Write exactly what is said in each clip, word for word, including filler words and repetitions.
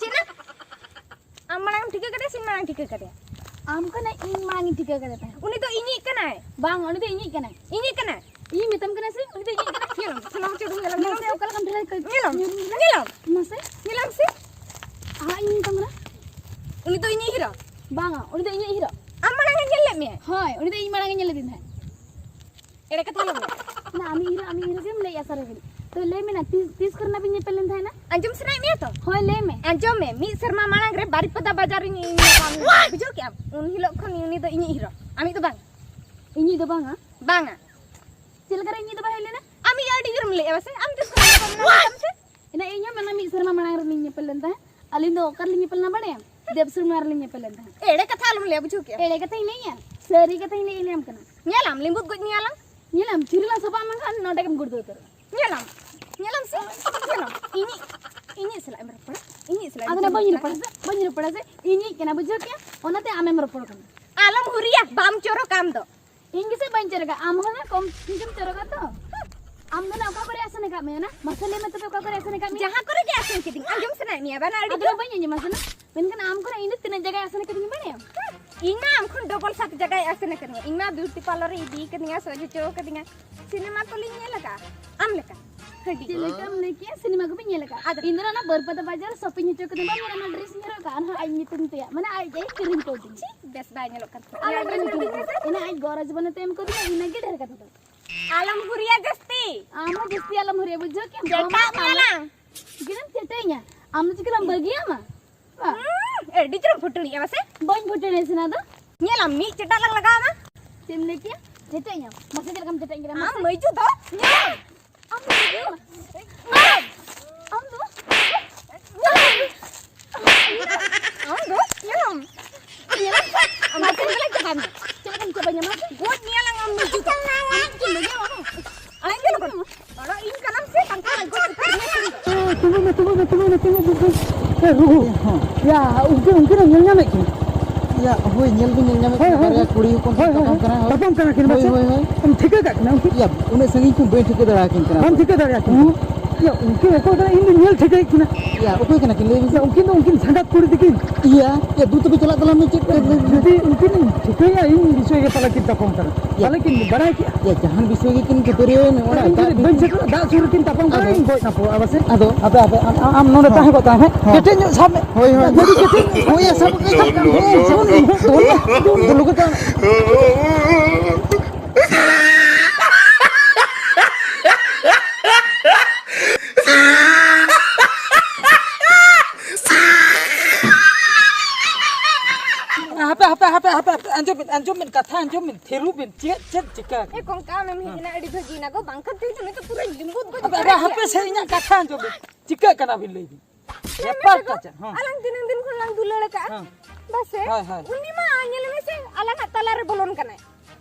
ᱪᱮᱫ ᱱᱟ? ᱟᱢ ᱢᱟᱲᱟᱝ ᱮᱢ ᱴᱷᱤᱠᱟᱹ ᱠᱟᱫᱮᱭᱟ ᱥᱮ ᱤᱧ ᱢᱟᱲᱟᱝ ᱴᱷᱤᱠᱟᱹ ᱠᱟᱫᱮᱭᱟ? ᱟᱢ ᱠᱟᱱᱟ, ᱤᱧ ᱢᱟᱲᱟᱝ ᱤᱧ ᱴᱷᱤᱠᱟᱹ ᱠᱟᱫᱮ ᱛᱟᱦᱮᱸᱫ᱾ ᱩᱱᱤ ᱫᱚ ᱤᱧᱤᱡ ᱠᱟᱱᱟᱭ᱾ ᱵᱟᱝ, ᱩᱱᱤ ᱫᱚ ᱤᱧᱤᱡ ᱠᱟᱱᱟᱭ᱾ ᱤᱧᱤᱡ ᱠᱟᱱᱟᱭ? ᱤᱧ ᱢᱮᱛᱟᱢ ᱠᱟᱱᱟ ᱥᱮ, ᱩᱱᱤ ᱫᱚ ᱤᱧᱤᱡ ᱠᱟᱱᱟᱭ᱾ ᱧᱮᱞᱟᱢ, ᱥᱟᱱᱟᱢ ᱪᱮᱫ ᱧᱮᱞᱟᱢ ᱢᱟᱥᱮ, ᱥᱮ? ᱚᱠᱟ ᱞᱮᱠᱟᱢ ᱰᱷᱮᱨ ᱠᱟᱹᱡ ᱧᱮᱞᱟᱢ, ᱧᱮᱞ-, ᱧᱮᱞᱟᱢ᱾ ᱢᱟᱥᱮ᱾ ᱧᱮᱞᱟᱢ ᱥᱮ? ᱦᱟᱸ, ᱤᱧ ᱢᱮᱛᱟᱢ ᱠᱟᱱᱟ᱾ ᱩᱱᱤ ᱫᱚ ᱤᱧᱤᱡ ᱦᱤᱨᱚ᱾ ᱵᱟᱝᱟ, ᱩᱱᱤ ᱫᱚ ᱤᱧᱤᱡ ᱦᱤᱨᱚ᱾ ᱟᱢ ᱢᱟᱲᱟᱝ ᱮ ᱧᱮᱞ ᱞᱮᱫ ᱢᱮᱭᱟ? ᱦᱳᱭ, ᱩᱱᱤ ᱫᱚ ᱤᱧ ᱢᱟᱲᱟᱝ ᱮ ᱧᱮᱞ ᱞᱮᱫᱤᱧ ᱛᱟᱦᱮᱸᱫ᱾ ᱮᱲᱮ ᱠᱟᱛᱷᱟ ᱟᱞᱚᱢ ᱞᱟᱹᱭᱟ᱾ ᱚᱱᱟ ᱟᱢᱤᱡ ᱦᱤᱨᱚ, ᱟᱢᱤᱡ ᱦᱤᱨᱚ ᱜᱮᱢ ᱞᱟᱹᱭᱮᱜᱼᱟ ᱥᱟᱨᱟ ᱜᱷᱟᱹᱲᱤᱡ᱾ ᱛᱚ ᱞᱟᱹᱭ ᱢᱮ ᱱᱟ, ᱛᱤᱥ, ᱛᱤᱥ ᱠᱚᱨᱮ ᱱᱟᱜ ᱵᱤᱱ ᱧᱮᱯᱮᱞ ᱞᱮᱱ ᱛᱟᱦᱮᱱᱟ? ᱟᱸᱡᱚᱢ ᱥᱟᱱᱟᱭᱮᱫ ᱢᱮᱭᱟ ᱛᱚ? ᱦᱳᱭ, ᱞᱟᱹᱭ ᱢᱮ᱾ ᱟᱸᱡᱚᱢ ᱢᱮ, ᱢᱤᱫ ᱥᱮᱨᱢᱟ ᱢᱟᱲᱟᱝ ᱨᱮ ᱵᱟᱨᱤᱯᱟᱫᱟ ᱵᱟᱡᱟᱨ ᱨᱤᱧ ᱧᱟᱯᱟᱢ ᱞᱮᱱᱟ, ᱵᱩᱡᱷᱟᱹᱣ ᱠᱮᱜᱼᱟᱢ? ᱩᱱ ᱦᱤᱞᱳᱜ ᱠᱷᱚᱱ ᱩᱱᱤ ᱫᱚ ᱤᱧᱤᱡ ᱦᱤᱨᱚ, ᱟᱢᱤᱡ ᱫᱚ ᱵᱟᱝ᱾ ᱤᱧᱤᱡ ᱫᱚ ᱵᱟᱝᱟ? ᱵᱟᱝᱟ᱾ ᱪᱮᱫ ᱞᱮᱠᱟᱨᱮ ᱤᱧᱤᱡ ᱫᱚ ᱵᱟᱭ ᱦᱩᱭ ᱞᱮᱱᱟ? ᱟᱢᱤᱡ ᱟᱹᱰᱤ ᱡᱳᱨᱮᱢ ᱞᱟᱹᱭᱮᱜᱼᱟ ᱵᱟᱥᱮ? ᱟᱢ ᱛᱤᱥ ᱠᱷᱚᱱ ᱧᱟᱯᱟᱢ ᱞᱮᱱᱟ ᱢᱮᱛᱟᱢ ᱥᱮ? ᱮᱱᱟ ᱤᱧ ᱦᱚᱸ ᱢᱮᱱᱟ ᱢᱤᱫ ᱥᱮᱨᱢᱟ ᱢᱟᱲᱟᱝ ᱨᱮᱞᱤᱧ ᱧᱮᱯᱮᱞ ᱞᱮᱱ ᱛᱟᱦᱮᱸᱫ᱾ ᱟᱹᱞᱤᱧ ᱫᱚ ᱚᱠᱟ ᱨᱮᱞᱤᱧ ᱧᱮᱯᱮᱞ ᱞᱮᱱᱟ ᱵᱟᱲᱟᱭᱟᱢ? ᱫᱮᱵ ᱥᱩᱨᱢᱟ ᱨᱮᱞᱤᱧ ᱧᱮᱯᱮᱞ ᱞᱮᱱ ᱛᱟᱦᱮᱸᱫ᱾ ᱮᱲᱮ ᱠᱟᱛᱷᱟ ᱟᱞᱚᱢ ᱞᱟᱹᱭᱟ, ᱵᱩᱡᱷᱟᱹᱣ ᱠᱮᱜᱼᱟᱢ? ᱮᱲᱮ ᱠᱟᱛᱷᱟᱧ ᱞᱟᱹᱭᱮᱜᱼᱟ, ᱥᱟᱹᱨᱤ ᱠᱟᱛᱷᱟᱧ ᱞᱟᱹᱭ ᱟᱸᱡᱚᱢ ᱠᱟᱱᱟ᱾ ᱧᱮᱞᱟᱢ, ᱞᱤᱸᱵᱩᱫ ᱜᱚᱡ ᱢᱮᱭᱟ ᱞᱟᱝ᱾ ᱧᱮᱞᱟᱢ, ᱪᱷᱩᱨᱤ ᱞᱟᱝ ᱥᱚᱵᱟᱜ ᱢᱮᱱᱠᱷᱟᱱ ᱱᱚᱰᱮ ᱜᱮᱢ ᱜᱩᱲᱫᱟᱹ ᱩᱛᱟᱹᱨᱚᱜᱼᱟ᱾ ᱧᱮᱞᱟᱢ, ᱧᱮᱞᱟᱢ ᱥᱮ, ᱧᱮᱞᱟᱢ᱾ ᱤᱧᱤᱡ, ᱤᱧᱤᱡ ᱥᱟᱞᱟᱜ ᱮᱢ ᱨᱚᱯᱚᱲᱟ, ᱤᱧᱤᱡ ᱥᱟᱞᱟᱜ ᱟᱫᱚ ᱮᱢ ᱱᱟ ᱵᱟᱹᱧ ᱨᱚᱯᱚᱲᱟ᱾ ᱨᱚᱯᱚᱲᱟ ᱥᱮ, ᱵᱟᱹᱧ ᱨᱚᱯᱚᱲᱟ ᱥᱮ, ᱤᱧᱤᱡ ᱠᱟᱱᱟ, ᱵᱩᱡᱷᱟᱹᱣ ᱠᱮᱜᱼᱟᱢ? ᱚᱱᱟᱛᱮ ᱟᱢᱮᱢ ᱨᱚᱯᱚᱲ ᱠᱟᱱᱟ᱾ ᱟᱞᱚᱢ ᱦᱩᱨᱤᱭᱟ, ᱵᱟᱢ ᱪᱚᱨᱚᱠ ᱟᱢ ᱫᱚ᱾ ᱤᱧ ᱜᱮᱥᱮ ᱵᱟᱹᱧ ᱪᱚᱨᱚᱜᱟ, ᱟᱢ ᱦᱚᱸ ᱱᱟ ᱠᱚᱢ ᱴᱷᱤᱠᱮᱢ ᱪᱚᱨᱚᱜᱟ ᱛᱚ᱾ ᱟᱢ ᱫᱚ ᱱᱟ ᱚᱠᱟ ᱠᱚᱨᱮ ᱟᱥᱮᱱ ᱟᱠᱟᱫ ᱢᱮᱭᱟ ᱱᱟ? ᱢᱟᱥᱮ ᱞᱟᱹᱭ ᱢᱮ ᱛᱚᱵᱮ, ᱚᱠᱟ ᱠᱚᱨᱮ ᱟᱥᱮᱱ ᱟᱠᱟᱫ ᱢᱮᱭᱟ? ᱡᱟᱦᱟᱸ ᱠᱚᱨᱮ ᱜᱮ ᱟᱥᱮᱱ ᱠᱤᱫᱤᱧ, ᱟᱸᱡᱚᱢ ᱥᱟᱱᱟᱭᱮᱫ ᱢᱮᱭᱟ ᱵᱟᱝ? ᱟᱹᱰᱤ ᱟᱫᱚ ᱡᱳᱨ᱾ ᱵᱟᱹᱧ ᱟᱸᱡᱚᱢᱟ ᱥᱮ ᱱᱟ᱾ ᱢᱮᱱᱠᱷᱟᱱ ᱟᱢ ᱠᱷᱚᱱᱟᱜ ᱤᱧ ᱫᱚ ᱛᱤᱱᱟᱹᱜ ᱡᱟᱭᱜᱟᱭ ᱟᱥᱮᱱ ᱟᱠᱟᱫᱤᱧ ᱵᱟᱲᱟᱭᱟᱢ? ᱤᱧ ᱢᱟ ᱟᱢ ᱠᱷᱚᱱ ᱰᱚᱵᱚᱞ ᱥᱟᱛ ᱡᱟᱭᱜᱟᱭ ᱟᱥᱮᱱ ᱟᱠᱟᱫᱤᱧᱟ᱾ ᱤᱧ ᱢᱟ ᱵᱤᱭᱩᱴᱤ ᱯᱟᱨᱞᱟᱨ ᱨᱮ ᱤᱫᱤ ᱠᱟᱫᱤᱧᱟ, ᱥᱚᱡᱽ ᱦᱚᱪᱚ ᱠᱟᱫᱤᱧᱟ, ᱥᱤᱱᱮᱢᱟ ᱛᱚᱞᱤᱧ ᱧᱮᱞ ᱟᱠᱟᱫᱼᱟ ᱟᱢ ᱞᱮᱠᱟ᱾ ᱦᱟᱹᱰᱤ᱾ ᱪᱮᱫ ᱞᱮᱠᱟᱢ ᱞᱟᱹᱭ ᱠᱮᱜᱼᱟ? ᱥᱤᱱᱮᱢᱟ ᱠᱚᱵᱤᱱ ᱧᱮᱞ ᱟᱠᱟᱫᱼᱟ? ᱟᱫᱚ ᱤᱧ ᱫᱚ ᱚᱱᱟ ᱵᱟᱹᱨᱯᱟᱫᱟ ᱵᱟᱡᱟᱨ ᱥᱚᱯᱤᱝ ᱦᱚᱪᱚ ᱠᱟᱫᱤᱧ ᱵᱟᱝ, ᱚᱱᱟ ᱰᱨᱮᱥ ᱤᱧ ᱦᱚᱨᱚᱜ ᱟᱠᱟᱫᱼᱟ, ᱚᱱᱟ ᱟᱡ ᱧᱩᱛᱩᱢ ᱛᱮᱭᱟᱜ, ᱢᱟᱱᱮ ᱟᱡ ᱜᱮ ᱠᱤᱨᱤᱧ ᱠᱟᱣᱫᱤᱧᱟ᱾ ᱪᱷᱤ, ᱵᱮᱥ ᱵᱟᱭ ᱧᱮᱞᱚᱜ ᱠᱟᱱ ᱛᱟᱦᱮᱸᱫ᱾ ᱟᱞᱚᱢ ᱦᱩᱨᱤᱭᱟ ᱡᱟᱹᱥᱛᱤ᱾ ᱟᱢ ᱦᱚᱸ ᱡᱟᱹᱥᱛᱤ ᱟᱞᱚᱢ ᱦᱩᱨᱤᱭᱟ, ᱵᱩᱡᱷᱟᱹᱣ ᱠᱮᱜᱼᱟᱢ? ᱪᱮᱴᱟᱜ ᱢᱮᱭᱟ ᱞᱟᱝ᱾ ᱪᱤᱠᱟᱹᱛᱮᱢ ᱪᱮᱴᱟᱜ ᱤᱧᱟ? ᱟᱢ ᱫᱚ ᱪᱤᱠᱟᱹ ᱵᱟᱢ ᱵᱟᱹᱜᱤᱭᱟᱢᱟ? ᱵᱟ᱾ ᱦᱩᱸ, ᱟᱹᱰᱤ ᱡᱳᱨᱮᱢ ᱯᱷᱩᱴᱟᱹᱱᱤᱡᱼᱟ ᱵᱟᱥᱮ? ᱵᱟᱹᱧ ᱯᱷᱩᱴᱟᱹᱱᱤ ᱥᱮᱱᱟ ᱫᱚ᱾ ᱧᱮᱞᱟᱢ, ᱢᱤᱫ ᱪᱮᱴᱟᱜ ᱞᱟᱝ ᱞᱟᱜᱟᱣ ᱟᱢᱟ᱾ ᱪᱮᱫ ᱮᱢ ᱞᱟᱹᱭ ᱠᱮᱜᱼᱟ? ᱪᱮᱴᱟᱜ ᱤᱧᱟᱢ? ᱢᱟᱥᱮ ᱪᱮᱫ ᱞᱮᱠᱟᱢ ᱪᱮᱴᱟᱜ ᱤᱧ ᱠᱟᱱᱟ? ᱟᱢ ᱢᱟᱹᱭᱡᱩ ᱫᱚ ᱧᱮᱞᱟᱢ᱾ ᱟᱢ ᱫᱚ ᱪᱤᱠᱟᱹᱭᱟᱢᱟ? ᱟᱢ ᱫᱚ? ᱟᱢ ᱫᱚ? ᱧᱮᱞᱟᱢ᱾ ᱧᱮᱞᱟᱢ᱾ ᱟᱢ ᱫᱚ ᱪᱮᱫ ᱞᱮᱠᱟᱧ ᱪᱟᱵᱟ ᱢᱮᱭᱟ? ᱪᱮᱫ ᱞᱮᱠᱟᱧ ᱪᱟᱵᱟ ᱧᱟᱢᱟ? ᱜᱚᱡ ᱢᱮᱭᱟ ᱞᱟᱝ ᱟᱢ ᱢᱟᱹᱭᱡᱩ ᱫᱚ᱾ ᱟᱢ ᱪᱮᱫ ᱮᱢ ᱞᱟᱹᱭᱟ? ᱟᱲᱟᱜ ᱤᱧ ᱫᱚ ᱵᱟᱝ᱾ ᱟᱲᱟᱜ ᱤᱧ ᱠᱟᱱᱟᱢ ᱥᱮ ᱵᱟᱝ ᱠᱟᱱᱟ? ᱜᱚᱡ ᱩᱛᱟᱹᱨ ᱢᱮᱭᱟ ᱛᱮᱦᱮᱧ ᱫᱚ᱾ ᱛᱩᱢᱵᱩ ᱢᱮ, ᱛᱩᱢᱵᱩ ᱢᱮ, ᱛᱩᱢᱵᱩ ᱢᱮ, ᱛᱩᱢᱵᱩ ᱢᱮ᱾ ᱮ, ᱨᱩᱜᱩ᱾ ᱭᱟ, ᱩᱱᱠᱤᱱ, ᱩᱱᱠᱤᱱ ᱮᱢ ᱧᱮᱞ ᱧᱟᱢᱮᱫ ᱠᱤᱱᱟ? ᱭᱟ, ᱦᱳᱭ, ᱧᱮᱞ ᱵᱤᱱ, ᱧᱮᱞ ᱧᱟᱢᱮᱫ ᱦᱳᱭ, ᱠᱟᱱᱟ, ᱦᱳᱭ, ᱵᱟᱨᱭᱟ ᱦᱳᱭ᱾ ᱠᱩᱲᱤ ᱦᱚᱯᱚᱱ ᱦᱳᱭ, ᱠᱤᱱ ᱦᱳᱭ, ᱛᱟᱯᱟᱢ ᱦᱳᱭ᱾ ᱠᱟᱱᱟ, ᱦᱳᱭ᱾ ᱛᱟᱯᱟᱢ ᱠᱟᱱᱟ ᱠᱤᱱ, ᱦᱳᱭ, ᱵᱟᱪᱮ? ᱦᱳᱭ, ᱦᱳᱭ᱾ ᱮᱢ ᱴᱷᱤᱠᱟᱹ ᱠᱟᱜ ᱠᱤᱱᱟ ᱩᱱᱠᱤᱱ? ᱭᱟ, ᱩᱱᱟᱹᱜ ᱥᱟᱺᱜᱤᱧ ᱠᱷᱚᱱ ᱵᱟᱹᱧ ᱴᱷᱤᱠᱟᱹ ᱫᱟᱲᱮ ᱟᱹᱠᱤᱱ ᱠᱟᱱᱟ᱾ ᱵᱟᱢ ᱴᱷᱤᱠᱟᱹ ᱫᱟᱲᱮ ᱟᱹᱠᱤᱱ ᱠᱟᱱᱟ? ᱦᱩᱸ᱾ ᱭᱟ, ᱩᱱᱠᱤᱱ ᱚᱠᱚᱭ ᱠᱟᱱᱟ? ᱤᱧ ᱫᱚᱧ ᱧᱮᱞ ᱴᱷᱤᱠᱟᱹᱭᱮᱫ ᱠᱤᱱᱟ᱾ ᱭᱟ, ᱚᱠᱚᱭ ᱠᱟᱱᱟ ᱠᱤᱱ? ᱞᱟᱹᱭ ᱵᱤᱱ ᱥᱮ᱾ ᱭᱟ, ᱩᱱᱠᱤᱱ ᱫᱚ ᱩᱱᱠᱤᱱ ᱥᱟᱸᱜᱟᱛ ᱠᱩᱲᱤ ᱛᱟᱹᱠᱤᱱ᱾ ᱭᱟ, ᱭᱟ, ᱫᱩ ᱛᱚᱵᱮ ᱪᱟᱞᱟᱜ ᱛᱟᱞᱟᱝ ᱢᱮ, ᱪᱮᱫ ᱠᱚ ᱞᱟᱹᱭ ᱵᱤᱱ? ᱡᱩᱫᱤ ᱩᱱᱠᱤᱱ ᱴᱷᱤᱠᱟᱹᱭᱟ, ᱤᱧ ᱵᱤᱥᱚᱭ ᱜᱮ ᱛᱟᱦᱞᱮ ᱠᱤᱱ ᱛᱟᱯᱟᱢ ᱠᱟᱱᱟ᱾ ᱭᱟ᱾ ᱛᱟᱦᱞᱮ ᱠᱤᱱ ᱵᱟᱲᱟᱭ ᱠᱮᱜᱼᱟ᱾ ᱭᱟ, ᱡᱟᱦᱟᱱ ᱵᱤᱥᱚᱭ ᱜᱮ ᱠᱤᱱ ᱠᱷᱟᱹᱯᱟᱹᱨᱤᱭᱟᱹ, ᱚᱲᱟᱜ ᱤᱧ ᱫᱟᱜ ᱡᱩᱫᱤ ᱵᱟᱹᱧ ᱥᱮᱴᱮᱨᱚᱜᱼᱟ, ᱫᱟᱜ ᱥᱩᱨ ᱨᱮᱠᱤᱱ ᱛᱟᱯᱟᱢ ᱠᱟᱱᱟ, ᱟᱫᱚ ᱤᱧ ᱜᱚᱡ ᱱᱟᱯᱚᱜᱼᱟ ᱯᱟᱥᱮ᱾ ᱟᱫᱚ ᱟᱯᱮ, ᱟᱯᱮ, ᱟᱢ, ᱟᱢ ᱱᱚᱰᱮ ᱦᱚᱸ᱾ ᱛᱟᱦᱮᱸ ᱠᱚᱜ ᱛᱟᱢ, ᱦᱮᱸ? ᱦᱳᱭ, ᱦᱳᱭ᱾ ᱠᱮᱴᱮᱡ ᱧᱚᱜ ᱥᱟᱵ ᱢᱮ᱾ ᱦᱳᱭ, ᱦᱳᱭ᱾ ᱜᱟᱹᱰᱤ ᱠᱮᱴᱮᱡ ᱧᱚᱜ᱾ ᱦᱳᱭ, ᱭᱟ, ᱥᱟᱵ ᱠᱟᱜ ᱠᱟᱱ᱾ ᱦᱮᱸ, ᱥᱟᱵ ᱢᱮ᱾ ᱫᱚᱱ ᱢᱮ, ᱫᱚᱱ ᱢᱮ, ᱫᱚᱱ ᱢᱮ᱾ ᱦᱟᱯᱮ, ᱦᱟᱯᱮ, ᱦᱟᱯᱮ, ᱦᱟᱯᱮ, ᱦᱟᱯᱮ, ᱟᱸᱡᱚᱢ ᱵᱤᱱ, ᱟᱸᱡᱚᱢ ᱵᱤᱱ, ᱠᱟᱛᱷᱟ ᱟᱸᱡᱚᱢ ᱵᱤᱱ, ᱛᱷᱤᱨᱚᱜ ᱵᱤᱱ, ᱪᱮᱫ, ᱪᱮᱫ ᱪᱤᱠᱟᱹ ᱮ ᱟᱠᱟᱱᱟ? ᱠᱚᱝᱠᱟ, ᱚᱱᱮᱢ ᱦᱮᱡ ᱦᱮᱸ᱾ ᱮᱱᱟ, ᱟᱹᱰᱤ ᱵᱷᱟᱹᱜᱤ ᱮᱱᱟ ᱜᱚ, ᱵᱟᱝᱠᱷᱟᱱ ᱛᱮᱦᱮᱧ ᱫᱚ ᱱᱩᱭ ᱫᱚ ᱯᱩᱨᱟᱹᱧ ᱞᱤᱸᱵᱩᱫ ᱜᱚᱡ ᱟᱫᱚ, ᱟᱫᱚ ᱩᱛᱟᱹᱨ ᱦᱟᱯᱮ ᱠᱮᱭᱟ᱾ ᱥᱮ, ᱤᱧᱟᱜ ᱠᱟᱛᱷᱟ ᱟᱸᱡᱚᱢ ᱵᱤᱱ, ᱪᱤᱠᱟᱹᱜ ᱠᱟᱱᱟ ᱵᱤᱱ ᱞᱟᱹᱭ ᱵᱤᱱ? ᱞᱟᱹᱭ ᱢᱮᱥᱮ ᱵᱮᱯᱟᱨ ᱜᱚ, ᱫᱚ ᱪᱮᱫ? ᱦᱮᱸ᱾ ᱟᱞᱟᱝ ᱛᱤᱱᱟᱹᱝ ᱫᱤᱱ ᱠᱷᱚᱱ ᱞᱟᱝ ᱫᱩᱞᱟᱹᱲ ᱟᱠᱟᱜᱼᱟ? ᱦᱮᱸ᱾ ᱵᱟᱥᱮ? ᱦᱳᱭ, ᱦᱳᱭ᱾ ᱩᱱᱤ ᱢᱟ ᱧᱮᱞ ᱢᱮᱥᱮ, ᱟᱞᱟᱝᱟᱜ ᱛᱟᱞᱟᱨᱮ ᱵᱚᱞᱚᱱ ᱠᱟᱱᱟᱭ᱾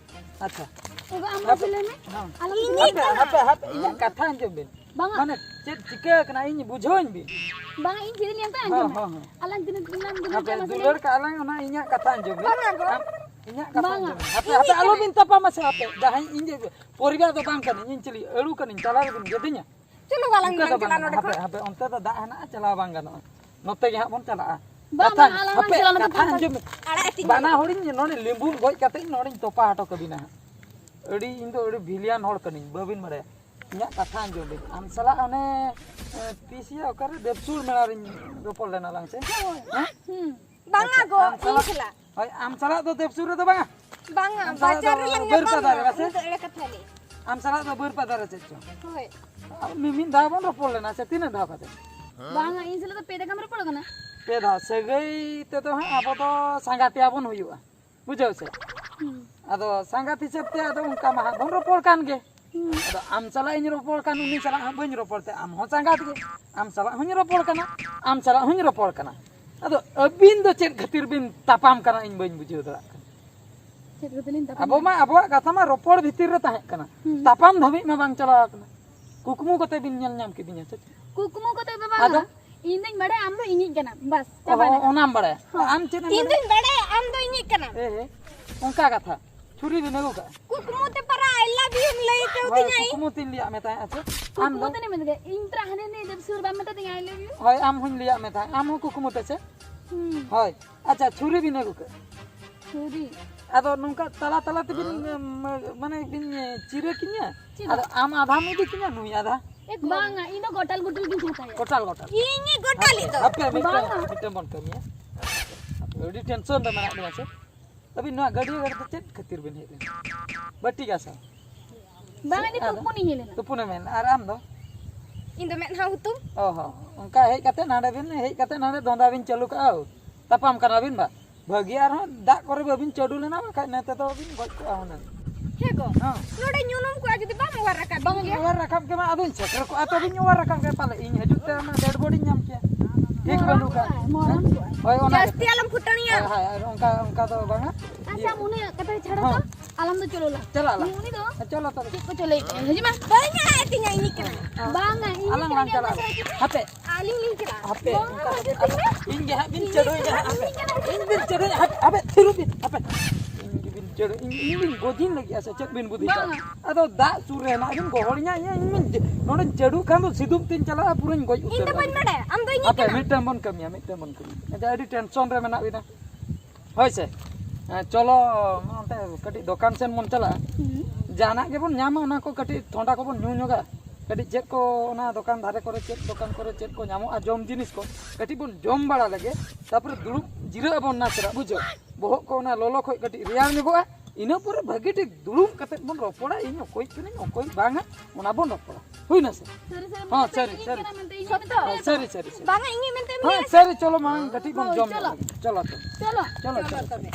ᱟᱪᱪᱷᱟ᱾ ᱜᱚ, ᱟᱢ ᱦᱟᱯᱮ, ᱢᱟᱥᱮ ᱞᱟᱹᱭ ᱢᱮ᱾ ᱦᱮᱸ᱾ ᱟᱞᱟᱝ ᱦᱟᱯᱮ, ᱤᱧᱤᱡ ᱠᱟᱱᱟ᱾ ᱦᱟᱯᱮ, ᱦᱟᱯᱮ, ᱤᱧᱟᱜ ᱠᱟᱛᱷᱟ ᱟᱸᱡᱚᱢ ᱵᱤᱱ᱾ ᱵᱟᱝᱟ᱾ ᱢᱟᱱᱮ, ᱪᱮᱫ ᱪᱤᱠᱟᱹ ᱟᱠᱟᱱᱟ, ᱤᱧ ᱵᱩᱡᱷᱟᱹᱣᱟᱹᱧ ᱵᱤᱱ᱾ ᱵᱟᱝᱟ, ᱤᱧ ᱪᱮᱫ ᱤᱧ ᱞᱟᱹᱭᱟ, ᱦᱮᱸ, ᱟᱸᱡᱚᱢ ᱢᱮ᱾ ᱦᱮᱸ, ᱦᱮᱸ᱾ ᱟᱞᱟᱝ ᱛᱤᱱᱟᱹᱜ ᱫᱤᱱ ᱞᱟᱝ ᱫᱩᱞᱟᱹᱲ ᱦᱟᱯᱮ, ᱠᱟᱱᱟ ᱢᱟᱥᱮ ᱫᱩᱞᱟᱹᱲ ᱞᱟᱹᱭ ᱢᱮ᱾ ᱠᱟᱜᱼᱟ ᱞᱟᱝ, ᱚᱱᱟ ᱤᱧᱟᱜ ᱠᱟᱛᱷᱟ ᱟᱸᱡᱚᱢ ᱵᱤᱱ᱾ ᱵᱟᱝᱟ ᱜᱚ᱾ ᱟᱢ, ᱤᱧᱟᱜ ᱠᱟᱛᱷᱟ ᱵᱟᱝᱟ᱾ ᱟᱸᱡᱚᱢ ᱵᱤᱱ᱾ ᱦᱟᱯᱮ, ᱤᱧᱤᱡ ᱦᱟᱯᱮ, ᱠᱟᱱᱟ᱾ ᱟᱞᱚᱵᱤᱱ ᱛᱟᱯᱟᱢᱟ ᱥᱮ, ᱦᱟᱯᱮ, ᱡᱟᱦᱟᱸᱭ ᱤᱧ ᱡᱮ ᱯᱚᱨᱤᱵᱟᱨ ᱫᱚ ᱵᱟᱝ ᱠᱟᱹᱱᱟᱹᱧ, ᱤᱧ ᱪᱤᱞᱤ ᱟᱹᱲᱩ ᱠᱟᱹᱱᱟᱹᱧ, ᱛᱟᱞᱟ ᱨᱮᱵᱤᱱ ᱜᱮᱫᱤᱧᱟ? ᱪᱚᱞᱚ, ᱟᱞᱟᱝ ᱚᱱᱠᱟ ᱫᱚ ᱜᱮᱞᱟᱝ ᱪᱟᱞᱟᱜᱼᱟ ᱵᱟᱝ, ᱱᱚᱰᱮ ᱦᱟᱯᱮ, ᱠᱷᱚᱱ᱾ ᱦᱟᱯᱮ, ᱚᱱᱛᱮ ᱫᱚ ᱫᱟᱜ ᱦᱮᱱᱟᱜᱼᱟ, ᱪᱟᱞᱟᱣ ᱵᱟᱝ ᱜᱟᱱᱚᱜᱼᱟ᱾ ᱱᱚᱛᱮ ᱜᱮ ᱦᱟᱸᱜ ᱵᱚᱱ ᱪᱟᱞᱟᱜᱼᱟ᱾ ᱵᱟᱝ, ᱠᱟᱛᱷᱟ, ᱵᱟᱝ, ᱟᱞᱟᱝ ᱞᱟᱝ ᱦᱟᱯᱮ, ᱪᱟᱞᱟᱜᱼᱟ, ᱱᱚᱛᱮ ᱠᱟᱛᱷᱟ ᱠᱷᱚᱱ᱾ ᱟᱸᱡᱚᱢ ᱢᱮ᱾ ᱟᱲᱟᱜ ᱟᱹᱛᱤᱧ ᱵᱟᱱᱟ ᱢᱮ᱾ ᱦᱚᱲᱤᱧ ᱱᱚᱰᱮ ᱞᱤᱢᱵᱩ ᱜᱚᱡ ᱠᱟᱛᱮ ᱤᱧ ᱱᱚᱰᱮᱧ ᱛᱚᱯᱟ ᱦᱚᱴᱚ ᱠᱟᱵᱤᱱᱟ ᱦᱟᱸᱜ᱾ ᱟᱹᱰᱤ, ᱤᱧ ᱫᱚ ᱟᱹᱰᱤ ᱵᱷᱤᱞᱤᱭᱟᱱ ᱦᱚᱲ ᱠᱟᱹᱱᱟᱹᱧ, ᱵᱟᱹᱵᱤᱱ ᱵᱟᱲᱟᱭᱟ᱾ ᱤᱧᱟᱹᱜ ᱠᱟᱛᱷᱟ ᱟᱸᱡᱚᱢ ᱵᱤᱱ᱾ ᱟᱢ ᱥᱟᱞᱟᱜ ᱚᱱᱮ, ᱮ, ᱛᱤᱥ ᱭᱟ ᱚᱠᱟᱨᱮ ᱫᱮᱵᱥᱩᱨ ᱢᱮᱞᱟ ᱨᱤᱧ ᱨᱚᱯᱚᱲ ᱞᱮᱱᱟ ᱞᱟᱝ ᱥᱮ? ᱦᱮᱸ? ᱦᱩᱸ᱾ ᱵᱟᱝᱟ ᱟᱪᱪᱷᱟ, ᱜᱚ, ᱟᱢ ᱤᱧ ᱥᱟᱞᱟᱜ, ᱥᱟᱞᱟᱜ᱾ ᱦᱳᱭ, ᱟᱢ ᱥᱟᱞᱟᱜ ᱫᱚ ᱫᱮᱵᱥᱩᱨ ᱨᱮᱫᱚ ᱵᱟᱝᱟ᱾ ᱵᱟᱝᱟ, ᱟᱢ ᱥᱟᱞᱟᱜ ᱵᱟᱡᱟᱨ ᱫᱚ ᱨᱮᱞᱟᱝ ᱵᱟᱹᱨᱯᱟᱫᱟ ᱧᱟᱯᱟᱢ ᱨᱮ, ᱞᱮᱱᱟ᱾ ᱵᱟᱥᱮ? ᱩᱱᱤ ᱫᱚ ᱮᱲᱮ ᱠᱟᱛᱷᱟ ᱞᱟᱹᱭ᱾ ᱟᱢ ᱥᱟᱞᱟᱜ ᱫᱚ ᱵᱟᱹᱨᱯᱟᱫᱟ ᱨᱮ ᱪᱮᱫ ᱪᱚᱝ? ᱦᱳᱭ᱾ ᱟᱨ ᱢᱤᱢᱤᱫ ᱫᱷᱟᱣ ᱵᱚᱱ ᱨᱚᱯᱚᱲ ᱞᱮᱱᱟ ᱥᱮ ᱛᱤᱱᱟᱹᱜ ᱫᱷᱟᱣ ᱠᱟᱛᱮ? ᱵᱟᱝᱟ, ᱤᱧ ᱥᱟᱞᱟᱜ ᱫᱚ ᱯᱮ ᱫᱷᱟᱣ ᱜᱟᱱ ᱨᱚᱯᱚᱲ ᱠᱟᱱᱟ᱾ ᱯᱮ ᱫᱷᱟᱣ᱾ ᱥᱟᱹᱜᱟᱹᱭ ᱛᱮᱫᱚ ᱦᱟᱸᱜ ᱟᱵᱚ ᱫᱚ ᱥᱟᱸᱜᱟᱛᱮᱭᱟ ᱵᱚᱱ ᱦᱩᱭᱩᱜᱼᱟ᱾ ᱵᱩᱡᱷᱟᱹᱣ ᱥᱮ? ᱦᱩᱸ᱾ ᱟᱫᱚ ᱥᱟᱸᱜᱟᱛ ᱦᱤᱥᱟᱹᱵ ᱛᱮ ᱟᱫᱚ ᱚᱱᱠᱟ ᱢᱟ ᱦᱟᱸᱜ ᱵᱚᱱ ᱨᱚᱯᱚᱲ ᱠᱟᱱ ᱜᱮ᱾ ᱦᱩᱸ᱾ ᱟᱫᱚ ᱟᱢ ᱥᱟᱞᱟᱜ ᱤᱧ ᱨᱚᱯᱚᱲ ᱠᱟᱱ, ᱩᱱᱤ ᱥᱟᱞᱟᱜ ᱦᱟᱸᱜ ᱵᱟᱹᱧ ᱨᱚᱯᱚᱲ ᱛᱮ, ᱟᱢ ᱦᱚᱸ ᱥᱟᱸᱜᱟᱛ ᱜᱮ᱾ ᱟᱢ ᱥᱟᱞᱟᱜ ᱦᱚᱸᱧ ᱨᱚᱯᱚᱲ ᱠᱟᱱᱟ, ᱟᱢ ᱥᱟᱞᱟᱜ ᱦᱚᱸᱧ ᱨᱚᱯᱚᱲ ᱠᱟᱱᱟ᱾ ᱟᱫᱚ ᱟᱹᱵᱤᱱ ᱫᱚ ᱪᱮᱫ ᱠᱷᱟᱹᱛᱤᱨ ᱵᱤᱱ ᱛᱟᱯᱟᱢ ᱠᱟᱱᱟ, ᱤᱧ ᱵᱟᱹᱧ ᱵᱩᱡᱷᱟᱹᱣ ᱫᱟᱲᱮᱭᱟᱜ ᱠᱟᱱᱟ᱾ ᱪᱮᱫ ᱠᱷᱟᱹᱛᱤᱨ ᱞᱤᱧ ᱛᱟᱯᱟᱢ ᱟᱵᱚ ᱠᱟᱱᱟ? ᱢᱟ ᱟᱵᱚᱣᱟᱜ ᱠᱟᱛᱷᱟ ᱢᱟ ᱨᱚᱯᱚᱲ ᱵᱷᱤᱛᱤᱨ ᱨᱮ ᱛᱟᱦᱮᱸ ᱠᱟᱱᱟ, ᱦᱩᱸ᱾ ᱛᱟᱯᱟᱢ ᱫᱷᱟᱹᱵᱤᱡ ᱢᱟ ᱵᱟᱝ ᱪᱟᱞᱟᱣ ᱠᱟᱱᱟ᱾ ᱠᱩᱠᱢᱩ ᱠᱟᱛᱮ ᱵᱤᱱ ᱧᱮᱞ ᱧᱟᱢ ᱠᱤᱫᱤᱧᱟ ᱥᱮ ᱪᱮᱫ? ᱠᱩᱠᱢᱩ ᱠᱟᱛᱮ ᱫᱚ ᱵᱟᱝᱟ᱾ ᱟᱫᱚ? ᱤᱧ ᱫᱚᱧ ᱵᱟᱲᱟᱭᱟ ᱟᱢ ᱫᱚ ᱤᱧᱤᱡ ᱠᱟᱱᱟᱢ, ᱵᱟᱥ, ᱪᱟᱵᱟᱭᱱᱟ᱾ ᱚᱱᱟᱢ ᱵᱟᱲᱟᱭᱟ? ᱦᱚᱸ᱾ ᱟᱢ ᱪᱮᱫ ᱮᱢ ᱤᱧ ᱵᱟᱲᱟᱭᱟ? ᱫᱚᱧ ᱵᱟᱲᱟᱭᱟ ᱟᱢ ᱫᱚ ᱤᱧᱤᱡ ᱠᱟᱱᱟᱢ᱾ ᱮ, ᱮ, ᱚᱱᱠᱟ ᱠᱟᱛᱷᱟ᱾ ᱪᱷᱩᱨᱤ ᱵᱤᱱ ᱟᱹᱜᱩ ᱠᱟᱜᱼᱟ? ᱠᱩᱠᱢᱩ ᱛᱮ ᱯᱟᱨᱟ I love you ᱮᱢ ᱞᱟᱹᱭ ᱦᱳᱭ, ᱠᱟᱣᱫᱤᱧᱟ ᱤᱧ᱾ ᱠᱩᱠᱢᱩ ᱛᱤᱧ ᱞᱟᱹᱭᱟᱜ ᱢᱮ ᱛᱟᱦᱮᱸᱫ, ᱟᱪᱪᱷᱟ᱾ ᱟᱢ ᱫᱚ? ᱠᱩᱠᱢᱩ ᱛᱮ ᱢᱮᱱ ᱠᱮᱫᱟ, ᱤᱧ ᱛᱚᱨᱟ ᱦᱟᱱᱮ ᱱᱤᱭᱟᱹ ᱡᱟᱹᱯᱥᱩᱨ ᱵᱟᱢ ᱢᱮᱛᱟ ᱫᱤᱧᱟ I love you? ᱦᱳᱭ, ᱟᱢ ᱦᱚᱸᱧ ᱞᱟᱹᱭᱟᱜ ᱢᱮ ᱛᱟᱦᱮᱸᱫ, ᱟᱢ ᱦᱚᱸ ᱠᱩᱠᱢᱩ ᱛᱮ ᱥᱮ? ᱦᱩᱸ᱾ ᱦᱳᱭ, ᱟᱪᱪᱷᱟ, ᱪᱷᱩᱨᱤ ᱵᱤᱱ ᱟᱹᱜᱩ ᱠᱟᱜᱼᱟ? ᱪᱷᱩᱨᱤ᱾ ᱟᱫᱚ ᱱᱚᱝᱠᱟ ᱛᱟᱞᱟ ᱛᱟᱞᱟ ᱛᱮᱵᱤᱱ, ᱮᱢ, ᱢᱟᱱᱮ ᱵᱤᱱ ᱪᱤᱨᱟᱹ ᱠᱤᱧᱟ? ᱪᱮᱫᱟᱜ? ᱟᱫᱚ ᱟᱢ ᱟᱫᱷᱟᱢ ᱤᱫᱤ ᱠᱤᱧᱟ, ᱱᱩᱭ ᱟᱫᱷᱟ? ᱮ, ᱵᱟᱝᱟ, ᱤᱧ ᱫᱚ ᱜᱚᱴᱟᱞ ᱜᱩᱴᱩᱞ ᱜᱤᱧ ᱦᱟᱛᱟᱭᱟ᱾ ᱜᱚᱴᱟᱞ ᱜᱚᱴᱟᱞ᱾ ᱤᱧᱤᱡ ᱜᱚᱴᱟᱞᱤᱡ ᱫᱚ᱾ ᱦᱟᱯᱮ, ᱢᱤᱫᱴᱟᱝ, ᱵᱟᱝᱟ᱾ ᱢᱤᱫᱴᱟᱝ ᱵᱚᱱ ᱠᱟᱹᱢᱤᱭᱟ᱾ ᱟᱹᱰᱤ tension ᱨᱮ ᱢᱮᱱᱟᱜ ᱵᱤᱱᱟ ᱥᱮ? ᱟᱹᱵᱤᱱ ᱱᱚᱣᱟ ᱜᱟᱹᱰᱭᱟᱹ ᱜᱟᱰᱟ ᱫᱚ ᱪᱮᱫ ᱠᱷᱟᱹᱛᱤᱨ ᱵᱤᱱ ᱦᱮᱡ ᱞᱮᱱᱟ? ᱵᱟᱹᱴᱤ ᱜᱷᱟᱥᱟᱣ? ᱵᱟᱝᱟ, ᱤᱧ ᱟᱫᱚ? ᱛᱩᱯᱩᱱᱤᱧ ᱦᱮᱡ ᱞᱮᱱᱟ᱾ ᱛᱩᱯᱩᱱᱮ ᱢᱮᱱ, ᱟᱨ ᱟᱢ ᱫᱚ? ᱤᱧ ᱫᱚ ᱢᱮᱫᱦᱟ ᱦᱩᱛᱩᱢ᱾ ᱚ ᱦᱚᱸ, ᱚᱱᱠᱟ ᱦᱮᱡ ᱠᱟᱛᱮ ᱱᱟᱰᱮ ᱵᱤᱱ ᱦᱮᱡ ᱠᱟᱛᱮ ᱱᱟᱰᱮ ᱫᱚᱸᱫᱟ ᱵᱤᱱ ᱪᱟᱹᱞᱩ ᱠᱟᱜᱼᱟ, ᱛᱟᱯᱟᱢ ᱠᱟᱱᱟ ᱵᱤᱱ ᱵᱟ? ᱵᱷᱟᱹᱜᱤ ᱟᱨᱦᱚᱸ ᱫᱟᱜ ᱠᱚᱨᱮ ᱵᱟᱹᱵᱤᱱ ᱪᱟᱹᱰᱩ ᱞᱮᱱᱟ, ᱵᱟᱠᱷᱟᱡ ᱱᱮᱛᱮ ᱫᱚ ᱵᱤᱱ ᱜᱚᱡ ᱠᱚᱜᱼᱟ ᱦᱩᱱᱟᱹᱝ᱾ ᱦᱮᱸ ᱜᱚ᱾ ᱦᱮᱸ᱾ ᱱᱚᱰᱮ ᱧᱩᱱᱩᱢ ᱠᱚᱜᱼᱟ, ᱡᱩᱫᱤ ᱵᱟᱢ ᱚᱣᱟᱨ ᱨᱟᱠᱟᱵ ᱵᱟᱝ ᱠᱮᱭᱟ᱾ ᱚᱣᱟᱨ ᱨᱟᱠᱟᱵ ᱜᱮ ᱢᱟ, ᱟᱫᱚᱧ ᱥᱮᱴᱮᱨ ᱠᱚᱜᱼᱟ ᱛᱚ, ᱵᱤᱱ ᱚᱣᱟᱨ ᱨᱟᱠᱟᱵ ᱜᱮ ᱯᱟᱞᱮ, ᱤᱧ ᱦᱤᱡᱩᱜ ᱛᱮ ᱚᱱᱟ dead body ᱧᱟᱢ ᱠᱮᱭᱟ᱾ ᱴᱷᱤᱠ ᱵᱟᱹᱱᱩᱜ ᱠᱟᱜ᱾ ᱢᱚᱨᱟᱢ ᱠᱚᱜᱼᱟ᱾ ᱦᱳᱭ, ᱚᱱᱟ ᱡᱟᱹᱥᱛᱤ ᱜᱮ᱾ ᱟᱞᱚᱢ ᱯᱷᱩᱴᱟᱹᱱᱤᱭᱟ᱾ ᱦᱳᱭ, ᱦᱳᱭ, ᱟᱨ ᱚᱱᱠᱟ, ᱚᱱᱠᱟ ᱫᱚ ᱵᱟᱝᱟ᱾ ᱟᱪᱪᱷᱟ, ᱤᱭᱟᱹ᱾ ᱩᱱᱤ ᱠᱟᱛᱷᱟ ᱪᱷᱟᱲᱟ ᱦᱚᱸ᱾ ᱛᱚ, ᱟᱞᱟᱝ ᱫᱚ ᱪᱚᱞᱚ ᱞᱟᱝ᱾ ᱪᱟᱞᱟᱜ ᱟᱞᱟᱝ᱾ ᱩᱱᱤ ᱫᱚ ᱦᱮᱸ, ᱪᱚᱞᱚ ᱛᱚᱵᱮ᱾ ᱪᱮᱫ ᱠᱚ ᱪᱚᱞᱚᱭᱮᱫ ᱛᱟᱭᱟ? ᱦᱤᱡᱩᱜ ᱢᱮ᱾ ᱵᱟᱹᱧ ᱟᱲᱟᱜ ᱛᱤᱧᱟ ᱤᱧ ᱮᱠᱞᱟ᱾ ᱵᱟᱝᱟ, ᱤᱧ ᱟᱞᱟᱝ ᱞᱟᱝ ᱪᱟᱞᱟᱜᱼᱟ᱾ ᱦᱟᱯᱮ᱾ ᱟᱹᱞᱤᱧ ᱞᱤᱧ ᱪᱟᱞᱟᱜᱼᱟ᱾ ᱦᱟᱯᱮ, ᱵᱟᱝᱟ, ᱚᱱᱠᱟ ᱫᱚ ᱦᱤᱡᱩᱜ ᱦᱟᱯᱮ᱾ ᱢᱮ᱾ ᱤᱧ ᱜᱮ ᱦᱟᱸᱜ ᱵᱤᱱ ᱤᱧ ᱪᱟᱹᱰᱩᱭ ᱜᱮ ᱦᱟᱸᱜ, ᱦᱟᱯᱮ᱾ ᱤᱧ ᱜᱮ ᱤᱧ ᱵᱤᱱ ᱪᱟᱹᱰᱩᱭ ᱦᱟᱸᱜ, ᱦᱟᱯᱮ, ᱛᱷᱤᱨᱚᱜ ᱵᱤᱱ, ᱦᱟᱯᱮ᱾ ᱤᱧ ᱜᱮ ᱵᱤᱱ ᱪᱟᱹᱰᱩ, ᱤᱧ, ᱤᱧ ᱵᱤᱱ ᱜᱚᱡᱤᱧ ᱞᱟᱹᱜᱤᱫᱼᱟ ᱥᱮ ᱪᱮᱫ ᱵᱤᱱ ᱵᱩᱫᱷᱤ ᱠᱟᱜᱼᱟ? ᱵᱟᱝᱟ᱾ ᱟᱫᱚ ᱫᱟᱜ ᱥᱩᱨ ᱨᱮ ᱦᱮᱱᱟᱜ ᱵᱤᱱ ᱜᱚᱦᱚᱲᱤᱧᱟ, ᱤᱧ, ᱤᱧ ᱵᱤᱱ, ᱱᱚᱰᱮᱧ ᱪᱟᱹᱰᱩ ᱠᱷᱟᱱ ᱫᱚ ᱥᱤᱫᱩᱯ ᱛᱤᱧ ᱪᱟᱞᱟᱜᱼᱟ, ᱯᱩᱨᱟᱹᱧ ᱜᱚᱡ ᱤᱧ ᱫᱚ ᱩᱛᱟᱹᱨᱚᱜᱼᱟ᱾ ᱵᱟᱹᱧ ᱵᱟᱰᱟᱭᱟ, ᱟᱢ ᱫᱚ ᱤᱧᱤᱡ ᱦᱟᱯᱮ, ᱠᱟᱱᱟᱢ᱾ ᱢᱤᱫᱴᱟᱝ ᱵᱚᱱ ᱠᱟᱹᱢᱤᱭᱟ, ᱢᱤᱫᱴᱟᱝ ᱵᱚᱱ ᱠᱟᱹᱢᱤᱭᱟ᱾ ᱟᱪᱪᱷᱟ, ᱟᱹᱰᱤ tension ᱨᱮ ᱢᱮᱱᱟᱜ ᱵᱤᱱᱟ᱾ ᱦᱳᱭ ᱥᱮ᱾ ᱦᱮᱸ, ᱪᱚᱞᱚ, ᱚᱱᱛᱮ ᱠᱟᱹᱴᱤᱡ ᱫᱚᱠᱟᱱ ᱥᱮᱱ ᱵᱚᱱ ᱪᱟᱞᱟᱜᱼᱟ᱾ ᱦᱩᱸ᱾ ᱡᱟᱦᱟᱱᱟᱜ ᱜᱮᱵᱚᱱ ᱧᱟᱢᱟ, ᱚᱱᱟ ᱠᱚ ᱠᱟᱹᱴᱤᱡ ᱛᱷᱚᱱᱰᱟ ᱠᱚᱵᱚᱱ ᱧᱩ ᱧᱚᱜᱟ᱾ ᱠᱟᱹᱴᱤᱡ ᱪᱮᱫ ᱠᱚ ᱚᱱᱟ ᱫᱚᱠᱟᱱ ᱫᱷᱟᱨᱮ ᱠᱚᱨᱮ, ᱪᱮᱫ ᱫᱚᱠᱟᱱ ᱠᱚᱨᱮ ᱪᱮᱫ ᱠᱚ ᱧᱟᱢᱚᱜᱼᱟ, ᱡᱚᱢ ᱡᱤᱱᱤᱥ ᱠᱚ, ᱠᱟᱹᱴᱤᱡ ᱵᱚᱱ ᱡᱚᱢ ᱵᱟᱲᱟ ᱞᱮᱜᱮ᱾ ᱛᱟᱨᱯᱚᱨᱮ ᱫᱩᱲᱩᱵ ᱡᱤᱨᱟᱹᱜ ᱟᱵᱚᱱ ᱱᱟᱥᱮᱱᱟᱜ, ᱵᱩᱡᱷᱟᱹᱣ? ᱵᱚᱦᱚᱜ ᱠᱚ ᱚᱱᱟ ᱞᱚᱞᱚ ᱠᱷᱚᱡ ᱠᱟᱹᱴᱤᱡ ᱨᱮᱭᱟᱲ ᱧᱚᱜᱚᱜᱼᱟ᱾ ᱤᱱᱟᱹ ᱯᱚᱨᱮ ᱵᱷᱟᱹᱜᱤ ᱴᱷᱤᱠ ᱫᱩᱲᱩᱵ ᱠᱟᱛᱮᱫ ᱵᱚᱱ ᱨᱚᱯᱚᱲᱟ, ᱤᱧ ᱚᱠᱚᱭ ᱠᱟᱹᱱᱟᱹᱧ, ᱚᱠᱚᱭ ᱵᱟᱝᱟ, ᱚᱱᱟ ᱵᱚᱱ ᱨᱚᱯᱚᱲᱟ᱾ ᱦᱩᱭ ᱱᱟ ᱥᱮ? ᱥᱟᱹᱨᱤ ᱥᱟᱹᱨᱤ ᱦᱚᱸ, ᱢᱮᱱᱛᱮ ᱥᱟᱹᱨᱤ, ᱤᱧ ᱥᱟᱹᱨᱤ᱾ ᱠᱟᱱᱟ ᱢᱮᱱᱛᱮ ᱤᱧ ᱥᱚᱛᱛᱚ? ᱢᱮᱛᱟᱢ ᱦᱚᱸ, ᱠᱟᱱᱟ᱾ ᱥᱟᱹᱨᱤ, ᱥᱟᱹᱨᱤ, ᱥᱟᱹᱨᱤ᱾ ᱵᱟᱝᱟ, ᱤᱧᱤᱧ ᱢᱮᱱᱛᱮ ᱦᱳᱭ, ᱢᱮᱭᱟ᱾ ᱥᱟᱹᱨᱤ, ᱪᱚᱞᱚ ᱢᱟᱲᱟᱝ ᱠᱟᱹᱴᱤᱡ ᱵᱚᱱ ᱦᱳᱭ, ᱡᱚᱢ ᱪᱚᱞᱚ᱾ ᱧᱚᱜ ᱞᱮᱜᱮ᱾ ᱪᱚᱞᱚ ᱛᱚ᱾ ᱪᱚᱞᱚ, ᱪᱚᱞᱚ, ᱪᱚᱞᱚ᱾ ᱛᱚᱵᱮ᱾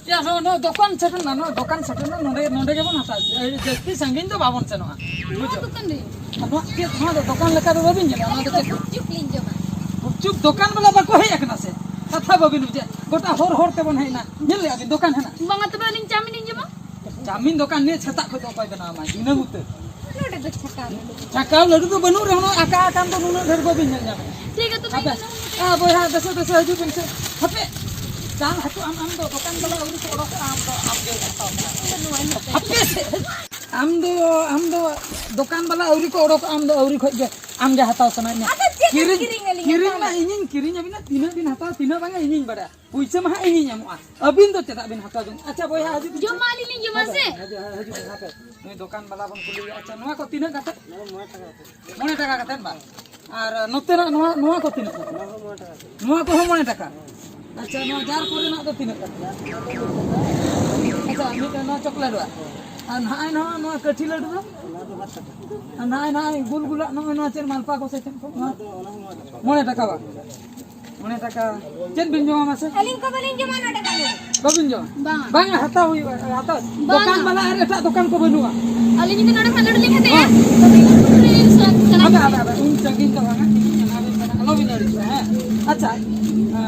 ᱭᱟ, ᱱᱚᱣᱟ, ᱱᱚᱣᱟ ᱫᱚᱠᱟᱱ ᱥᱮᱴᱮᱨ ᱱᱟ, ᱱᱚᱣᱟ ᱫᱚᱠᱟᱱ ᱥᱮᱴᱮᱨ ᱱᱟ, ᱱᱚᱰᱮ, ᱱᱚᱰᱮ ᱜᱮᱵᱚᱱ ᱦᱟᱛᱟᱣᱟ᱾ ᱟᱹᱰᱤ ᱡᱟᱹᱥᱛᱤ ᱥᱟᱺᱜᱤᱧ ᱫᱚ ᱵᱟᱵᱚᱱ ᱥᱮᱱᱚᱜᱼᱟ᱾ ᱱᱚᱣᱟ ᱵᱩᱡᱷᱟᱹᱣ? ᱫᱚᱠᱟᱱ ᱨᱮ᱾ ᱟᱨ ᱱᱚᱣᱟ ᱪᱮᱫ, ᱱᱚᱣᱟ ᱫᱚ ᱫᱚᱠᱟᱱ ᱞᱮᱠᱟ ᱫᱚ ᱵᱟᱹᱵᱤᱱ ᱧᱮᱞᱟ, ᱱᱚᱣᱟ ᱟᱹᱞᱤᱧ ᱫᱚ ᱫᱚ ᱪᱮᱫ? ᱜᱩᱯᱪᱩᱯ ᱞᱤᱧ ᱡᱚᱢᱟ᱾ ᱜᱩᱯᱪᱩᱯ ᱫᱚᱠᱟᱱ ᱵᱟᱞᱟ ᱵᱟᱠᱚ ᱦᱮᱡ ᱟᱠᱟᱱᱟ ᱥᱮ? ᱠᱟᱛᱷᱟ ᱵᱟᱹᱵᱤᱱ ᱵᱩᱡᱷᱟᱹᱣᱟ᱾ ᱜᱚᱴᱟ ᱦᱚᱨ ᱦᱚᱨ ᱛᱮᱵᱚᱱ ᱦᱮᱡ ᱮᱱᱟ᱾ ᱧᱮᱞ ᱞᱮᱜᱼᱟ ᱵᱤᱱ ᱫᱚᱠᱟᱱ ᱦᱮᱱᱟᱜ? ᱵᱟᱝᱟ, ᱛᱚᱵᱮ ᱟᱹᱞᱤᱧ ᱪᱟᱣᱢᱤᱱ ᱞᱤᱧ ᱡᱚᱢᱟ᱾ ᱪᱟᱣᱢᱤᱱ ᱫᱚᱠᱟᱱ ᱱᱤᱭᱟᱹ ᱥᱮᱛᱟᱜ ᱠᱷᱚᱱ ᱫᱚ ᱚᱠᱚᱭ ᱵᱮᱱᱟᱣ ᱟᱢᱟ? ᱫᱤᱱᱟᱹᱢ ᱩᱛᱟᱹᱨ᱾ ᱱᱚᱰᱮ ᱪᱷᱟᱠᱟᱣ ᱞᱟᱹᱰᱩ ᱫᱚ ᱵᱟᱹᱱᱩᱜ ᱨᱮᱦᱚᱸ, ᱟᱠᱟ ᱟᱠᱟᱱ ᱫᱚ ᱱᱩᱱᱟᱹᱜ ᱰᱷᱮᱨ ᱵᱟᱹᱵᱤᱱ ᱧᱮᱞ ᱧᱟᱢᱟ᱾ ᱴᱷᱤᱠ ᱜᱮᱭᱟ, ᱛᱚᱵᱮ ᱦᱟᱯᱮ, ᱤᱧ ᱫᱚ ᱱᱚᱣᱟ ᱟ, ᱵᱚᱭᱦᱟ, ᱫᱮᱥᱮ, ᱫᱮᱥᱮ ᱦᱤᱡᱩᱜ ᱵᱤᱱ ᱥᱮ᱾ ᱦᱟᱯᱮ, ᱪᱟᱞ ᱦᱟᱹᱠᱩ, ᱟᱢ, ᱟᱢ ᱫᱚ ᱫᱚᱠᱟᱱ ᱵᱟᱞᱟ ᱟᱹᱣᱨᱤ ᱠᱚ ᱚᱰᱚᱠᱚᱜᱼᱟ, ᱟᱢ ᱫᱚ, ᱟᱢ ᱜᱮ ᱦᱟᱛᱟᱣ ᱢᱮ᱾ ᱤᱧ ᱫᱚ ᱱᱚᱣᱟᱧ ᱦᱟᱛᱟᱣᱟ᱾ ᱦᱟᱯᱮ ᱥᱮ, ᱟᱢ ᱫᱚ, ᱟᱢ ᱫᱚ ᱫᱚᱠᱟᱱ ᱵᱟᱞᱟ ᱟᱹᱣᱨᱤ ᱠᱚ ᱚᱰᱚᱠᱚᱜᱼᱟ, ᱟᱢ ᱫᱚ ᱟᱹᱣᱨᱤ ᱠᱷᱚᱡ ᱜᱮ ᱟᱢ ᱜᱮ ᱦᱟᱛᱟᱣ ᱥᱟᱱᱟᱭᱮᱫ ᱢᱮᱭᱟ᱾ ᱟᱫᱚ ᱪᱮᱫ ᱮᱢ ᱠᱤᱨᱤᱧ, ᱠᱤᱨᱤᱧ ᱟᱹᱞᱤᱧᱟ ᱠᱤᱨᱤᱧ ᱢᱟ ᱛᱟᱦᱚᱞᱮ? ᱤᱧᱤᱧ ᱠᱤᱨᱤᱧ ᱟᱹᱵᱤᱱᱟ, ᱛᱤᱱᱟᱹᱜ ᱵᱤᱱ ᱦᱟᱛᱟᱣᱟ, ᱛᱤᱱᱟᱹᱜ ᱵᱟᱝᱟ, ᱤᱧᱤᱧ ᱵᱟᱲᱟᱭᱟ᱾ ᱯᱩᱭᱥᱟᱹ ᱢᱟ ᱦᱟᱸᱜ ᱤᱧᱤᱧ ᱮᱢᱚᱜᱼᱟ, ᱟᱹᱵᱤᱱ ᱫᱚ ᱪᱮᱫᱟᱜ ᱵᱤᱱ ᱦᱟᱛᱟᱣ ᱡᱚᱝ? ᱟᱪᱪᱷᱟ ᱵᱚᱭᱦᱟ, ᱦᱤᱡᱩᱜ ᱵᱤᱱ ᱡᱚᱢ ᱥᱮ᱾ ᱢᱟ ᱟᱹᱞᱤᱧ ᱞᱤᱧ ᱡᱚᱢᱟ ᱦᱟᱯᱮ, ᱥᱮ? ᱦᱤᱡᱩᱜ, ᱦᱤᱡᱩᱜ ᱵᱤᱱ ᱦᱟᱯᱮ᱾ ᱱᱩᱭ ᱫᱚᱠᱟᱱ ᱵᱟᱞᱟ ᱵᱚᱱ ᱠᱩᱞᱤᱭᱮᱭᱟ᱾ ᱟᱪᱪᱷᱟ, ᱱᱚᱣᱟ ᱠᱚ ᱛᱤᱱᱟᱹᱜ ᱠᱟᱛᱮ? ᱢᱚᱬᱮ ᱴᱟᱠᱟ ᱠᱟᱛᱮ ᱵᱟᱝ? ᱟᱨ ᱱᱚᱛᱮᱱᱟᱜ ᱱᱚᱣᱟ, ᱱᱚᱣᱟ ᱠᱚ ᱛᱤᱱᱟᱹᱜ ᱠᱟᱛᱮ? ᱱᱚᱣᱟ ᱠᱚᱦᱚᱸ ᱢᱚᱬᱮ ᱴᱟᱠᱟ᱾ ᱟᱪᱪᱷᱟ, ᱱᱚᱣᱟ ᱡᱟᱨ ᱠᱚᱨᱮᱱᱟᱜ ᱫᱚ ᱛᱤᱱᱟᱹᱜ ᱠᱟᱛᱮ? ᱟᱪᱪᱷᱟ, ᱢᱤᱫᱴᱮᱱ ᱱᱚᱣᱟ ᱪᱚᱠᱞᱮᱴ ᱵᱟᱝ? ᱟᱨ ᱱᱚᱜᱼᱚᱭ ᱱᱚᱣᱟ, ᱱᱚᱣᱟ ᱠᱟᱹᱴᱷᱤ ᱞᱟᱹᱰᱩ ᱫᱚ? ᱟᱨ ᱱᱚᱜᱼᱚᱭ, ᱱᱚᱜᱼᱚᱭ ᱜᱩᱞ ᱜᱩᱞᱟᱜ ᱱᱚᱜᱼᱚᱭ ᱱᱚᱣᱟ ᱪᱮᱫ ᱢᱟᱞᱯᱟ ᱠᱚ ᱥᱮ ᱪᱮᱫ ᱠᱚ? ᱱᱚᱣᱟ ᱢᱚᱬᱮ ᱴᱟᱠᱟ ᱵᱟᱝ? ᱢᱚᱬᱮ ᱴᱟᱠᱟ᱾ ᱪᱮᱫ ᱵᱤᱱ ᱡᱚᱢᱟ ᱢᱟᱥᱮ? ᱟᱹᱞᱤᱧ ᱠᱚ ᱵᱟᱹᱞᱤᱧ ᱡᱚᱢᱟ ᱱᱚᱰᱮ ᱠᱷᱟᱱ ᱫᱚ᱾ ᱵᱟᱵᱤᱱ ᱡᱚᱢᱟ? ᱵᱟᱝ᱾ ᱵᱟᱝᱟ, ᱦᱟᱛᱟᱣ ᱦᱩᱭᱩᱜᱼᱟ, ᱦᱟᱛᱟᱣ᱾ ᱵᱟᱝᱟ᱾ ᱫᱚᱠᱟᱱ ᱵᱟᱞᱟ ᱟᱨ ᱮᱴᱟᱜ ᱫᱚᱠᱟᱱ ᱠᱚ ᱵᱟᱹᱱᱩᱜᱼᱟ? ᱟᱹᱞᱤᱧ ᱡᱩᱫᱤ ᱱᱚᱰᱮ ᱠᱷᱟᱱ ᱞᱟᱹᱰᱩ ᱞᱤᱧ ᱦᱟᱛᱟᱭᱟ, ᱦᱮᱸ᱾ ᱛᱚᱵᱮ ᱤᱧ ᱦᱚᱸ ᱥᱟᱱᱟᱧ ᱦᱟᱯᱮ, ᱠᱟᱱᱟ᱾ ᱦᱟᱯᱮ, ᱦᱟᱯᱮ, ᱩᱱ ᱥᱟᱺᱜᱤᱧ ᱫᱚ ᱵᱟᱝᱟ, ᱤᱧ ᱮᱢᱟᱵᱤᱱ ᱠᱟᱱᱟ, ᱟᱞᱚᱵᱤᱱ ᱟᱹᱲᱤᱥᱚᱜᱼᱟ, ᱦᱮᱸ? ᱟᱪᱪᱷᱟ, ᱮᱸ,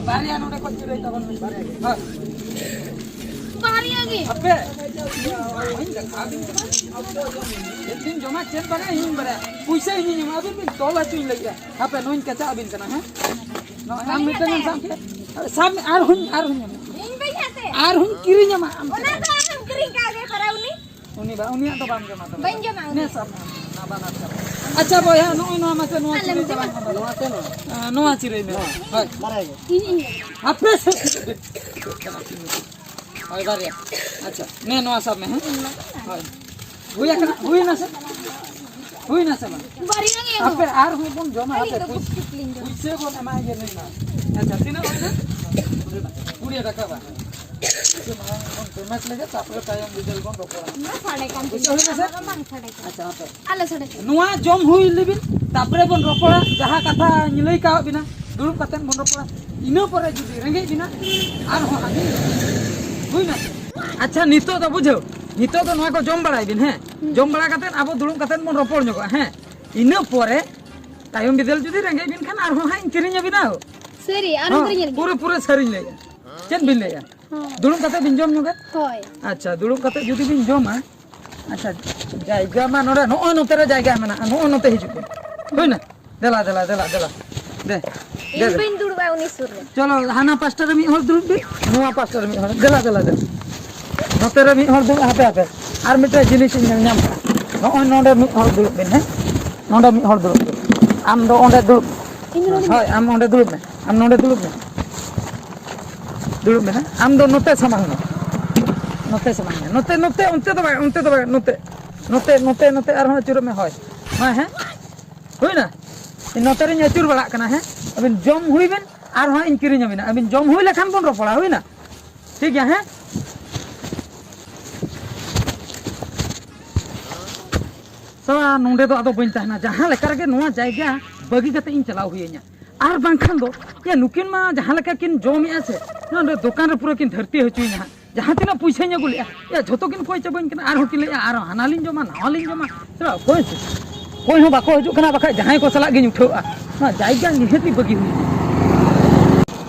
ᱵᱟᱨᱭᱟ ᱱᱚᱰᱮ ᱠᱷᱚᱡ ᱜᱤᱨᱟᱹᱭ ᱛᱟᱵᱚᱱ ᱵᱤᱱ, ᱵᱟᱨᱭᱟ ᱜᱮ᱾ ᱦᱳᱭ᱾ ᱵᱟᱨᱭᱟ ᱜᱮ᱾ ᱦᱟᱯᱮ, ᱤᱧ ᱫᱮᱠᱷᱟᱣ ᱟᱹᱵᱤᱱ ᱠᱟᱱᱟ, ᱪᱮᱫ ᱵᱤᱱ ᱡᱚᱢᱟ, ᱪᱮᱫ ᱵᱟᱝᱟ, ᱤᱧᱤᱧ ᱵᱟᱲᱟᱭᱟ᱾ ᱯᱩᱭᱥᱟᱹ ᱤᱧᱤᱧ ᱮᱢᱟ, ᱟᱹᱵᱤᱱ ᱵᱤᱱ ᱛᱚᱞ ᱦᱚᱪᱚᱧ ᱞᱟᱹᱜᱤᱫᱼᱟ᱾ ᱦᱟᱯᱮ, ᱱᱚᱣᱟᱧ ᱠᱟᱪᱟᱣ ᱟᱹᱵᱤᱱ ᱠᱟᱱᱟ, ᱦᱮᱸ? ᱱᱚᱜᱼᱚᱭ ᱟᱢ ᱢᱤᱫᱴᱟᱝ ᱮᱢ ᱥᱟᱵ ᱠᱮᱫ᱾ ᱥᱟᱵ ᱢᱮ, ᱟᱨᱦᱚᱸᱧ, ᱟᱨᱦᱚᱸᱧ ᱮᱢᱟ᱾ ᱤᱧ ᱵᱟᱹᱧ ᱦᱟᱛᱟᱭᱟ᱾ ᱟᱨᱦᱚᱸᱧ ᱠᱤᱨᱤᱧ ᱟᱢᱟ ᱟᱢ ᱚᱱᱟ ᱴᱷᱮᱱ᱾ ᱫᱚ ᱟᱢᱮᱢ ᱠᱤᱨᱤᱧ ᱠᱟᱣᱫᱮᱭᱟ ᱯᱟᱨᱟ ᱩᱱᱤ᱾ ᱩᱱᱤ ᱵᱟ-, ᱩᱱᱤᱭᱟᱜ ᱫᱚ ᱵᱟᱢ ᱡᱚᱢᱟ ᱛᱚᱵᱮ᱾ ᱵᱟᱹᱧ ᱡᱚᱢᱟ ᱩᱱᱤ᱾ ᱱᱮ ᱥᱟᱵ ᱢᱮ, ᱚᱱᱟ ᱵᱟᱱᱟᱨ ᱪᱟᱵᱟ᱾ ᱟᱪᱪᱷᱟ ᱵᱚᱭᱦᱟ, ᱱᱚᱜᱼᱚᱭ ᱱᱚᱣᱟ ᱢᱟᱥᱮ, ᱱᱚᱣᱟ ᱟᱞᱮᱢ ᱪᱤᱨᱟᱹᱭ ᱡᱚᱢᱟ᱾ ᱛᱟᱞᱟᱝ ᱢᱮ᱾ ᱱᱚᱣᱟ ᱪᱮᱫ ᱱᱚᱣᱟ? ᱮᱸ, ᱱᱚᱣᱟ ᱪᱤᱨᱟᱹᱭ ᱢᱮ᱾ ᱦᱳᱭ᱾ ᱤᱧ, ᱤᱧ᱾ ᱦᱟᱯᱮ ᱥᱮ᱾ ᱦᱳᱭ, ᱵᱟᱨᱭᱟ᱾ ᱟᱪᱪᱷᱟ, ᱱᱮ ᱱᱚᱣᱟ ᱥᱟᱵ ᱢᱮ, ᱦᱮᱸ? ᱦᱳᱭ᱾ ᱦᱩᱭ ᱟᱠᱟᱱᱟ, ᱦᱩᱭᱱᱟ ᱥᱮ? ᱦᱩᱭᱱᱟ ᱥᱮ ᱵᱟᱝ? ᱵᱟᱨᱭᱟ ᱜᱮ ᱮᱢ ᱟᱯᱮ ᱢᱮ᱾ ᱟᱨᱦᱚᱸ ᱵᱚᱱ ᱡᱚᱢᱟ, ᱟᱹᱞᱤᱧ ᱦᱟᱯᱮ, ᱫᱚ ᱯᱩᱭᱥᱟᱹ, ᱜᱩᱯᱪᱩᱯ ᱞᱤᱧ ᱡᱚᱢᱟ᱾ ᱯᱩᱭᱥᱟᱹ ᱵᱚᱱ ᱮᱢᱟᱭ ᱜᱮ ᱱᱩᱭ ᱢᱟ᱾ ᱟᱪᱪᱷᱟ, ᱛᱤᱱᱟᱹᱜ ᱦᱩᱭᱱᱟ? ᱠᱩᱲᱤ ᱴᱟᱠᱟ ᱵᱟᱝ? ᱯᱩᱭᱥᱟᱹ ᱢᱟᱲᱟᱝ ᱵᱚᱱ payment ᱞᱮᱜᱮ, ᱛᱟᱨᱯᱚᱨᱮ ᱛᱟᱭᱚᱢ ᱵᱤᱫᱟᱹᱞ ᱵᱚᱱ ᱨᱚᱯᱚᱲᱟ᱾ ᱚᱱᱟ ᱥᱟᱰᱮ ᱠᱟᱱ ᱯᱩᱭᱥᱟᱹ ᱛᱤᱧᱟ, ᱦᱩᱭᱱᱟ ᱥᱮ? ᱚᱱᱟ ᱫᱚ ᱵᱟᱝ ᱥᱟᱰᱮ ᱠᱟᱱᱟ᱾ ᱟᱪᱪᱷᱟ, ᱦᱟᱯᱮ᱾ ᱟᱞᱮ ᱥᱟᱰᱮ ᱠᱟᱱᱟ᱾ ᱱᱚᱣᱟ ᱡᱚᱢ ᱦᱩᱭ ᱞᱮᱵᱤᱱ, ᱛᱟᱨᱯᱚᱨᱮ ᱵᱚᱱ ᱨᱚᱯᱚᱲᱟ᱾ ᱡᱟᱦᱟᱸ ᱠᱟᱛᱷᱟ ᱞᱟᱹᱭ ᱠᱟᱣᱟᱫ ᱵᱤᱱᱟ, ᱫᱩᱲᱩᱵ ᱠᱟᱛᱮᱫ ᱵᱚᱱ ᱨᱚᱯᱚᱲᱟ᱾ ᱤᱱᱟᱹ ᱯᱚᱨᱮ ᱡᱩᱫᱤ ᱨᱮᱸᱜᱮᱡ ᱵᱤᱱᱟ, ᱟᱨᱦᱚᱸ ᱦᱟᱹᱵᱤ ᱦᱩᱭᱱᱟ ᱥᱮ? ᱟᱪᱪᱷᱟ, ᱱᱤᱛᱚᱜ ᱫᱚ ᱵᱩᱡᱷᱟᱹᱣ, ᱱᱤᱛᱚᱜ ᱫᱚ ᱱᱚᱣᱟ ᱠᱚ ᱡᱚᱢ ᱵᱟᱲᱟᱭ ᱵᱤᱱ, ᱦᱮᱸ? ᱦᱩᱸ᱾ ᱡᱚᱢ ᱵᱟᱲᱟ ᱠᱟᱛᱮᱫ ᱟᱵᱚ ᱫᱩᱲᱩᱵ ᱠᱟᱛᱮᱫ ᱵᱚᱱ ᱨᱚᱯᱚᱲ ᱧᱚᱜᱚᱜᱼᱟ, ᱦᱮᱸ? ᱤᱱᱟᱹ ᱯᱚᱨᱮ ᱛᱟᱭᱚᱢ ᱵᱤᱫᱟᱹᱞ ᱡᱩᱫᱤ ᱨᱮᱸᱜᱮᱡ ᱵᱤᱱ ᱠᱷᱟᱱ, ᱟᱨᱦᱚᱸ ᱦᱟᱸᱜ ᱤᱧ ᱠᱤᱨᱤᱧ ᱟᱹᱵᱤᱱᱟ᱾ ᱥᱟᱹᱨᱤ, ᱟᱨᱦᱚᱸ ᱦᱚᱸ, ᱠᱤᱨᱤᱧ ᱟᱹᱞᱤᱧ᱾ ᱯᱩᱨᱟᱹ, ᱯᱩᱨᱟᱹ ᱥᱟᱹᱨᱤᱧ ᱞᱟᱹᱭᱮᱜᱼᱟ᱾ ᱪᱮᱫ ᱵᱤᱱ ᱞᱟᱹᱭᱮᱜᱼᱟ? ᱦᱚᱸ᱾ ᱫᱩᱲᱩᱵ ᱠᱟᱛᱮ ᱵᱤᱱ ᱡᱚᱢ ᱧᱚᱜᱟ? ᱦᱳᱭ᱾ ᱟᱪᱪᱷᱟ, ᱫᱩᱲᱩᱵ ᱠᱟᱛᱮ ᱡᱩᱫᱤ ᱵᱤᱱ ᱡᱚᱢᱟ, ᱟᱪᱪᱷᱟ, ᱡᱟᱭᱜᱟ ᱢᱟ ᱱᱚᱰᱮ, ᱱᱚᱜᱼᱚᱭ ᱱᱚᱛᱮ ᱨᱮ ᱡᱟᱭᱜᱟ ᱢᱮᱱᱟᱜᱼᱟ, ᱱᱚᱜᱼᱚᱭ ᱱᱚᱛᱮ ᱦᱤᱡᱩᱜ ᱵᱤᱱ᱾ ᱦᱩᱭᱱᱟ? ᱫᱮᱞᱟ, ᱫᱮᱞᱟ, ᱫᱮᱞᱟ, ᱫᱮᱞᱟ᱾ ᱫᱮ, ᱫᱮ, ᱤᱧ ᱫᱮ᱾ ᱵᱟᱹᱧ ᱫᱩᱲᱩᱵᱼᱟ ᱩᱱᱤ ᱥᱩᱨ ᱨᱮ᱾ ᱪᱚᱞᱚ, ᱦᱟᱱᱟ ᱯᱟᱥᱴᱟ ᱨᱮ ᱢᱤᱫ ᱦᱚᱲ ᱫᱩᱲᱩᱵ ᱵᱤᱱ, ᱱᱚᱣᱟ ᱯᱟᱥᱴᱟ ᱨᱮ ᱢᱤᱫ ᱦᱚᱲ᱾ ᱫᱮᱞᱟ, ᱫᱮᱞᱟ, ᱫᱮᱞᱟ᱾ ᱱᱚᱛᱮ ᱨᱮ ᱢᱤᱫ ᱦᱚᱲ ᱫᱩᱲᱩᱵ, ᱦᱟᱯᱮ, ᱦᱟᱯᱮ᱾ ᱟᱨ ᱢᱤᱫᱴᱮᱱ ᱡᱤᱱᱤᱥ ᱤᱧ ᱧᱮᱞ ᱧᱟᱢ ᱠᱟᱜᱼᱟ᱾ ᱱᱚᱜᱼᱚᱭ ᱱᱚᱰᱮ ᱢᱤᱫ ᱦᱚᱲ ᱫᱩᱲᱩᱵ ᱵᱤᱱ, ᱦᱮᱸ? ᱱᱚᱰᱮ ᱢᱤᱫ ᱦᱚᱲ ᱫᱩᱲᱩᱵ ᱵᱤᱱ᱾ ᱟᱢ ᱫᱚ ᱚᱸᱰᱮ ᱫᱩᱲᱩᱵ ᱢᱮ᱾ ᱤᱧ ᱱᱚᱰᱮ ᱦᱳᱭ, ᱟᱢ ᱚᱸᱰᱮ ᱫᱩᱲᱩᱵ ᱢᱮ᱾ ᱟᱢ ᱱᱚᱰᱮ ᱫᱩᱲᱩᱵ ᱢᱮ᱾ ᱫᱩᱲᱩᱵ ᱢᱮ, ᱦᱮᱸ? ᱟᱢ ᱫᱚ ᱱᱚᱛᱮ ᱥᱟᱢᱟᱝ ᱢᱮ᱾ ᱱᱚᱛᱮ ᱥᱟᱢᱟᱝ ᱢᱮ᱾ ᱱᱚᱛᱮ, ᱱᱚᱛᱮ, ᱚᱱᱛᱮ ᱫᱚ ᱵᱟᱝ, ᱚᱱᱛᱮ ᱫᱚ ᱵᱟᱝ, ᱱᱚᱛᱮ᱾ ᱱᱚᱛᱮ, ᱱᱚᱛᱮ, ᱱᱚᱛᱮ ᱟᱨᱦᱚᱸ ᱟᱹᱪᱩᱨᱚᱜ ᱢᱮ, ᱦᱳᱭ᱾ ᱦᱳᱭ, ᱦᱮᱸ? ᱦᱩᱭᱱᱟ? ᱤᱧ ᱱᱚᱛᱮ ᱨᱤᱧ ᱟᱹᱪᱩᱨ ᱵᱟᱲᱟᱜ ᱠᱟᱱᱟ, ᱦᱮᱸ? ᱟᱹᱵᱤᱱ ᱡᱚᱢ ᱦᱩᱭ ᱵᱮᱱ, ᱟᱨᱦᱚᱸ ᱤᱧ ᱠᱤᱨᱤᱧ ᱟᱹᱵᱤᱱᱟ᱾ ᱟᱹᱵᱤᱱ ᱡᱚᱢ ᱦᱩᱭ ᱞᱮᱠᱷᱟᱱ ᱵᱚᱱ ᱨᱚᱯᱚᱲᱟ, ᱦᱩᱭᱱᱟ? ᱴᱷᱤᱠ ᱜᱮᱭᱟ, ᱦᱮᱸ? ᱥᱟᱞᱟ, ᱱᱚᱸᱰᱮ ᱫᱚ ᱟᱫᱚ ᱵᱟᱹᱧ ᱛᱟᱦᱮᱱᱟ᱾ ᱡᱟᱦᱟᱸ ᱞᱮᱠᱟ ᱨᱮᱜᱮ ᱱᱚᱣᱟ ᱡᱟᱭᱜᱟ ᱵᱟᱹᱜᱤ ᱠᱟᱛᱮ ᱤᱧ ᱪᱟᱞᱟᱣ ᱦᱩᱭᱟᱹᱧᱟ᱾ ᱟᱨ ᱵᱟᱝᱠᱷᱟᱱ ᱫᱚ, ᱭᱟ, ᱱᱩᱠᱤᱱ ᱢᱟ ᱡᱟᱦᱟᱸ ᱞᱮᱠᱟ ᱠᱤᱱ ᱡᱚᱢᱮᱜᱼᱟ ᱥᱮ, ᱱᱚᱰᱮ ᱫᱚᱠᱟᱱ ᱨᱮ ᱯᱩᱨᱟᱹ ᱠᱤᱱ ᱫᱷᱟᱹᱨᱛᱤ ᱦᱚᱪᱚᱭᱤᱧᱟ ᱦᱟᱸᱜ᱾ ᱡᱟᱦᱟᱸ ᱛᱤᱱᱟᱹᱜ ᱯᱩᱭᱥᱟᱹᱧ ᱟᱹᱜᱩ ᱞᱮᱜᱼᱟ, ᱭᱟ, ᱡᱷᱚᱛᱚ ᱠᱤᱱ ᱠᱚᱭ ᱪᱟᱵᱟᱧ ᱠᱟᱱᱟ᱾ ᱟᱨᱦᱚᱸ ᱠᱤᱱ ᱞᱟᱹᱭᱮᱜᱼᱟ, "ᱟᱨᱦᱚᱸ ᱦᱟᱱᱟ ᱞᱤᱧ ᱡᱚᱢᱟ, ᱱᱟᱣᱟ ᱞᱤᱧ ᱡᱚᱢᱟ᱾" ᱥᱟᱞᱟ, ᱚᱠᱚᱭ ᱥᱮ? ᱚᱠᱚᱭ ᱦᱚᱸ ᱵᱟᱠᱚ ᱦᱤᱡᱩᱜ ᱠᱟᱱᱟ, ᱵᱟᱠᱷᱟᱡ ᱡᱟᱦᱟᱸᱭ ᱠᱚ ᱥᱟᱞᱟᱜ ᱜᱤᱧ ᱩᱴᱷᱟᱹᱣᱼᱟ᱾ ᱱᱚᱣᱟ ᱡᱟᱭᱜᱟ ᱱᱤᱦᱟᱹᱛᱤ ᱵᱟᱹᱜᱤ ᱦᱩᱭᱩᱜᱼᱟ᱾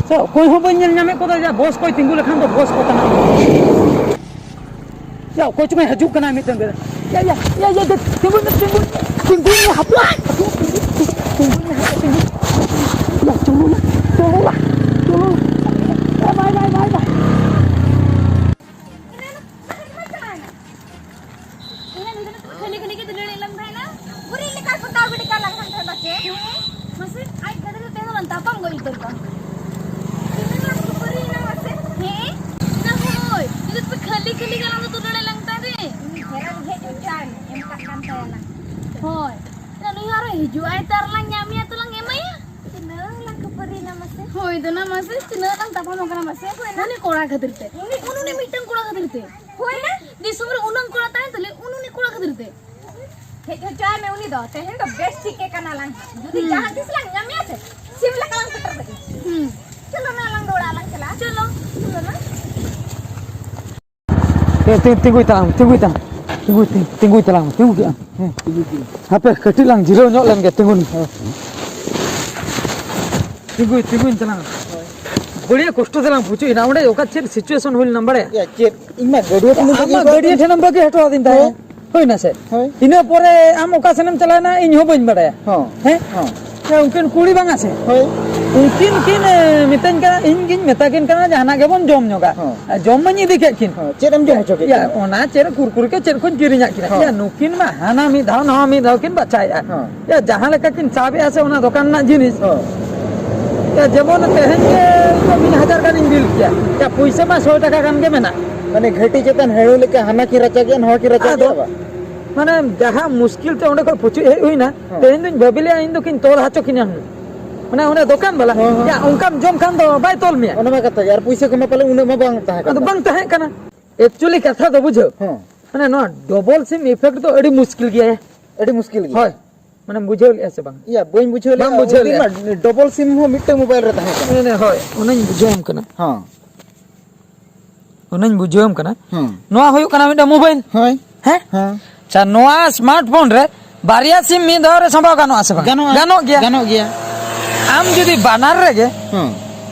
ᱥᱟᱞᱟ, ᱚᱠᱚᱭ ᱦᱚᱸ ᱵᱟᱹᱧ ᱧᱮᱞ ᱧᱟᱢᱮᱫ ᱠᱚᱫᱚ᱾ ᱭᱟ, ᱵᱚᱥ ᱠᱚᱭ ᱛᱤᱸᱜᱩ ᱞᱮᱠᱷᱟᱱ ᱫᱚ ᱵᱚᱥ ᱠᱚ ᱛᱟᱦᱮᱱᱟ᱾ ᱭᱟ, ᱚᱠᱚᱭ ᱪᱚᱝ ᱦᱤᱡᱩᱜ ᱠᱟᱱᱟ ᱢᱤᱫᱴᱟᱝ ᱜᱟᱹᱰᱤ᱾ ᱭᱟ, ᱭᱟ, ᱭᱟ, ᱭᱟ, ᱭᱟ, ᱛᱤᱸᱜᱩᱭ ᱢᱮ, ᱛᱤᱸᱜᱩᱭ ᱢᱮ, ᱛᱤᱸᱜᱩᱭ ᱢᱮ, ᱦᱟᱯᱲᱟᱜ᱾ ᱛᱤᱸᱜᱩᱭ ᱢᱮ, ᱦᱟᱯᱲᱟᱜ, ᱛᱤᱸᱜᱩᱭ ᱢᱮ᱾ ᱭᱟ, ᱪᱚᱞᱚ ᱱᱟ, ᱪᱚᱞᱚ ᱱᱟ, ᱪᱚᱞᱚ ᱱᱟ᱾ ᱭᱟ, ᱵᱟᱭ, ᱵᱟᱭ, ᱵᱟᱭ, ᱵᱟᱭ᱾ ᱤᱱᱟᱹ ᱱᱤᱫᱟᱹ ᱠᱷᱟᱹᱞᱤ ᱠᱷᱟᱹᱞᱤ ᱜᱮ ᱫᱩᱞᱟᱹᱲ ᱮ ᱞᱟᱝ ᱛᱟᱦᱮᱱᱟ᱾ ᱵᱩᱨᱤ ᱞᱮᱠᱟ ᱠᱚ ᱫᱟᱣ ᱜᱤᱰᱤ ᱠᱟᱜ ᱞᱟᱝ ᱛᱟᱦᱮᱱᱟ ᱥᱮ? ᱦᱮᱸ᱾ ᱢᱟᱥᱮ, ᱟᱡ ᱜᱟᱹᱰᱤ ᱨᱮ ᱛᱟᱦᱮᱸ ᱞᱮᱱ ᱛᱟᱯᱟᱢ ᱜᱚᱡ ᱩᱛᱟᱹᱨ ᱠᱚᱜᱼᱟ᱾ ᱤᱱᱟᱹ ᱞᱟᱝ ᱠᱷᱟᱹᱯᱟᱹᱨᱤ ᱮᱱᱟ ᱢᱟᱥᱮ᱾ ᱦᱮᱸ? ᱤᱱᱟᱹ ᱦᱳᱭ, ᱡᱩᱫᱤ ᱯᱮ ᱠᱷᱟᱹᱞᱤ ᱠᱷᱟᱹᱞᱤ ᱜᱮ ᱟᱞᱟᱝ ᱫᱚ ᱫᱩᱞᱟᱹᱲ ᱮ ᱞᱟᱝ ᱛᱟᱦᱮᱸᱱ᱾ ᱩᱱᱤ ᱜᱷᱮᱨᱟ ᱜᱷᱮᱡ ᱦᱚᱪᱚᱭ ᱢᱮ, ᱮᱢ ᱠᱟᱜ ᱠᱟᱱ ᱛᱟᱭᱟ ᱞᱟᱝ᱾ ᱦᱳᱭ᱾ ᱤᱱᱟᱹ ᱱᱩᱭ ᱟᱨᱚ ᱦᱤᱡᱩᱜ ᱟᱭ ᱛᱚ ᱟᱨ ᱞᱟᱝ ᱧᱟᱢᱮᱭᱟ ᱛᱚ ᱞᱟᱝ ᱮᱢᱟᱭᱟ᱾ ᱛᱤᱱᱟᱹᱜ ᱞᱟᱝ ᱠᱷᱟᱹᱯᱟᱹᱨᱤ ᱮᱱᱟ ᱢᱟᱥᱮ᱾ ᱦᱳᱭ ᱫᱚ ᱱᱟ ᱢᱟᱥᱮ, ᱛᱤᱱᱟᱹᱜ ᱞᱟᱝ ᱛᱟᱯᱟᱢ ᱟᱠᱟᱱᱟ ᱢᱟᱥᱮ᱾ ᱦᱳᱭ ᱱᱟ᱾ ᱩᱱᱤ ᱠᱚᱲᱟ ᱠᱷᱟᱹᱛᱤᱨ ᱛᱮ᱾ ᱩᱱᱤ, ᱩᱱᱤ, ᱩᱱᱤ ᱢᱤᱫᱴᱟᱝ ᱠᱚᱲᱟ ᱠᱷᱟᱹᱛᱤᱨ ᱛᱮ᱾ ᱦᱳᱭ ᱱᱟ᱾ ᱫᱤᱥᱚᱢ ᱨᱮ ᱩᱱᱟᱹᱝ ᱠᱚᱲᱟ ᱛᱟᱦᱮᱸ ᱛᱩᱞᱩᱡ ᱩᱱᱤ, ᱩᱱᱤ ᱠᱚᱲᱟ ᱠᱷᱟᱹᱛᱤᱨ ᱛᱮ᱾ ᱦᱮᱡ ᱦᱚᱪᱚᱭ ᱢᱮ ᱩᱱᱤ ᱫᱚ, ᱛᱮᱦᱮᱧ ᱫᱚ ᱵᱮᱥ ᱴᱷᱤᱠ ᱜᱮ ᱠᱟᱱᱟ ᱞᱟᱝ ᱦᱟᱸᱜ᱾ ᱡᱩᱫᱤ ᱦᱩᱸ᱾ ᱡᱟᱦᱟᱸ ᱛᱤᱥ ᱞᱟᱝ ᱧᱟᱢᱮᱭᱟ ᱥᱮ, ᱥᱤᱢ ᱞᱮᱠᱟ ᱞᱟᱝ ᱯᱮᱴᱮᱨ ᱠᱮᱫᱮ᱾ ᱦᱩᱸ᱾ ᱪᱚᱞᱚ ᱱᱟ, ᱟᱞᱟᱝ ᱫᱚ ᱚᱲᱟᱜ ᱞᱟᱝ ᱪᱟᱞᱟᱜᱼᱟ᱾ ᱪᱚᱞᱚ᱾ ᱪᱚᱞᱚ ᱱᱟ᱾ ᱮ, ᱛᱤ-, ᱛᱤᱸᱜᱩᱭ ᱛᱟᱞᱟᱝ ᱢᱮ, ᱛᱤᱸᱜᱩᱭ ᱛᱟᱞᱟᱝ, ᱛᱤᱸᱜᱩᱭ, ᱛᱤᱸᱜᱩᱭ ᱛᱟᱞᱟᱝ ᱢᱮ, ᱛᱤᱸᱜᱩ ᱠᱮᱜ ᱟᱢ᱾ ᱦᱮᱸ, ᱛᱤᱸᱜᱩ ᱠᱮᱜ ᱟᱹᱧ᱾ ᱦᱟᱯᱮ, ᱠᱟᱹᱴᱤᱡ ᱞᱟᱝ ᱡᱤᱨᱟᱹᱣ ᱧᱚᱜ ᱞᱮᱱ ᱜᱮ, ᱛᱤᱸᱜᱩᱱ ᱢᱮ᱾ ᱛᱤᱸᱜᱩᱭ, ᱛᱤᱸᱜᱩᱭ ᱛᱟᱞᱟᱝ ᱢᱮ᱾ ᱵᱟᱹᱲᱤᱡ ᱠᱚᱥᱴᱚ ᱛᱮᱞᱟᱝ ᱵᱩᱡᱷᱟᱹᱣ ᱮᱱᱟ᱾ ᱚᱸᱰᱮ ᱚᱠᱟ ᱪᱮᱫ situation ᱦᱩᱭ ᱞᱮᱱᱟ ᱵᱟᱲᱟᱭᱟ? ᱭᱟ, ᱪᱮᱫ? ᱤᱧ ᱢᱟ ᱜᱟᱹᱰᱭᱟᱹ ᱠᱷᱚᱱ ᱟᱢ ᱢᱟ ᱜᱟᱹᱰᱭᱟᱹ ᱴᱷᱮᱱᱮᱢ ᱵᱟᱹᱜᱤ ᱦᱚᱴᱚ ᱟᱹᱫᱤᱧ ᱛᱟᱦᱮᱸᱫ᱾ ᱦᱮᱸ᱾ ᱦᱩᱭᱱᱟ ᱥᱮ? ᱦᱳᱭ᱾ ᱤᱱᱟᱹ ᱯᱚᱨᱮ ᱟᱢ ᱚᱠᱟ ᱥᱮᱱᱮᱢ ᱪᱟᱞᱟᱣᱮᱱᱟ, ᱤᱧ ᱦᱚᱸ ᱵᱟᱹᱧ ᱵᱟᱲᱟᱭᱟ᱾ ᱦᱚᱸ᱾ ᱦᱮᱸ? ᱦᱚᱸ᱾ ᱦᱮᱸ, ᱩᱱᱠᱤᱱ ᱠᱩᱲᱤ ᱵᱟᱝᱟ ᱥᱮ? ᱦᱳᱭ᱾ ᱩᱱᱠᱤᱱ ᱠᱤᱱ, ᱮ, ᱢᱤᱛᱟᱹᱧ ᱠᱟᱱᱟ, ᱤᱧ ᱜᱤᱧ ᱢᱮᱛᱟ ᱠᱤᱱ ᱠᱟᱱᱟ, "ᱡᱟᱦᱟᱱᱟᱜ ᱜᱮᱵᱚᱱ ᱡᱚᱢ ᱧᱚᱜᱟ᱾" ᱦᱚᱸ᱾ ᱟᱨ ᱡᱚᱢ ᱢᱟᱧ ᱤᱫᱤ ᱠᱮᱫ ᱠᱤᱱ᱾ ᱦᱚᱸ, ᱪᱮᱫ ᱮᱢ ᱡᱚᱢ ᱦᱚᱪᱚ ᱠᱮᱫ ᱭᱟ, ᱠᱤᱱᱟ? ᱚᱱᱟ ᱪᱮᱫ ᱠᱩᱨᱠᱩᱨᱤ ᱠᱚ ᱪᱮᱫ ᱠᱚᱧ ᱠᱤᱨᱤᱧᱟᱜ ᱠᱤᱱᱟ᱾ ᱦᱚᱸ᱾ ᱭᱟ, ᱱᱩᱠᱤᱱ ᱢᱟ ᱦᱟᱱᱟ ᱢᱤᱫ ᱫᱷᱟᱣ, ᱱᱟᱣᱟ ᱢᱤᱫ ᱫᱷᱟᱣ ᱠᱤᱱ ᱵᱟᱪᱷᱟᱭᱮᱫᱼᱟ᱾ ᱦᱚᱸ᱾ ᱭᱟ, ᱡᱟᱦᱟᱸ ᱞᱮᱠᱟ ᱠᱤᱱ ᱥᱟᱵᱮᱫᱼᱟ ᱥᱮ ᱚᱱᱟ ᱫᱚᱠᱟᱱ ᱨᱮᱱᱟᱜ ᱡᱤᱱᱤᱥ᱾ ᱦᱚᱸ᱾ ᱭᱟ, ᱡᱮᱢᱚᱱ ᱛᱮᱦᱮᱧ ᱜᱮ ᱤᱧ ᱫᱚ ᱢᱤᱫ ᱦᱟᱡᱟᱨ ᱜᱟᱱᱤᱧ ᱵᱤᱞ ᱠᱮᱭᱟ᱾ ᱭᱟ, ᱯᱩᱭᱥᱟᱹ ᱢᱟ ᱥᱚᱭ ᱴᱟᱠᱟ ᱜᱟᱱ ᱜᱮ ᱢᱮᱱᱟᱜ᱾ ᱢᱟᱱᱮ ᱜᱷᱟᱹᱴᱤ ᱪᱮᱛᱟᱱ ᱦᱮᱲᱩ ᱞᱮᱠᱟ ᱦᱟᱱᱟ ᱠᱤᱱ ᱨᱟᱪᱟ ᱠᱮᱫᱼᱟ, ᱱᱚᱣᱟ ᱠᱤᱱ ᱨᱟᱪᱟ ᱟᱫᱚ ᱠᱮᱫᱼᱟ ᱵᱟ? ᱢᱟᱱᱮ ᱡᱟᱦᱟᱸ ᱢᱩᱥᱠᱤᱞ ᱛᱮ ᱚᱸᱰᱮ ᱠᱷᱚᱱ ᱯᱩᱪᱩᱡ ᱦᱮᱡ ᱦᱩᱭᱱᱟ, ᱦᱚᱸ᱾ ᱛᱮᱦᱮᱧ ᱫᱩᱧ ᱵᱷᱟᱹᱵᱤ ᱞᱮᱜᱼᱟ ᱤᱧ ᱫᱚ ᱠᱤᱱ ᱛᱚᱞ ᱦᱚᱪᱚ ᱠᱤᱧᱟ ᱦᱩᱱᱟᱹᱝ᱾ ᱢᱟᱱᱮ ᱚᱸᱰᱮ ᱫᱚᱠᱟᱱ ᱵᱟᱞᱟ, ᱦᱚᱸ, ᱦᱚᱸ᱾ ᱭᱟ, ᱚᱱᱠᱟᱢ ᱡᱚᱢ ᱠᱷᱟᱱ ᱫᱚ ᱵᱟᱭ ᱛᱚᱞ ᱢᱮᱭᱟ᱾ ᱚᱱᱟ ᱢᱟ ᱠᱟᱛᱷᱟ ᱜᱮ, ᱟᱨ ᱯᱩᱭᱥᱟᱹ ᱠᱚᱢᱟ ᱯᱟᱞᱮ ᱩᱱᱟᱹᱜ ᱢᱟ ᱵᱟᱝ ᱛᱟᱦᱮᱸ ᱠᱟᱱ ᱟᱫᱚ ᱛᱟᱢᱟ᱾ ᱵᱟᱝ ᱛᱟᱦᱮᱸ ᱠᱟᱱᱟ᱾ Actually ᱠᱟᱛᱷᱟ ᱫᱚ ᱵᱩᱡᱷᱟᱹᱣ᱾ ᱦᱚᱸ᱾ ᱢᱟᱱᱮ ᱱᱚᱣᱟ double sim effect ᱫᱚ ᱟᱹᱰᱤ ᱢᱩᱥᱠᱤᱞ ᱜᱮᱭᱟ᱾ ᱟᱹᱰᱤ ᱢᱩᱥᱠᱤᱞ ᱜᱮᱭᱟ᱾ ᱦᱳᱭ᱾ ᱢᱟᱱᱮᱢ ᱵᱩᱡᱷᱟᱹᱣ ᱞᱮᱜᱼᱟ ᱥᱮ ᱵᱟᱝ? ᱭᱟ, ᱵᱟᱹᱧ ᱵᱩᱡᱷᱟᱹᱣ ᱞᱮᱜᱼᱟ᱾ ᱵᱟᱢ ᱵᱩᱡᱷᱟᱹᱣ ᱩᱱᱫᱤᱱ ᱞᱮᱜᱼᱟ᱾ ᱢᱟ double sim ᱦᱚᱸ ᱢᱤᱫᱴᱟᱝ mobile ᱨᱮ ᱛᱟᱦᱮᱸ ᱠᱟᱱᱟ᱾ ᱢᱟᱱᱮ ᱦᱳᱭ, ᱚᱱᱟᱧ ᱵᱩᱡᱷᱟᱹᱣᱟᱢ ᱠᱟᱱᱟ᱾ ᱦᱚᱸ᱾ ᱚᱱᱟᱧ ᱵᱩᱡᱷᱟᱹᱣᱟᱢ ᱠᱟᱱᱟ᱾ ᱦᱚᱸ᱾ ᱱᱚᱣᱟ ᱦᱩᱭᱩᱜ ᱠᱟᱱᱟ ᱢᱤᱫᱴᱟᱝ mobile᱾ ᱦᱳᱭ᱾ ᱦᱮᱸ? ᱦᱚᱸ᱾ ᱟᱪᱪᱷᱟ, ᱱᱚᱣᱟ smartphone ᱨᱮ ᱵᱟᱨᱭᱟ sim ᱢᱤᱫ ᱫᱷᱟᱣ ᱨᱮ ᱥᱟᱢᱵᱟᱣ ᱜᱟᱱᱚᱜᱼᱟ ᱥᱮ ᱵᱟᱝ? ᱜᱟᱱᱚᱜᱼᱟ᱾ ᱜᱟᱱᱚᱜ ᱜᱮᱭᱟ᱾ ᱜᱟᱱᱚᱜ ᱜᱮᱭᱟ᱾ ᱟᱢ ᱡᱩᱫᱤ ᱵᱟᱱᱟᱨ ᱨᱮᱜᱮ ᱦᱚᱸ᱾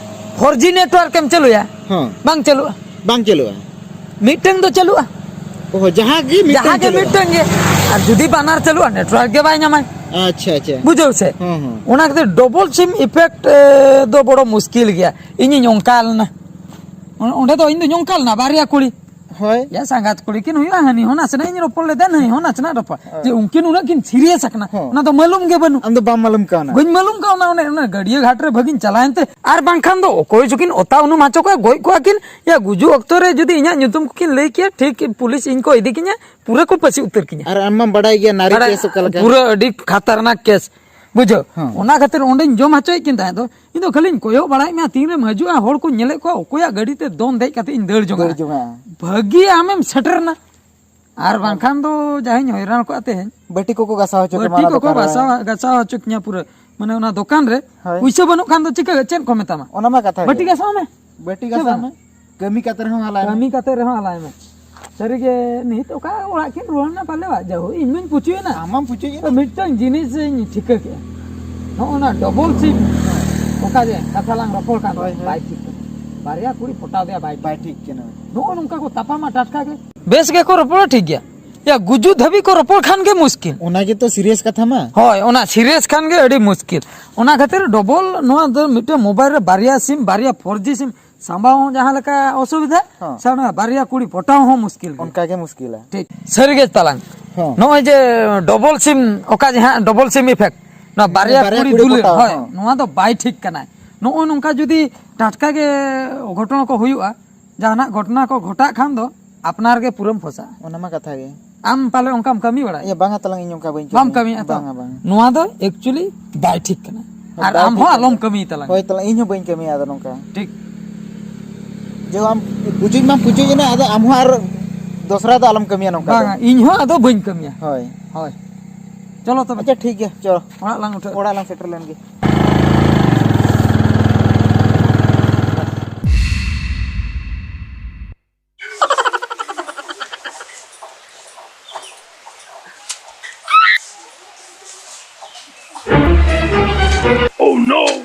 four G network ᱮᱢ ᱪᱟᱹᱞᱩᱭᱟ, ᱦᱚᱸ᱾ ᱵᱟᱝ ᱪᱟᱹᱞᱩᱜᱼᱟ᱾ ᱵᱟᱝ ᱪᱟᱹᱞᱩᱜᱼᱟ᱾ ᱢᱤᱫᱴᱟᱹᱝ ᱫᱚ ᱪᱟᱹᱞᱩᱜᱼᱟ᱾ ᱚ, ᱡᱟᱦᱟᱸ ᱜᱮ ᱢᱤᱫᱴᱟᱹᱝ ᱡᱟᱦᱟᱸ ᱜᱮ ᱪᱟᱹᱞᱩᱜᱼᱟ᱾ ᱢᱤᱫᱴᱟᱹᱝ ᱜᱮ᱾ ᱟᱨ ᱡᱩᱫᱤ ᱵᱟᱱᱟᱨ ᱪᱟᱹᱞᱩᱜᱼᱟ, network ᱜᱮ ᱵᱟᱭ ᱧᱟᱢᱟᱭ᱾ ᱟᱪᱪᱷᱟ, ᱟᱪᱪᱷᱟ᱾ ᱵᱩᱡᱷᱟᱹᱣ ᱥᱮ? ᱦᱚᱸ, ᱦᱚᱸ᱾ ᱚᱱᱟ ᱠᱷᱟᱹᱛᱤᱨ double sim effect, ᱮ, ᱫᱚ ᱵᱚᱲᱚ ᱢᱩᱥᱠᱤᱞ ᱜᱮᱭᱟ᱾ ᱤᱧᱤᱧ ᱚᱱᱠᱟ ᱞᱮᱱᱟ᱾ ᱚ-, ᱚᱸᱰᱮ ᱫᱚ ᱤᱧ ᱫᱚᱧ ᱚᱱᱠᱟ ᱞᱮᱱᱟ, ᱵᱟᱨᱭᱟ ᱠᱩᱲᱤ᱾ ᱦᱳᱭ᱾ ᱭᱟ, ᱥᱟᱸᱜᱟᱛ ᱠᱩᱲᱤ ᱠᱤᱱ ᱦᱩᱭᱩᱜᱼᱟ, ᱦᱟᱹᱱᱤ ᱦᱚᱸ ᱱᱟᱥᱮᱱᱟᱜ ᱤᱧ ᱨᱚᱯᱚᱲ ᱞᱮᱫᱟ, ᱱᱟᱹᱭ ᱦᱚᱸ ᱱᱟᱥᱮᱱᱟᱜ ᱨᱚᱯᱚᱲ᱾ ᱦᱳᱭ᱾ ᱡᱮ ᱩᱱᱠᱤᱱ ᱩᱱᱟᱹᱜ ᱠᱤᱱ serious ᱟᱠᱟᱱᱟ, ᱦᱚᱸ᱾ ᱚᱱᱟ ᱫᱚ ᱢᱟᱹᱞᱩᱢ ᱜᱮ ᱵᱟᱹᱱᱩᱜ᱾ ᱟᱢ ᱫᱚ ᱵᱟᱢ ᱢᱟᱹᱞᱩᱢ ᱠᱟᱣᱱᱟ? ᱵᱟᱹᱧ ᱢᱟᱹᱞᱩᱢ ᱠᱟᱣᱱᱟ, ᱚᱱᱮ ᱚᱱᱟ ᱜᱟᱹᱰᱭᱟᱹ ᱜᱷᱟᱴ ᱨᱮ ᱵᱷᱟᱹᱜᱤᱧ ᱪᱟᱞᱟᱣᱮᱱ ᱛᱮ᱾ ᱟᱨ ᱵᱟᱝᱠᱷᱟᱱ ᱫᱚ ᱚᱠᱚᱭ ᱪᱚᱠᱤᱱ ᱚᱛᱟ ᱩᱱᱩᱢ ᱦᱚᱪᱚ ᱠᱚᱣᱟ, ᱜᱚᱡ ᱠᱚᱣᱟ ᱠᱤᱱ᱾ ᱭᱟ, ᱜᱩᱡᱩᱜ ᱚᱠᱛᱚ ᱨᱮ ᱡᱩᱫᱤ ᱤᱧᱟᱹᱜ ᱧᱩᱛᱩᱢ ᱠᱚᱠᱤᱱ ᱞᱟᱹᱭ ᱠᱮᱭᱟ, ᱴᱷᱤᱠ ᱯᱩᱞᱤᱥ ᱤᱧ ᱠᱚ ᱤᱫᱤ ᱠᱤᱧᱟ, ᱯᱩᱨᱟᱹ ᱠᱚ ᱯᱟᱹᱥᱤ ᱩᱛᱟᱹᱨ ᱠᱤᱧᱟ᱾ ᱟᱨ ᱟᱢ ᱢᱟᱢ ᱵᱟᱰᱟᱭ ᱜᱮᱭᱟ ᱱᱟᱨᱤ ᱵᱟᱰᱟᱭ, ᱠᱮᱥ ᱚᱠᱟ ᱞᱮᱠᱟ᱾ ᱯᱩᱨᱟᱹ ᱟᱹᱰᱤ ᱠᱷᱟᱛᱟᱨᱱᱟᱠ ᱠᱮᱥ, ᱵᱩᱡᱷᱟᱹᱣ᱾ ᱦᱮᱸ᱾ ᱚᱱᱟ ᱠᱷᱟᱹᱛᱤᱨ ᱚᱸᱰᱮᱧ ᱡᱚᱢ ᱦᱚᱪᱚᱭᱮᱫ ᱠᱤᱱ ᱛᱟᱦᱮᱸᱫ ᱫᱚ, ᱤᱧ ᱫᱚ ᱠᱷᱟᱹᱞᱤᱧ ᱠᱚᱭᱚᱜ ᱵᱟᱲᱟᱭᱮᱫ ᱢᱮᱭᱟ, ᱛᱤᱱᱨᱮᱢ ᱦᱤᱡᱩᱜᱼᱟ, ᱦᱚᱲ ᱠᱚᱧ ᱧᱮᱞᱮᱫ ᱠᱚᱣᱟ, ᱚᱠᱚᱭᱟᱜ ᱜᱟᱹᱰᱤ ᱛᱮ ᱫᱚᱱ ᱫᱮᱡ ᱠᱟᱛᱮ ᱤᱧ ᱫᱟᱹᱲ ᱡᱚᱝᱟ᱾ ᱫᱟᱹᱲ ᱡᱚᱝᱟ᱾ ᱵᱷᱟᱹᱜᱤ ᱟᱢᱮᱢ ᱥᱮᱴᱮᱨ ᱮᱱᱟ᱾ ᱟᱨ ᱵᱟᱝᱠᱷᱟᱱ ᱫᱚ ᱡᱟᱦᱟᱸᱧ ᱦᱚᱭᱨᱟᱱ ᱠᱚᱜᱼᱟ ᱛᱮᱦᱮᱧ᱾ ᱵᱟᱹᱴᱤ ᱠᱚᱠᱚ ᱜᱷᱟᱥᱟᱣ ᱦᱚᱪᱚ ᱠᱮᱢᱟ ᱵᱟᱹᱴᱤ ᱚᱱᱟ ᱠᱚᱠᱚ ᱫᱚᱠᱟᱱ ᱨᱮ᱾ ᱜᱷᱟᱥᱟᱣ, ᱜᱷᱟᱥᱟᱣ ᱦᱚᱪᱚ ᱠᱤᱧᱟ ᱯᱩᱨᱟᱹ᱾ ᱢᱟᱱᱮ ᱚᱱᱟ ᱫᱚᱠᱟᱱ ᱨᱮ ᱦᱳᱭ᱾ ᱯᱩᱭᱥᱟᱹ ᱵᱟᱹᱱᱩᱜ ᱠᱷᱟᱱ ᱫᱚ ᱪᱤᱠᱟᱹ, ᱪᱮᱫ ᱠᱚ ᱢᱮᱛᱟᱢᱟ? ᱚᱱᱟ ᱢᱟ ᱠᱟᱛᱷᱟ ᱵᱟᱹᱴᱤ ᱜᱮ᱾ ᱜᱷᱟᱥᱟᱣ ᱢᱮ᱾ ᱵᱟᱹᱴᱤ ᱥᱮ ᱜᱷᱟᱥᱟᱣ ᱵᱟᱝ? ᱢᱮ᱾ ᱠᱟᱹᱢᱤ ᱠᱟᱛᱮ ᱨᱮᱦᱚᱸ ᱟᱞᱟᱭ ᱢᱮ᱾ ᱠᱟᱹᱢᱤ ᱠᱟᱛᱮ ᱨᱮᱦᱚᱸ ᱟᱞᱟᱭ ᱢᱮ᱾ ᱥᱟᱹᱨᱤᱜᱮ ᱱᱤᱛ ᱚᱠᱟ ᱚᱲᱟᱜ ᱠᱤᱱ ᱨᱩᱣᱟᱹᱲ ᱮᱱᱟ ᱯᱟᱞᱮ ᱵᱟ, ᱡᱟᱭᱦᱳᱠ, ᱤᱧ ᱢᱟᱧ ᱯᱩᱪᱩᱭᱮᱱᱟ᱾ ᱟᱢ ᱢᱟᱢ ᱯᱩᱪᱩᱭᱮᱱᱟ᱾ ᱛᱚ ᱢᱤᱫᱴᱟᱝ ᱡᱤᱱᱤᱥ ᱤᱧ ᱴᱷᱤᱠᱟᱹ ᱠᱮᱜᱼᱟ, ᱱᱚᱜᱼᱚ ᱱᱟ double sim ᱚᱠᱟ ᱡᱮ ᱠᱟᱛᱷᱟ ᱞᱟᱝ ᱨᱚᱯᱚᱲ ᱠᱟᱱ ᱦᱳᱭ, ᱦᱳᱭ᱾ ᱵᱟᱭ ᱴᱷᱤᱠ ᱠᱟᱱᱟ᱾ ᱵᱟᱨᱭᱟ ᱠᱩᱲᱤ ᱯᱚᱴᱟᱣ ᱫᱮᱭᱟ ᱵᱟᱭ ᱴᱷᱤᱠ ᱵᱟᱭ ᱠᱟᱱᱟ᱾ ᱴᱷᱤᱠ ᱠᱟᱱᱟ᱾ ᱱᱚᱜᱼᱚ ᱱᱚᱝᱠᱟ ᱠᱚ ᱛᱟᱯᱟᱢᱟ ᱴᱟᱴᱠᱟ ᱜᱮ᱾ ᱵᱮᱥ ᱜᱮᱠᱚ ᱨᱚᱯᱚᱲᱟ, ᱴᱷᱤᱠ ᱜᱮᱭᱟ᱾ ᱭᱟ, ᱜᱩᱡᱩᱜ ᱫᱷᱟᱹᱵᱤᱡ ᱠᱚ ᱨᱚᱯᱚᱲ ᱠᱷᱟᱱ ᱜᱮ ᱢᱩᱥᱠᱤᱞ᱾ ᱚᱱᱟ ᱜᱮᱛᱚ ᱥᱤᱨᱤᱭᱟᱥ ᱠᱟᱛᱷᱟ ᱢᱟ᱾ ᱦᱳᱭ, ᱚᱱᱟ ᱥᱤᱨᱤᱭᱟᱥ ᱠᱷᱟᱱ ᱜᱮ ᱟᱹᱰᱤ ᱢᱩᱥᱠᱤᱞ᱾ ᱚᱱᱟ ᱠᱷᱟᱹᱛᱤᱨ ᱰᱚᱵᱚᱞ ᱱᱚᱣᱟ ᱫᱚ ᱢᱤᱫᱴᱮᱱ ᱢᱳᱵᱟᱭᱤᱞ ᱨᱮ ᱵᱟᱨᱭᱟ ᱥᱤᱢ, ᱵᱟᱨᱭᱟ ᱯᱷᱳᱨ ᱡᱤ ᱥᱤᱢ ᱥᱟᱢᱵᱟᱣ ᱦᱚᱸ ᱡᱟᱦᱟᱸ ᱞᱮᱠᱟ ᱚᱥᱩᱵᱤᱫᱷᱟ, ᱦᱚᱸ᱾ ᱥᱮ ᱚᱱᱟ ᱵᱟᱨᱭᱟ ᱠᱩᱲᱤ ᱯᱚᱴᱟᱣ ᱦᱚᱸ ᱢᱩᱥᱠᱤᱞ ᱜᱮ᱾ ᱚᱱᱠᱟ ᱜᱮ ᱢᱩᱥᱠᱤᱞᱟ᱾ ᱴᱷᱤᱠ, ᱥᱟᱹᱨᱤ ᱜᱮ ᱛᱟᱞᱟᱝ᱾ ᱦᱚᱸ᱾ ᱱᱚᱜᱼᱚᱭ ᱡᱮ ᱰᱚᱵᱚᱞ ᱥᱤᱢ, ᱚᱠᱟ ᱡᱟᱦᱟᱸ ᱰᱚᱵᱚᱞ ᱥᱤᱢ ᱤᱯᱷᱮᱠᱴ, ᱱᱚᱣᱟ ᱢᱟᱱᱮ ᱵᱟᱨᱭᱟ ᱵᱟᱨᱭᱟ ᱠᱩᱲᱤ ᱠᱩᱲᱤ ᱫᱩᱞᱟᱹᱲ, ᱯᱚᱴᱟᱣ, ᱦᱳᱭ, ᱦᱚᱸ᱾ ᱱᱚᱣᱟ ᱫᱚ ᱵᱟᱭ ᱴᱷᱤᱠ ᱠᱟᱱᱟᱭ᱾ ᱱᱚᱜᱼᱚᱭ ᱱᱚᱝᱠᱟ ᱡᱩᱫᱤ ᱴᱟᱴᱠᱟ ᱜᱮ ᱜᱷᱚᱴᱚᱱᱟ ᱠᱚ ᱦᱩᱭᱩᱜᱼᱟ, ᱡᱟᱦᱟᱱᱟᱜ ᱜᱷᱚᱴᱚᱱᱟ ᱠᱚ ᱜᱷᱚᱴᱟᱜ ᱠᱷᱟᱱ ᱫᱚ ᱟᱯᱱᱟᱨ ᱜᱮ ᱯᱩᱨᱟᱹᱢ ᱯᱷᱚᱥᱟᱜᱼᱟ᱾ ᱚᱱᱟ ᱢᱟ ᱠᱟᱛᱷᱟ ᱜᱮ᱾ ᱟᱢ ᱯᱟᱞᱮ ᱚᱱᱠᱟᱢ ᱠᱟᱹᱢᱤ ᱵᱟᱲᱟᱭᱟ? ᱮ, ᱵᱟᱝᱟ ᱛᱟᱞᱟᱝ, ᱤᱧ ᱚᱱᱠᱟ ᱵᱟᱹᱧ ᱵᱟᱢ ᱠᱟᱹᱢᱤᱭᱟ᱾ ᱠᱟᱹᱢᱤᱭᱟ ᱛᱚ? ᱵᱟᱝᱟ, ᱵᱟᱝᱟ᱾ ᱱᱚᱣᱟ ᱫᱚ actually ᱵᱟᱭ ᱴᱷᱤᱠ ᱠᱟᱱᱟ᱾ ᱟᱨ ᱵᱟᱭ ᱟᱢ ᱴᱷᱤᱠ ᱦᱚᱸ ᱠᱟᱱᱟ᱾ ᱟᱞᱚᱢ ᱠᱟᱹᱢᱤᱭ ᱛᱟᱞᱟᱝᱟ᱾ ᱦᱳᱭ, ᱛᱟᱞᱟᱝ, ᱤᱧ ᱦᱚᱸ ᱵᱟᱹᱧ ᱠᱟᱹᱢᱤᱭᱟ ᱟᱫᱚ ᱱᱚᱝᱠᱟ᱾ ᱴᱷᱤᱠ᱾ ᱡᱮ ᱟᱢ ᱯᱩᱪᱩᱡ ᱢᱟᱢ ᱯᱩᱪᱩᱡ ᱮᱱᱟ, ᱟᱫᱚ ᱟᱢ ᱦᱚᱸ ᱟᱨ ᱫᱚᱥᱨᱟ ᱫᱚ ᱟᱞᱚᱢ ᱠᱟᱹᱢᱤᱭᱟ ᱱᱚᱝᱠᱟ ᱫᱚ᱾ ᱵᱟᱝᱟ, ᱤᱧ ᱦᱚᱸ ᱟᱫᱚ ᱵᱟᱹᱧ ᱠᱟᱹᱢᱤᱭᱟ᱾ ᱦᱳᱭ᱾ ᱦᱳᱭ᱾ ᱪᱚᱞᱚ ᱛᱚᱵᱮ᱾ ᱟᱪᱪᱷᱟ, ᱴᱷᱤᱠ ᱜᱮᱭᱟ, ᱪᱚ᱾ ᱚᱲᱟᱜ ᱞᱟᱝ ᱩᱴᱷᱟᱹᱜᱼᱟ᱾ ᱚᱲᱟᱜ ᱞᱟᱝ ᱥᱮᱴᱮᱨ ᱞᱮᱱ ᱜᱮ᱾ Oh no!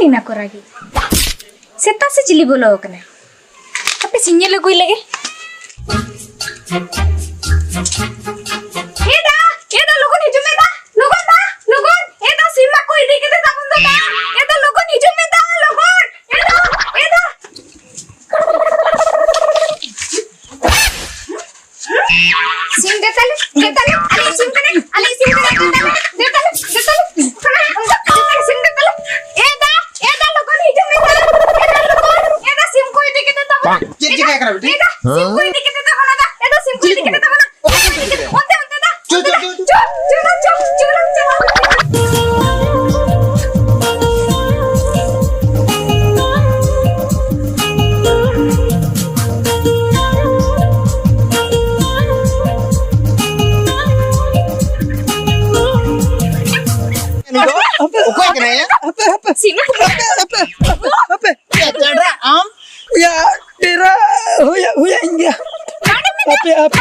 ᱤᱱᱟ ᱠᱚ ᱨᱟᱹᱜᱤ᱾ ᱥᱮᱛᱟ ᱥᱮ ᱪᱤᱞᱤ ᱵᱚᱞᱚ ᱟᱠᱟᱱᱟ? ᱦᱟᱯᱮ ᱥᱮᱧ ᱧᱮᱞ ᱟᱹᱜᱩᱭ ᱞᱮᱜᱮ᱾ ᱮ ᱫᱟ, ᱮ ᱫᱟ, ᱞᱚᱜᱚᱱ ᱦᱤᱡᱩᱜ ᱢᱮ ᱫᱟ, ᱞᱚᱜᱚᱱ ᱫᱟ, ᱞᱚᱜᱚᱱ᱾ ᱮ ᱫᱟ, ᱥᱤᱢ ᱢᱟ ᱠᱚ ᱤᱫᱤ ᱠᱮᱫᱮ ᱛᱟᱵᱚᱱ ᱫᱚ ᱫᱟ᱾ ᱮ ᱫᱟ, ᱞᱚᱜᱚᱱ ᱦᱤᱡᱩᱜ ᱢᱮ ᱫᱟ, ᱞᱚᱜᱚᱱ᱾ ᱮ ᱫᱟ, ᱮ ᱫᱟ᱾ ᱥᱤᱢ ᱫᱮ ᱛᱟᱞᱮ, ᱫᱮ ᱛᱟᱞᱮ, ᱟᱞᱮ ᱥᱤᱢ ᱠᱟᱱᱟᱭ, ᱟᱞᱮ ᱥᱤᱢ ᱠᱟᱱᱟᱭ, ᱫᱮ ᱛᱟᱞᱮ, ᱫᱮ ᱛᱟᱞᱮ, ᱫᱮ ᱛᱟᱞᱮ, ᱥᱤᱢ ᱫᱮ ᱛᱟᱞᱮ᱾ ᱮ ᱫᱟ, ᱮ ᱫᱟ, ᱞᱚᱜᱚᱱ ᱦᱤᱡᱩᱜ ᱢᱮ ᱫᱟ, ᱮ ᱫᱟ, ᱞᱚᱜᱚᱱ, ᱮ ᱫᱟ, ᱥᱤᱢ ᱠᱚ ᱤᱫᱤ ᱠᱮᱫᱮ ᱛᱟᱵᱚᱱᱟ᱾ ᱪᱮᱫ ᱪᱤᱠᱟᱹ ᱠᱟᱱᱟ ᱵᱤᱴᱤ? ᱮ ᱫᱟ, ᱥᱤᱢ ᱠᱚ ᱤᱫᱤ ᱠᱮᱫᱮ ᱛᱟᱵᱚᱱᱟ ᱫᱟ, ᱮ ᱫᱟ, ᱥᱤᱢ ᱠᱚ ᱤᱫᱤ ᱠᱮᱫᱮ ᱛᱟᱵᱚᱱᱟ᱾ ᱚᱱᱛᱮ, ᱚᱱᱛᱮ ᱫᱟ, ᱪᱚ, ᱪᱚ, ᱪᱚ, ᱪᱚ᱾ ᱪᱚ, ᱪᱚ, ᱪᱚ, ᱪᱚ, ᱪᱚ᱾ ᱩᱱᱤ ᱫᱚ ᱚᱠᱚᱭ ᱠᱟᱱᱟᱭ ᱭᱟ? ᱦᱟᱯᱮ, ᱦᱟᱯᱮ᱾ ᱥᱤᱢᱟ᱾ ᱦᱟᱯᱮ, ᱦᱟᱯᱮ, ᱦᱟᱯᱮ, ᱦᱟᱯᱮ᱾ ᱮ, ᱪᱮᱰᱨᱟ, ᱟᱢ? ᱭᱟ, ᱰᱮᱨᱟ ᱦᱩᱭ, ᱦᱩᱭ ᱤᱧ ᱜᱮᱭᱟ᱾ ᱦᱟᱯᱮ, ᱦᱟᱯᱮ,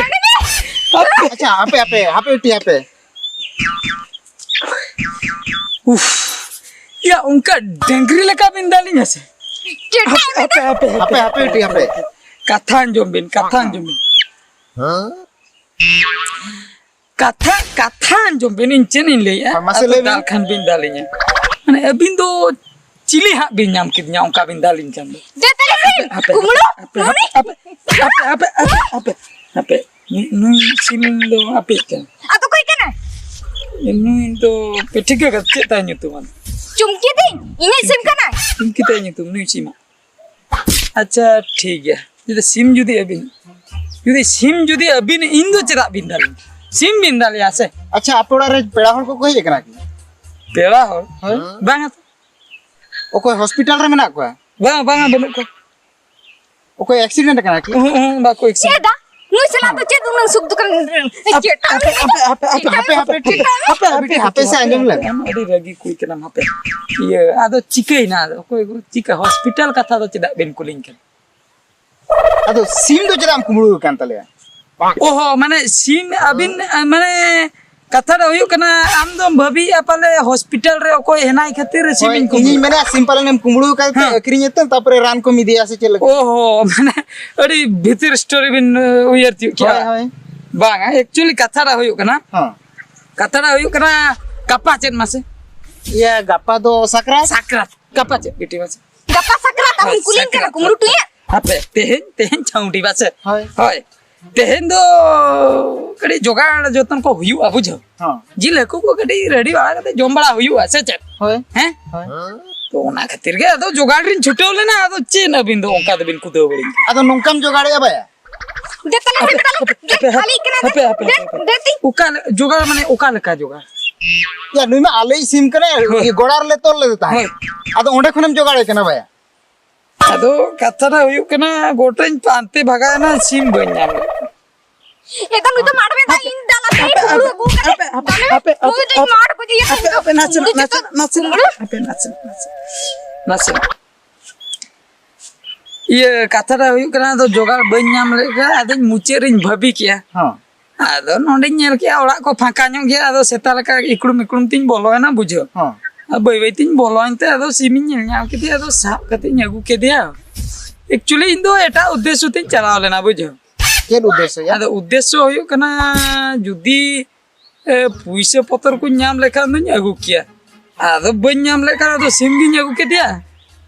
ᱦᱟᱯᱮ᱾ ᱟᱪᱪᱷᱟ, ᱦᱟᱯᱮ, ᱦᱟᱯᱮ, ᱦᱟᱯᱮ, ᱵᱤᱴᱤ, ᱦᱟᱯᱮ᱾ ᱩᱯᱷ᱾ ᱭᱟ, ᱚᱱᱠᱟ ᱰᱟᱝᱨᱤ ᱞᱮᱠᱟ ᱵᱤᱱ ᱫᱟᱞᱤᱧᱟ ᱥᱮ? ᱪᱮᱫ? ᱦᱟᱯᱮ, ᱦᱟᱯᱮ, ᱦᱟᱯᱮ, ᱦᱟᱯᱮ᱾ ᱦᱟᱯᱮ, ᱦᱟᱯᱮ, ᱵᱤᱴᱤ, ᱦᱟᱯᱮ᱾ ᱠᱟᱛᱷᱟ ᱟᱸᱡᱚᱢ ᱵᱤᱱ, ᱠᱟᱛᱷᱟ ᱟᱸᱡᱚᱢ ᱵᱤᱱ᱾ ᱠᱟᱛᱷᱟ, ᱠᱟᱛᱷᱟ ᱟᱸᱡᱚᱢ ᱵᱤᱱ, ᱤᱧ ᱪᱮᱫ ᱤᱧ ᱞᱟᱹᱭᱮᱜᱼᱟ? ᱦᱮᱸ, ᱢᱟᱥᱮ ᱟᱫᱚ ᱞᱟᱹᱭ ᱵᱤᱱ᱾ ᱫᱟᱞ ᱠᱷᱟᱱ ᱵᱤᱱ ᱫᱟᱞᱤᱧᱟ᱾ ᱢᱟᱱᱮ, ᱟᱹᱵᱤᱱ ᱫᱚ ᱪᱤᱞᱤ ᱦᱟᱸᱜ ᱵᱤᱱ ᱧᱟᱢ ᱠᱮᱫᱤᱧᱟ, ᱚᱱᱠᱟ ᱵᱤᱱ ᱫᱟᱞᱤᱧ ᱠᱷᱟᱱ ᱫᱚ? ᱫᱮ ᱛᱟᱞᱮ ᱥᱤᱢ, ᱦᱟᱯᱮ, ᱠᱩᱢᱵᱽᱲᱩ, ᱦᱟᱯᱮ, ᱱᱩᱱᱤ᱾ ᱦᱟᱯᱮ, ᱦᱟᱯᱮ᱾ ᱱᱩᱭ, ᱱᱩᱭ ᱥᱤᱢ ᱫᱚ ᱟᱯᱮᱭᱤᱡ ᱠᱟᱱᱟ᱾ ᱟᱫᱚ ᱚᱠᱚᱭ ᱠᱟᱱᱟᱭ? ᱱᱩᱭ ᱫᱚ ᱯᱮ ᱴᱷᱤᱠᱟᱹ ᱠᱟᱫᱟ, ᱪᱮᱫ ᱛᱟᱭ ᱧᱩᱛᱩᱢ? ᱪᱩᱢᱠᱤ ᱛᱤᱧ, ᱤᱧᱤᱡ ᱥᱤᱢ ᱠᱟᱱᱟᱭ᱾ ᱪᱩᱢᱠᱤ ᱛᱟᱭ ᱧᱩᱛᱩᱢ, ᱱᱩᱭ ᱥᱤᱢᱟᱜ᱾ ᱟᱪᱪᱷᱟ, ᱴᱷᱤᱠ ᱜᱮᱭᱟ᱾ ᱡᱩᱫᱤ ᱥᱤᱢ ᱡᱩᱫᱤ ᱟᱹᱵᱤᱱ, ᱡᱩᱫᱤ ᱥᱤᱢ ᱡᱩᱫᱤ ᱟᱹᱵᱤᱱ, ᱤᱧ ᱫᱚ ᱪᱮᱫᱟᱜ ᱵᱤᱱ ᱫᱟᱞᱤᱧ? ᱥᱤᱢ ᱵᱤᱱ ᱫᱟᱞᱮᱭᱟ ᱥᱮ? ᱟᱪᱪᱷᱟ, ᱟᱯᱮ ᱚᱲᱟᱜ ᱨᱮ ᱯᱮᱲᱟ ᱦᱚᱲ ᱠᱚᱠᱚ ᱦᱮᱡ ᱟᱠᱟᱱᱟ ᱠᱤ? ᱯᱮᱲᱟ ᱦᱚᱲ? ᱦᱳᱭ᱾ ᱵᱟᱝᱟ ᱛᱚ᱾ ᱚᱠᱚᱭ ᱦᱚᱥᱯᱤᱴᱟᱞ ᱨᱮ ᱢᱮᱱᱟᱜ ᱠᱚᱣᱟ? ᱵᱟᱝ, ᱵᱟᱝᱟ, ᱵᱟᱹᱱᱩᱜ ᱠᱚᱣᱟ᱾ ᱚᱠᱚᱭ ᱮᱠᱥᱤᱰᱮᱱᱴ ᱟᱠᱟᱱᱟ ᱠᱤ? ᱩᱦᱩᱸ, ᱩᱦᱩᱸ, ᱵᱟᱠᱚ ᱮᱠᱥᱤᱰᱮᱱᱴ᱾ ᱪᱮᱫ ᱫᱟ? ᱱᱩᱭ ᱥᱟᱞᱟᱜ ᱫᱚ ᱪᱮᱫ ᱩᱱᱟᱹᱜ ᱥᱩᱠ ᱫᱚ ᱠᱟᱱ? ᱪᱮᱫ? ᱟᱯᱮ, ᱟᱯᱮ, ᱟᱯᱮ, ᱟᱯᱮ, ᱟᱯᱮ, ᱪᱮᱫ? ᱟᱯᱮ, ᱟᱯᱮ, ᱦᱟᱯᱮ ᱥᱮ, ᱟᱸᱡᱚᱢ ᱞᱮᱢ᱾ ᱟᱢ ᱟᱹᱰᱤ ᱨᱟᱹᱜᱤ ᱠᱩᱲᱤ ᱠᱟᱱᱟᱢ, ᱦᱟᱯᱮ᱾ ᱤᱭᱟᱹ, ᱟᱫᱚ ᱪᱤᱠᱟᱹᱭᱮᱱᱟ? ᱟᱫᱚ ᱚᱠᱚᱭ ᱪᱤᱠᱟᱹ? ᱦᱚᱥᱯᱤᱴᱟᱞ ᱠᱟᱛᱷᱟ ᱫᱚ ᱪᱮᱫᱟᱜ ᱵᱮᱱ ᱠᱩᱞᱤᱧ ᱠᱟᱱᱟ? ᱟᱫᱚ ᱥᱤᱢ ᱫᱚ ᱪᱮᱫᱟᱜ ᱮᱢ ᱠᱩᱢᱵᱽᱲᱩ ᱟᱠᱟᱱ ᱛᱟᱞᱮᱭᱟ? ᱚᱦᱚ, ᱢᱟᱱᱮ ᱥᱤᱢ ᱟᱹᱵᱤᱱ, ᱟ, ᱢᱟᱱᱮ ᱠᱟᱛᱷᱟ ᱫᱚ ᱦᱩᱭᱩᱜ ᱠᱟᱱᱟ, ᱟᱢ ᱫᱚᱢ ᱵᱷᱟᱹᱵᱤᱭᱮᱫᱼᱟ ᱯᱟᱞᱮ ᱦᱚᱥᱯᱤᱴᱟᱞ ᱨᱮ ᱚᱠᱚᱭ ᱦᱮᱱᱟᱭ ᱠᱷᱟᱹᱛᱤᱨ ᱦᱳᱭ, ᱥᱤᱢᱤᱧ ᱠᱩᱢᱵᱽᱲᱩ᱾ ᱤᱧᱤᱧ ᱢᱮᱱᱮᱫᱼᱟ, ᱥᱤᱢ ᱯᱟᱞᱮᱱ ᱮᱢ ᱠᱩᱢᱵᱽᱲᱩ ᱟᱠᱟᱫ ᱛᱮ ᱦᱮᱸ᱾ ᱟᱹᱠᱷᱨᱤᱧ ᱮᱫ ᱛᱮᱢ, ᱛᱟᱨᱯᱚᱨᱮ ᱨᱟᱱ ᱠᱚᱢ ᱤᱫᱤᱭᱟ ᱥᱮ ᱪᱮᱫ ᱞᱮᱠᱟ? ᱳᱦᱳ, ᱢᱟᱱᱮ ᱟᱹᱰᱤ ᱵᱷᱤᱛᱤᱨ ᱥᱴᱳᱨᱤ ᱵᱤᱱ, ᱩᱭᱦᱟᱹᱨ ᱛᱤᱭᱳᱜ ᱠᱮᱜᱼᱟ᱾ ᱦᱳᱭ, ᱦᱳᱭ᱾ ᱵᱟᱝᱟ, actually ᱠᱟᱛᱷᱟ ᱫᱚ ᱦᱩᱭᱩᱜ ᱠᱟᱱᱟ, ᱦᱮᱸ᱾ ᱠᱟᱛᱷᱟ ᱫᱚ ᱦᱩᱭᱩᱜ ᱠᱟᱱᱟ, ᱜᱟᱯᱟ ᱪᱮᱫ ᱢᱟᱥᱮ? ᱤᱭᱟᱹ, ᱜᱟᱯᱟ ᱫᱚ ᱥᱟᱠᱨᱟᱛ᱾ ᱥᱟᱠᱨᱟᱛ᱾ ᱜᱟᱯᱟ ᱪᱮᱫ ᱵᱤᱴᱤ ᱢᱟᱥᱮ? ᱜᱟᱯᱟ ᱥᱟᱠᱨᱟᱛ, ᱟᱢᱮᱢ ᱦᱳᱭ, ᱠᱩᱞᱤᱧ ᱠᱟᱱᱟ, ᱥᱟᱠᱨᱟᱛ᱾ ᱠᱩᱢᱵᱽᱲᱩ ᱴᱩᱭᱟᱹ? ᱦᱟᱯᱮ, ᱛᱮᱦᱮᱧ, ᱛᱮᱦᱮᱧ ᱪᱷᱟᱹᱣᱰᱤ ᱵᱟᱥᱮ? ᱦᱳᱭ᱾ ᱦᱳᱭ᱾ ᱛᱮᱦᱮᱧ ᱫᱚ ᱠᱟᱹᱴᱤᱡ ᱡᱚᱜᱟᱲ ᱡᱚᱛᱚᱱ ᱠᱚ ᱦᱩᱭᱩᱜᱼᱟ, ᱵᱩᱡᱷᱟᱹᱣ? ᱦᱚᱸ᱾ ᱡᱤᱞ ᱦᱟᱹᱠᱩ ᱠᱚ ᱠᱟᱹᱴᱤᱡ ᱨᱮᱰᱤ ᱵᱟᱲᱟ ᱠᱟᱛᱮ ᱡᱚᱢ ᱵᱟᱲᱟ ᱦᱩᱭᱩᱜᱼᱟ, ᱥᱮ ᱪᱮᱫ? ᱦᱳᱭ᱾ ᱦᱮᱸ? ᱦᱳᱭ᱾ ᱛᱚ, ᱚᱱᱟ ᱠᱷᱟᱹᱛᱤᱨ ᱜᱮ ᱟᱫᱚ ᱡᱚᱜᱟᱲ ᱨᱤᱧ ᱪᱷᱩᱴᱟᱹᱣ ᱞᱮᱱᱟ, ᱟᱫᱚ ᱪᱮᱫ ᱟᱹᱵᱤᱱ ᱫᱚ ᱚᱱᱠᱟ ᱫᱚᱵᱤᱱ ᱠᱩᱫᱟᱹᱣ ᱵᱟᱲᱤᱧ ᱠᱟᱱᱟ? ᱟᱫᱚ ᱱᱚᱝᱠᱟᱢ ᱡᱚᱜᱟᱲᱮᱜᱼᱟ ᱵᱟᱭᱟ? ᱫᱮ ᱛᱟᱞᱮ, ᱫᱮ ᱛᱟᱞᱮ, ᱫᱮ, ᱦᱟᱯᱮ, ᱦᱟᱯᱮ, ᱟᱞᱮ ᱠᱟᱱᱟ, ᱦᱟᱯᱮ, ᱫᱮ, ᱦᱟᱯᱮ, ᱫᱮ, ᱦᱟᱯᱮ᱾ ᱫᱮ ᱛᱤᱧ᱾ ᱚᱠᱟ ᱞᱮ-, ᱡᱚᱜᱟᱲ ᱢᱟᱱᱮ ᱚᱠᱟ ᱞᱮᱠᱟ ᱡᱚᱜᱟᱲ? ᱭᱟ, ᱱᱩᱭ ᱢᱟ ᱟᱞᱮᱭᱤᱡ ᱥᱤᱢ ᱠᱟᱱᱟᱭ, ᱦᱳᱭ᱾ ᱤᱭᱟᱹ, ᱜᱚᱲᱟ ᱨᱮᱞᱮ ᱛᱚᱞ ᱞᱮᱫᱮ ᱛᱟᱦᱮᱸᱫ᱾ ᱦᱳᱭ᱾ ᱟᱫᱚ ᱚᱸᱰᱮ ᱠᱷᱚᱱᱮᱢ ᱡᱚᱜᱟᱲᱮ ᱠᱟᱱᱟ ᱵᱟᱭᱟ? ᱟᱫᱚ ᱠᱟᱛᱷᱟ ᱫᱚ ᱦᱩᱭᱩᱜ ᱠᱟᱱᱟ, ᱜᱚᱴᱟᱧ ᱯᱟᱱᱛᱮ ᱵᱷᱟᱜᱟᱣ ᱮᱱᱟ, ᱥᱤᱢ ᱵᱟᱹᱧ ᱧᱟᱢ ᱞᱮᱫ ᱠᱚᱣᱟ᱾ ᱮᱫᱟ, ᱱᱩᱭ ᱫᱚ ᱢᱟᱲ ᱨᱮ ᱫᱟᱜ ᱤᱧ ᱫᱟᱞ ᱟᱛᱮ ᱦᱟᱯᱮ, ᱦᱩᱲᱩ ᱦᱟᱯᱮ, ᱟᱹᱜᱩ ᱠᱟᱛᱮ ᱦᱟᱯᱮ, ᱦᱟᱯᱮ, ᱫᱟᱞᱮ, ᱦᱟᱯᱮ, ᱱᱩᱭ ᱫᱚ ᱦᱟᱯᱮ, ᱤᱧ ᱢᱟᱲ ᱠᱚ ᱤᱭᱟᱹ ᱦᱟᱯᱮ, ᱠᱟᱛᱮ ᱦᱟᱯᱮ, ᱱᱟᱥᱮ, ᱠᱩᱢᱵᱽᱲᱩ ᱱᱟᱥᱮ, ᱪᱮᱫ ᱱᱟᱥᱮ, ᱠᱩᱢᱵᱽᱲᱩ? ᱦᱟᱯᱮ, ᱱᱟᱥᱮ, ᱱᱟᱥᱮ, ᱱᱟᱥᱮ᱾ ᱤᱭᱟᱹ, ᱠᱟᱛᱷᱟ ᱫᱚ ᱦᱩᱭᱩᱜ ᱠᱟᱱᱟ, ᱟᱫᱚ ᱡᱚᱜᱟᱲ ᱵᱟᱹᱧ ᱧᱟᱢ ᱞᱮᱫ ᱠᱷᱟᱱ, ᱟᱫᱚᱧ ᱢᱩᱪᱟᱹᱫ ᱨᱤᱧ ᱵᱷᱟᱹᱵᱤ ᱠᱮᱜᱼᱟ᱾ ᱦᱚᱸ᱾ ᱟᱫᱚ ᱱᱚᱰᱮᱧ ᱧᱮᱞ ᱠᱮᱜᱼᱟ, ᱚᱲᱟᱜ ᱠᱚ ᱯᱷᱟᱸᱠᱟ ᱧᱚᱜ ᱜᱮᱭᱟ, ᱟᱫᱚ ᱥᱮᱛᱟ ᱞᱮᱠᱟ ᱤᱠᱲᱩᱢ ᱤᱠᱲᱩᱢ ᱛᱤᱧ ᱵᱚᱞᱚᱭᱮᱱᱟ, ᱵᱩᱡᱷᱟᱹᱣ᱾ ᱦᱚᱸ᱾ ᱟᱨ ᱵᱟᱹᱭ ᱵᱟᱹᱭ ᱛᱤᱧ ᱵᱚᱞᱚᱭᱮᱱ ᱛᱮ, ᱟᱫᱚ ᱥᱤᱢᱤᱧ ᱧᱮᱞ ᱧᱟᱢ ᱠᱮᱫᱮᱭᱟ, ᱟᱫᱚ ᱥᱟᱵ ᱠᱟᱛᱮᱧ ᱟᱹᱜᱩ ᱠᱮᱫᱮᱭᱟ᱾ Actually, ᱤᱧ ᱫᱚ ᱮᱴᱟᱜ ᱩᱫᱽᱫᱮᱥᱥᱚ ᱛᱤᱧ ᱪᱟᱞᱟᱣ ᱞᱮᱱᱟ, ᱵᱩᱡᱷᱟᱹᱣ᱾ ᱪᱮᱫ ᱩᱫᱽᱫᱮᱥᱥᱚ ᱭᱟ? ᱟᱫᱚ ᱩᱫᱽᱫᱮᱥᱥᱚ ᱦᱩᱭᱩᱜ ᱠᱟᱱᱟ, ᱡᱩᱫᱤ, ᱮ, ᱯᱩᱭᱥᱟᱹ ᱯᱚᱛᱚᱨ ᱠᱚᱧ ᱧᱟᱢ ᱞᱮᱠᱷᱟᱱ ᱫᱚᱧ ᱟᱹᱜᱩ ᱠᱮᱭᱟ᱾ ᱟᱫᱚ ᱵᱟᱹᱧ ᱧᱟᱢ ᱞᱮᱠᱷᱟᱱ ᱟᱫᱚ ᱥᱤᱢ ᱜᱤᱧ ᱟᱹᱜᱩ ᱠᱮᱫᱮᱭᱟ᱾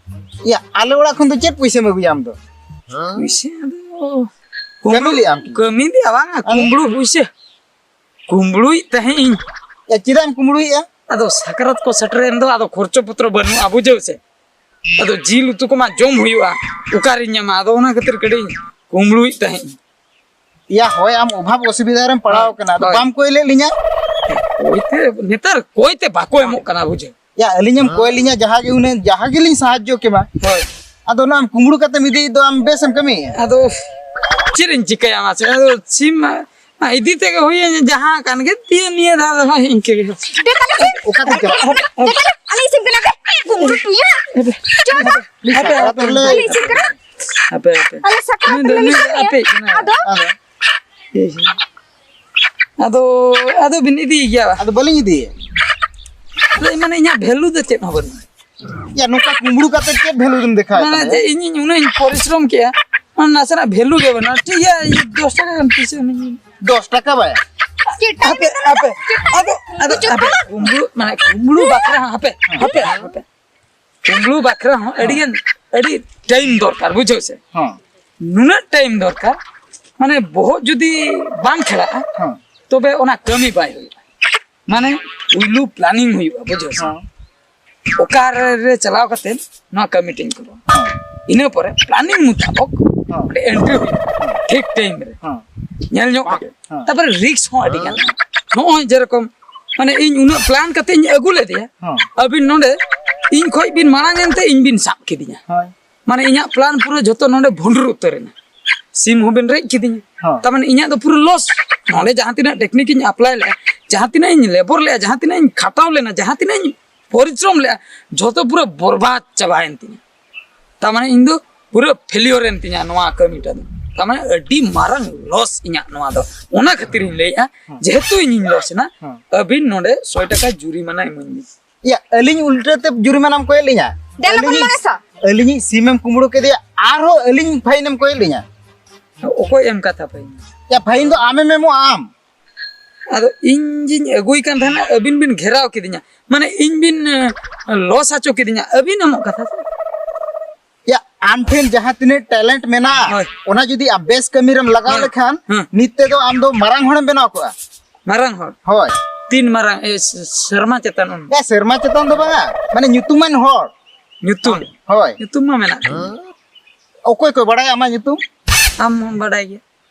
ᱭᱟ, ᱟᱞᱮ ᱚᱲᱟᱜ ᱠᱷᱚᱱ ᱫᱚ ᱪᱮᱫ ᱯᱩᱭᱥᱟᱹᱢ ᱟᱹᱜᱩᱭᱟ ᱟᱢ ᱫᱚ? ᱯᱩᱭᱥᱟᱹ ᱟᱫᱚ ᱠᱟᱹᱢᱤ ᱞᱮᱜ ᱟᱢ ᱠᱤ? ᱠᱟᱹᱢᱤ ᱞᱮᱜᱼᱟ ᱵᱟᱝᱟ, ᱟᱫᱚ? ᱠᱩᱢᱵᱽᱲᱩ ᱯᱩᱭᱥᱟᱹ᱾ ᱠᱩᱢᱵᱽᱲᱩᱭᱮᱫ ᱛᱟᱦᱮᱸᱫ ᱤᱧ᱾ ᱭᱟ, ᱪᱮᱫᱟᱜ ᱮᱢ ᱠᱩᱢᱵᱽᱲᱩᱭᱮᱫᱼᱟ? ᱟᱫᱚ ᱥᱟᱠᱨᱟᱛ ᱠᱚ ᱥᱮᱴᱮᱨᱮᱱ ᱫᱚ, ᱟᱫᱚ ᱠᱷᱚᱨᱪᱚ ᱯᱚᱛᱨᱚ ᱵᱟᱹᱱᱩᱜᱼᱟ, ᱵᱩᱡᱷᱟᱹᱣ ᱥᱮ? ᱟᱫᱚ ᱡᱤᱞ ᱩᱛᱩ ᱠᱚᱢᱟ ᱡᱚᱢ ᱦᱩᱭᱩᱜᱼᱟ, ᱚᱠᱟᱨᱤᱧ ᱧᱟᱢᱟ? ᱟᱫᱚ ᱚᱱᱟ ᱠᱷᱟᱹᱛᱤᱨ ᱠᱟᱹᱴᱤᱡ ᱤᱧ ᱠᱩᱢᱵᱽᱲᱩᱭᱮᱫ ᱛᱟᱦᱮᱸᱫ᱾ ᱭᱟ, ᱦᱳᱭ, ᱟᱢ ᱚᱵᱷᱟᱵᱽ ᱚᱥᱩᱵᱤᱫᱷᱟ ᱨᱮᱢ ᱯᱟᱲᱟᱣ ᱦᱳᱭ, ᱠᱟᱱᱟ, ᱟᱫᱚ ᱦᱳᱭ᱾ ᱵᱟᱢ ᱠᱚᱭ ᱞᱮᱫ ᱞᱤᱧᱟ? ᱠᱚᱭᱛᱮ, ᱱᱮᱛᱟᱨ ᱠᱚᱭᱛᱮ ᱵᱟᱠᱚ ᱮᱢᱚᱜ ᱠᱟᱱᱟ, ᱵᱩᱡᱷᱟᱹᱣ᱾ ᱭᱟ, ᱟᱹᱞᱤᱧᱮᱢ ᱠᱚᱭ ᱞᱤᱧᱟ, ᱡᱟᱦᱟᱸ ᱜᱮ ᱦᱩᱱᱟᱹᱝ, ᱡᱟᱦᱟᱸ ᱜᱮᱞᱤᱧ ᱥᱟᱦᱟᱡᱽᱡᱚ ᱠᱮᱢᱟ᱾ ᱦᱳᱭ᱾ ᱟᱫᱚ ᱚᱱᱟ ᱟᱢ ᱠᱩᱢᱵᱽᱲᱩ ᱠᱟᱛᱮᱢ ᱤᱫᱤᱭᱮᱫ ᱫᱚ, ᱟᱢ ᱵᱮᱥᱮᱢ ᱠᱟᱹᱢᱤᱭᱮᱫᱼᱟ? ᱟᱫᱚ ᱪᱮᱫ ᱤᱧ ᱪᱤᱠᱟᱹᱭᱟ ᱢᱟᱥᱮ? ᱟᱫᱚ ᱥᱤᱢ ᱢᱟ ᱤᱫᱤ ᱛᱮᱜᱮ ᱦᱩᱭᱩᱜᱼᱟ, ᱡᱟᱦᱟᱸ ᱠᱟᱱ ᱜᱮ, ᱫᱤᱭᱮ ᱱᱤᱭᱟᱹ ᱫᱷᱟᱣ ᱫᱚ ᱦᱟᱸᱜ ᱤᱱᱠᱟᱹ ᱜᱮ᱾ ᱫᱮ ᱛᱟᱞᱮ ᱥᱮ᱾ ᱚᱠᱟ ᱛᱮ ᱪᱟᱞᱟᱜ? ᱫᱮ ᱛᱟᱞᱮ, ᱟᱞᱮ ᱤᱥᱤᱱ ᱠᱟᱱᱟ ᱯᱮ᱾ ᱠᱩᱢᱵᱽᱲᱩ ᱴᱩᱭᱟ᱾ ᱦᱟᱯᱮ, ᱦᱟᱯᱮ, ᱦᱟᱯᱮ᱾ ᱟᱞᱮ ᱤᱥᱤᱱ ᱠᱟᱱᱟ᱾ ᱦᱟᱯᱮ, ᱦᱟᱯᱮ᱾ ᱟᱞᱮ ᱥᱟᱠᱨᱟᱛ ᱱᱩᱭ ᱫᱚ, ᱨᱮᱞᱮ ᱱᱩᱭ ᱫᱚ ᱤᱥᱤᱱ ᱟᱯᱮ ᱠᱟᱱᱟ᱾ ᱟᱫᱚ? ᱟᱫᱚ? ᱦᱮᱸ, ᱦᱮᱸ᱾ ᱟᱫᱚ, ᱟᱫᱚ ᱵᱤᱱ ᱤᱫᱤᱭ ᱜᱮᱭᱟ ᱵᱟ? ᱟᱫᱚ ᱵᱟᱹᱞᱤᱧ ᱤᱫᱤᱭᱟ᱾ ᱟᱫᱚ ᱢᱟᱱᱮ ᱤᱧᱟᱹᱜ ᱵᱷᱮᱞᱩ ᱫᱚ ᱪᱮᱫ ᱦᱚᱸ ᱵᱟᱹᱱᱩᱜᱼᱟ᱾ ᱭᱟ, ᱱᱚᱝᱠᱟ ᱠᱩᱢᱵᱽᱲᱩ ᱠᱟᱛᱮ ᱪᱮᱫ ᱵᱷᱮᱞᱩ ᱫᱚᱢ ᱫᱮᱠᱷᱟᱣᱮᱫ ᱢᱟᱱᱮ ᱛᱟᱞᱮᱭᱟ? ᱡᱮ ᱤᱧᱤᱧ ᱩᱱᱟᱹᱜ ᱤᱧ ᱯᱚᱨᱤᱥᱨᱚᱢ ᱠᱮᱜᱼᱟ, ᱚᱱᱟ ᱱᱟᱥᱮᱱᱟᱜ ᱵᱷᱮᱞᱩ ᱜᱮ ᱵᱟᱹᱱᱩᱜᱼᱟ᱾ ᱴᱷᱤᱠ ᱜᱮᱭᱟ, ᱤᱧ ᱫᱚᱥ ᱴᱟᱠᱟ ᱜᱟᱱ ᱯᱩᱭᱥᱟᱹ ᱮᱢᱟᱹᱧ ᱵᱤᱱ᱾ ᱫᱚᱥ ᱴᱟᱠᱟ ᱵᱟᱭᱟ? ᱪᱮᱫ ᱴᱟᱠᱟ ᱦᱟᱯᱮ, ᱦᱟᱯᱮ, ᱟᱫᱚ, ᱟᱫᱚ, ᱦᱟᱯᱮ, ᱠᱩᱢᱵᱽᱲᱩ, ᱢᱟᱱᱮ ᱠᱩᱢᱵᱽᱲᱩ ᱵᱟᱠᱷᱨᱟ ᱦᱚᱸ, ᱦᱟᱯᱮ, ᱦᱟᱯᱮ, ᱦᱟᱯᱮ᱾ ᱠᱩᱢᱵᱽᱲᱩ ᱵᱟᱠᱷᱨᱟ ᱦᱚᱸ ᱟᱹᱰᱤ ᱜᱟᱱ, ᱟᱹᱰᱤ ᱴᱟᱭᱤᱢ ᱫᱚᱨᱠᱟᱨ, ᱵᱩᱡᱷᱟᱹᱣ ᱥᱮ? ᱦᱮᱸ᱾ ᱱᱩᱱᱟᱹᱜ ᱴᱟᱭᱤᱢ ᱫᱚᱨᱠᱟᱨ, ᱢᱟᱱᱮ ᱵᱚᱦᱚᱜ ᱡᱩᱫᱤ ᱵᱟᱝ ᱠᱷᱮᱞᱟᱜᱼᱟ, ᱦᱮᱸ᱾ ᱛᱚᱵᱮ ᱚᱱᱟ ᱠᱟᱹᱢᱤ ᱵᱟᱭ ᱦᱩᱭᱩᱜᱼᱟ᱾ ᱢᱟᱱᱮ ᱯᱩᱭᱞᱩ ᱯᱞᱟᱱᱤᱝ ᱦᱩᱭᱩᱜᱼᱟ, ᱵᱩᱡᱷᱟᱹᱣ ᱥᱮ? ᱦᱮᱸ᱾ ᱚᱠᱟ ᱨᱮ, ᱨᱮ ᱪᱟᱞᱟᱣ ᱠᱟᱛᱮ ᱱᱚᱣᱟ ᱠᱟᱹᱢᱤ ᱴᱷᱮᱱ ᱠᱚ ᱨᱚᱲᱟ᱾ ᱦᱮᱸ᱾ ᱤᱱᱟᱹ ᱯᱚᱨᱮ ᱯᱞᱟᱱᱤᱝ ᱢᱩᱛᱟᱵᱚᱠ ᱦᱮᱸ᱾ ᱚᱸᱰᱮ ᱮᱱᱴᱨᱤ ᱦᱩᱭᱩᱜᱼᱟ, ᱴᱷᱤᱠ ᱴᱟᱭᱤᱢ ᱨᱮ᱾ ᱦᱮᱸ᱾ ᱧᱮᱞ ᱧᱚᱜ ᱠᱟᱛᱮ᱾ ᱦᱮᱸ᱾ ᱛᱟᱨᱯᱚᱨᱮ ᱨᱤᱠᱥ ᱦᱚᱸ ᱟᱹᱰᱤ ᱜᱟᱱ᱾ ᱱᱚᱜᱼᱚᱭ ᱡᱮᱨᱚᱠᱚᱢ, ᱢᱟᱱᱮ ᱤᱧ ᱩᱱᱟᱹᱜ ᱯᱞᱟᱱ ᱠᱟᱛᱮ ᱤᱧ ᱟᱹᱜᱩ ᱞᱮᱫᱮᱭᱟ, ᱦᱮᱸ᱾ ᱟᱹᱵᱤᱱ ᱱᱚᱰᱮ ᱤᱧ ᱠᱷᱚᱡ ᱵᱤᱱ ᱢᱟᱲᱟᱝ ᱮᱱᱛᱮ ᱤᱧ ᱵᱤᱱ ᱥᱟᱵ ᱠᱤᱫᱤᱧᱟ᱾ ᱦᱳᱭ᱾ ᱢᱟᱱᱮ ᱤᱧᱟᱹᱜ ᱯᱞᱟᱱ ᱯᱩᱨᱟᱹ ᱡᱷᱚᱛᱚ ᱱᱚᱰᱮ ᱵᱷᱩᱸᱰᱨᱩ ᱩᱛᱟᱹᱨ ᱮᱱᱟ᱾ ᱥᱤᱢ ᱦᱚᱸᱵᱤᱱ ᱨᱮᱡ ᱠᱤᱫᱤᱧᱟ᱾ ᱦᱮᱸ᱾ ᱛᱟᱨ ᱢᱟᱱᱮ ᱤᱧᱟᱹᱜ ᱫᱚ ᱯᱩᱨᱟᱹ ᱞᱚᱥ᱾ ᱱᱚᱰᱮ ᱡᱟᱦᱟᱸ ᱛᱤᱱᱟᱹᱜ ᱴᱮᱠᱱᱤᱠ ᱤᱧ ᱟᱯᱞᱟᱭ ᱞᱮᱫᱼᱟ, ᱡᱟᱦᱟᱸ ᱛᱤᱱᱟᱹᱜ ᱤᱧ ᱞᱮᱵᱚᱨ ᱞᱮᱫᱼᱟ, ᱡᱟᱦᱟᱸ ᱛᱤᱱᱟᱹᱜ ᱤᱧ ᱠᱷᱟᱴᱟᱣ ᱞᱮᱱᱟ, ᱡᱟᱦᱟᱸ ᱛᱤᱱᱟᱹᱜ ᱤᱧ ᱯᱚᱨᱤᱥᱨᱚᱢ ᱞᱮᱫᱼᱟ, ᱡᱷᱚᱛᱚ ᱯᱩᱨᱟᱹ ᱵᱚᱨᱵᱟᱫ ᱪᱟᱵᱟᱭᱮᱱ ᱛᱤᱧᱟ᱾ ᱛᱟᱨ ᱢᱟᱱᱮ ᱤᱧ ᱫᱚ ᱯᱩᱨᱟᱹ ᱯᱷᱮᱞᱤᱭᱚᱨ ᱮᱱ ᱛᱤᱧᱟ ᱱᱚᱣᱟ ᱠᱟᱹᱢᱤᱴᱟ ᱫᱚ᱾ ᱛᱟᱨ ᱢᱟᱱᱮ ᱟᱹᱰᱤ ᱢᱟᱨᱟᱝ ᱞᱚᱥ ᱤᱧᱟᱹᱜ ᱱᱚᱣᱟ ᱫᱚ᱾ ᱚᱱᱟ ᱠᱷᱟᱹᱛᱤᱨ ᱤᱧ ᱞᱟᱹᱭᱮᱫᱼᱟ, ᱦᱮᱸ᱾ ᱡᱮᱦᱮᱛᱩ ᱤᱧᱤᱧ ᱞᱚᱥ ᱮᱱᱟ, ᱦᱮᱸ᱾ ᱟᱹᱵᱤᱱ ᱱᱚᱰᱮ ᱥᱚᱭ ᱴᱟᱠᱟ ᱡᱩᱨᱤᱢᱟᱱᱟ ᱤᱢᱟᱹᱧ ᱵᱤᱱ᱾ ᱭᱟ, ᱟᱹᱞᱤᱧ ᱩᱞᱴᱟᱹ ᱛᱮ ᱡᱩᱨᱤᱢᱟᱱᱟᱢ ᱠᱚᱭᱮᱫ ᱞᱤᱧᱟ? ᱫᱮᱞᱟ ᱵᱚᱱ ᱟᱹᱞᱤᱧᱤᱡ, ᱢᱟᱱᱮ ᱥᱟ᱾ ᱟᱹᱞᱤᱧᱤᱡ ᱥᱤᱢᱮᱢ ᱠᱩᱢᱵᱽᱲᱩ ᱠᱮᱫᱮᱭᱟ, ᱟᱨᱦᱚᱸ ᱟᱹᱞᱤᱧ ᱯᱷᱟᱭᱤᱱᱮᱢ ᱠᱚᱭᱮᱫ ᱞᱤᱧᱟ? ᱚᱠᱚᱭ ᱮᱢ ᱠᱟᱛᱷᱟ ᱯᱷᱟᱭᱤᱱ? ᱭᱟ, ᱯᱷᱟᱭᱤᱱ ᱫᱚ ᱟᱢᱮᱢ ᱮᱢᱚᱜᱼᱟ, ᱟᱢ᱾ ᱟᱫᱚ ᱤᱧ ᱜᱤᱧ ᱟᱹᱜᱩᱭ ᱠᱟᱱ ᱛᱟᱦᱮᱱᱟ, ᱟᱹᱵᱤᱱ ᱵᱤᱱ ᱜᱷᱮᱨᱟᱣ ᱠᱤᱫᱤᱧᱟ, ᱢᱟᱱᱮ ᱤᱧ ᱵᱤᱱ, ᱮ, ᱞᱚᱥ ᱦᱚᱪᱚ ᱠᱤᱫᱤᱧᱟ, ᱟᱹᱵᱤᱱ ᱮᱢᱚᱜ ᱠᱟᱛᱷᱟ ᱥᱮ? ᱭᱟ, ᱟᱢ ᱴᱷᱮᱱ ᱡᱟᱦᱟᱸ ᱛᱤᱱᱟᱹᱜ ᱴᱮᱞᱮᱱᱴ ᱢᱮᱱᱟᱜᱼᱟ, ᱦᱳᱭ᱾ ᱚᱱᱟ ᱡᱩᱫᱤ ᱟᱢ ᱵᱮᱥ ᱠᱟᱹᱢᱤ ᱨᱮᱢ ᱞᱟᱜᱟᱣ ᱦᱮᱸ, ᱞᱮᱠᱷᱟᱱ, ᱦᱮᱸ᱾ ᱱᱤᱛ ᱛᱮᱫᱚ ᱟᱢ ᱫᱚ ᱢᱟᱨᱟᱝ ᱦᱚᱲᱮᱢ ᱵᱮᱱᱟᱣ ᱠᱚᱜᱼᱟ᱾ ᱢᱟᱨᱟᱝ ᱦᱚᱲ? ᱦᱳᱭ᱾ ᱛᱤᱱ ᱢᱟᱨᱟᱝ? ᱮ, ᱥ-, ᱥᱮᱨᱢᱟ ᱪᱮᱛᱟᱱ ᱩᱱ? ᱮ, ᱥᱮᱨᱢᱟ ᱪᱮᱛᱟᱱ ᱫᱚ ᱵᱟᱝᱟ, ᱢᱟᱱᱮ ᱧᱩᱛᱩᱢᱟᱱ ᱦᱚᱲ᱾ ᱧᱩᱛᱩᱢ? ᱦᱳᱭ᱾ ᱧᱩᱛᱩᱢ ᱢᱟ ᱢᱮᱱᱟᱜ ᱛᱤᱧ᱾ ᱚᱠᱚᱭ ᱠᱚ ᱵᱟᱲᱟᱭᱟ ᱟᱢᱟᱜ ᱧᱩᱛᱩᱢ? ᱟᱢ ᱦᱚᱸᱢ ᱵᱟᱰᱟᱭ ᱜᱮᱭᱟ᱾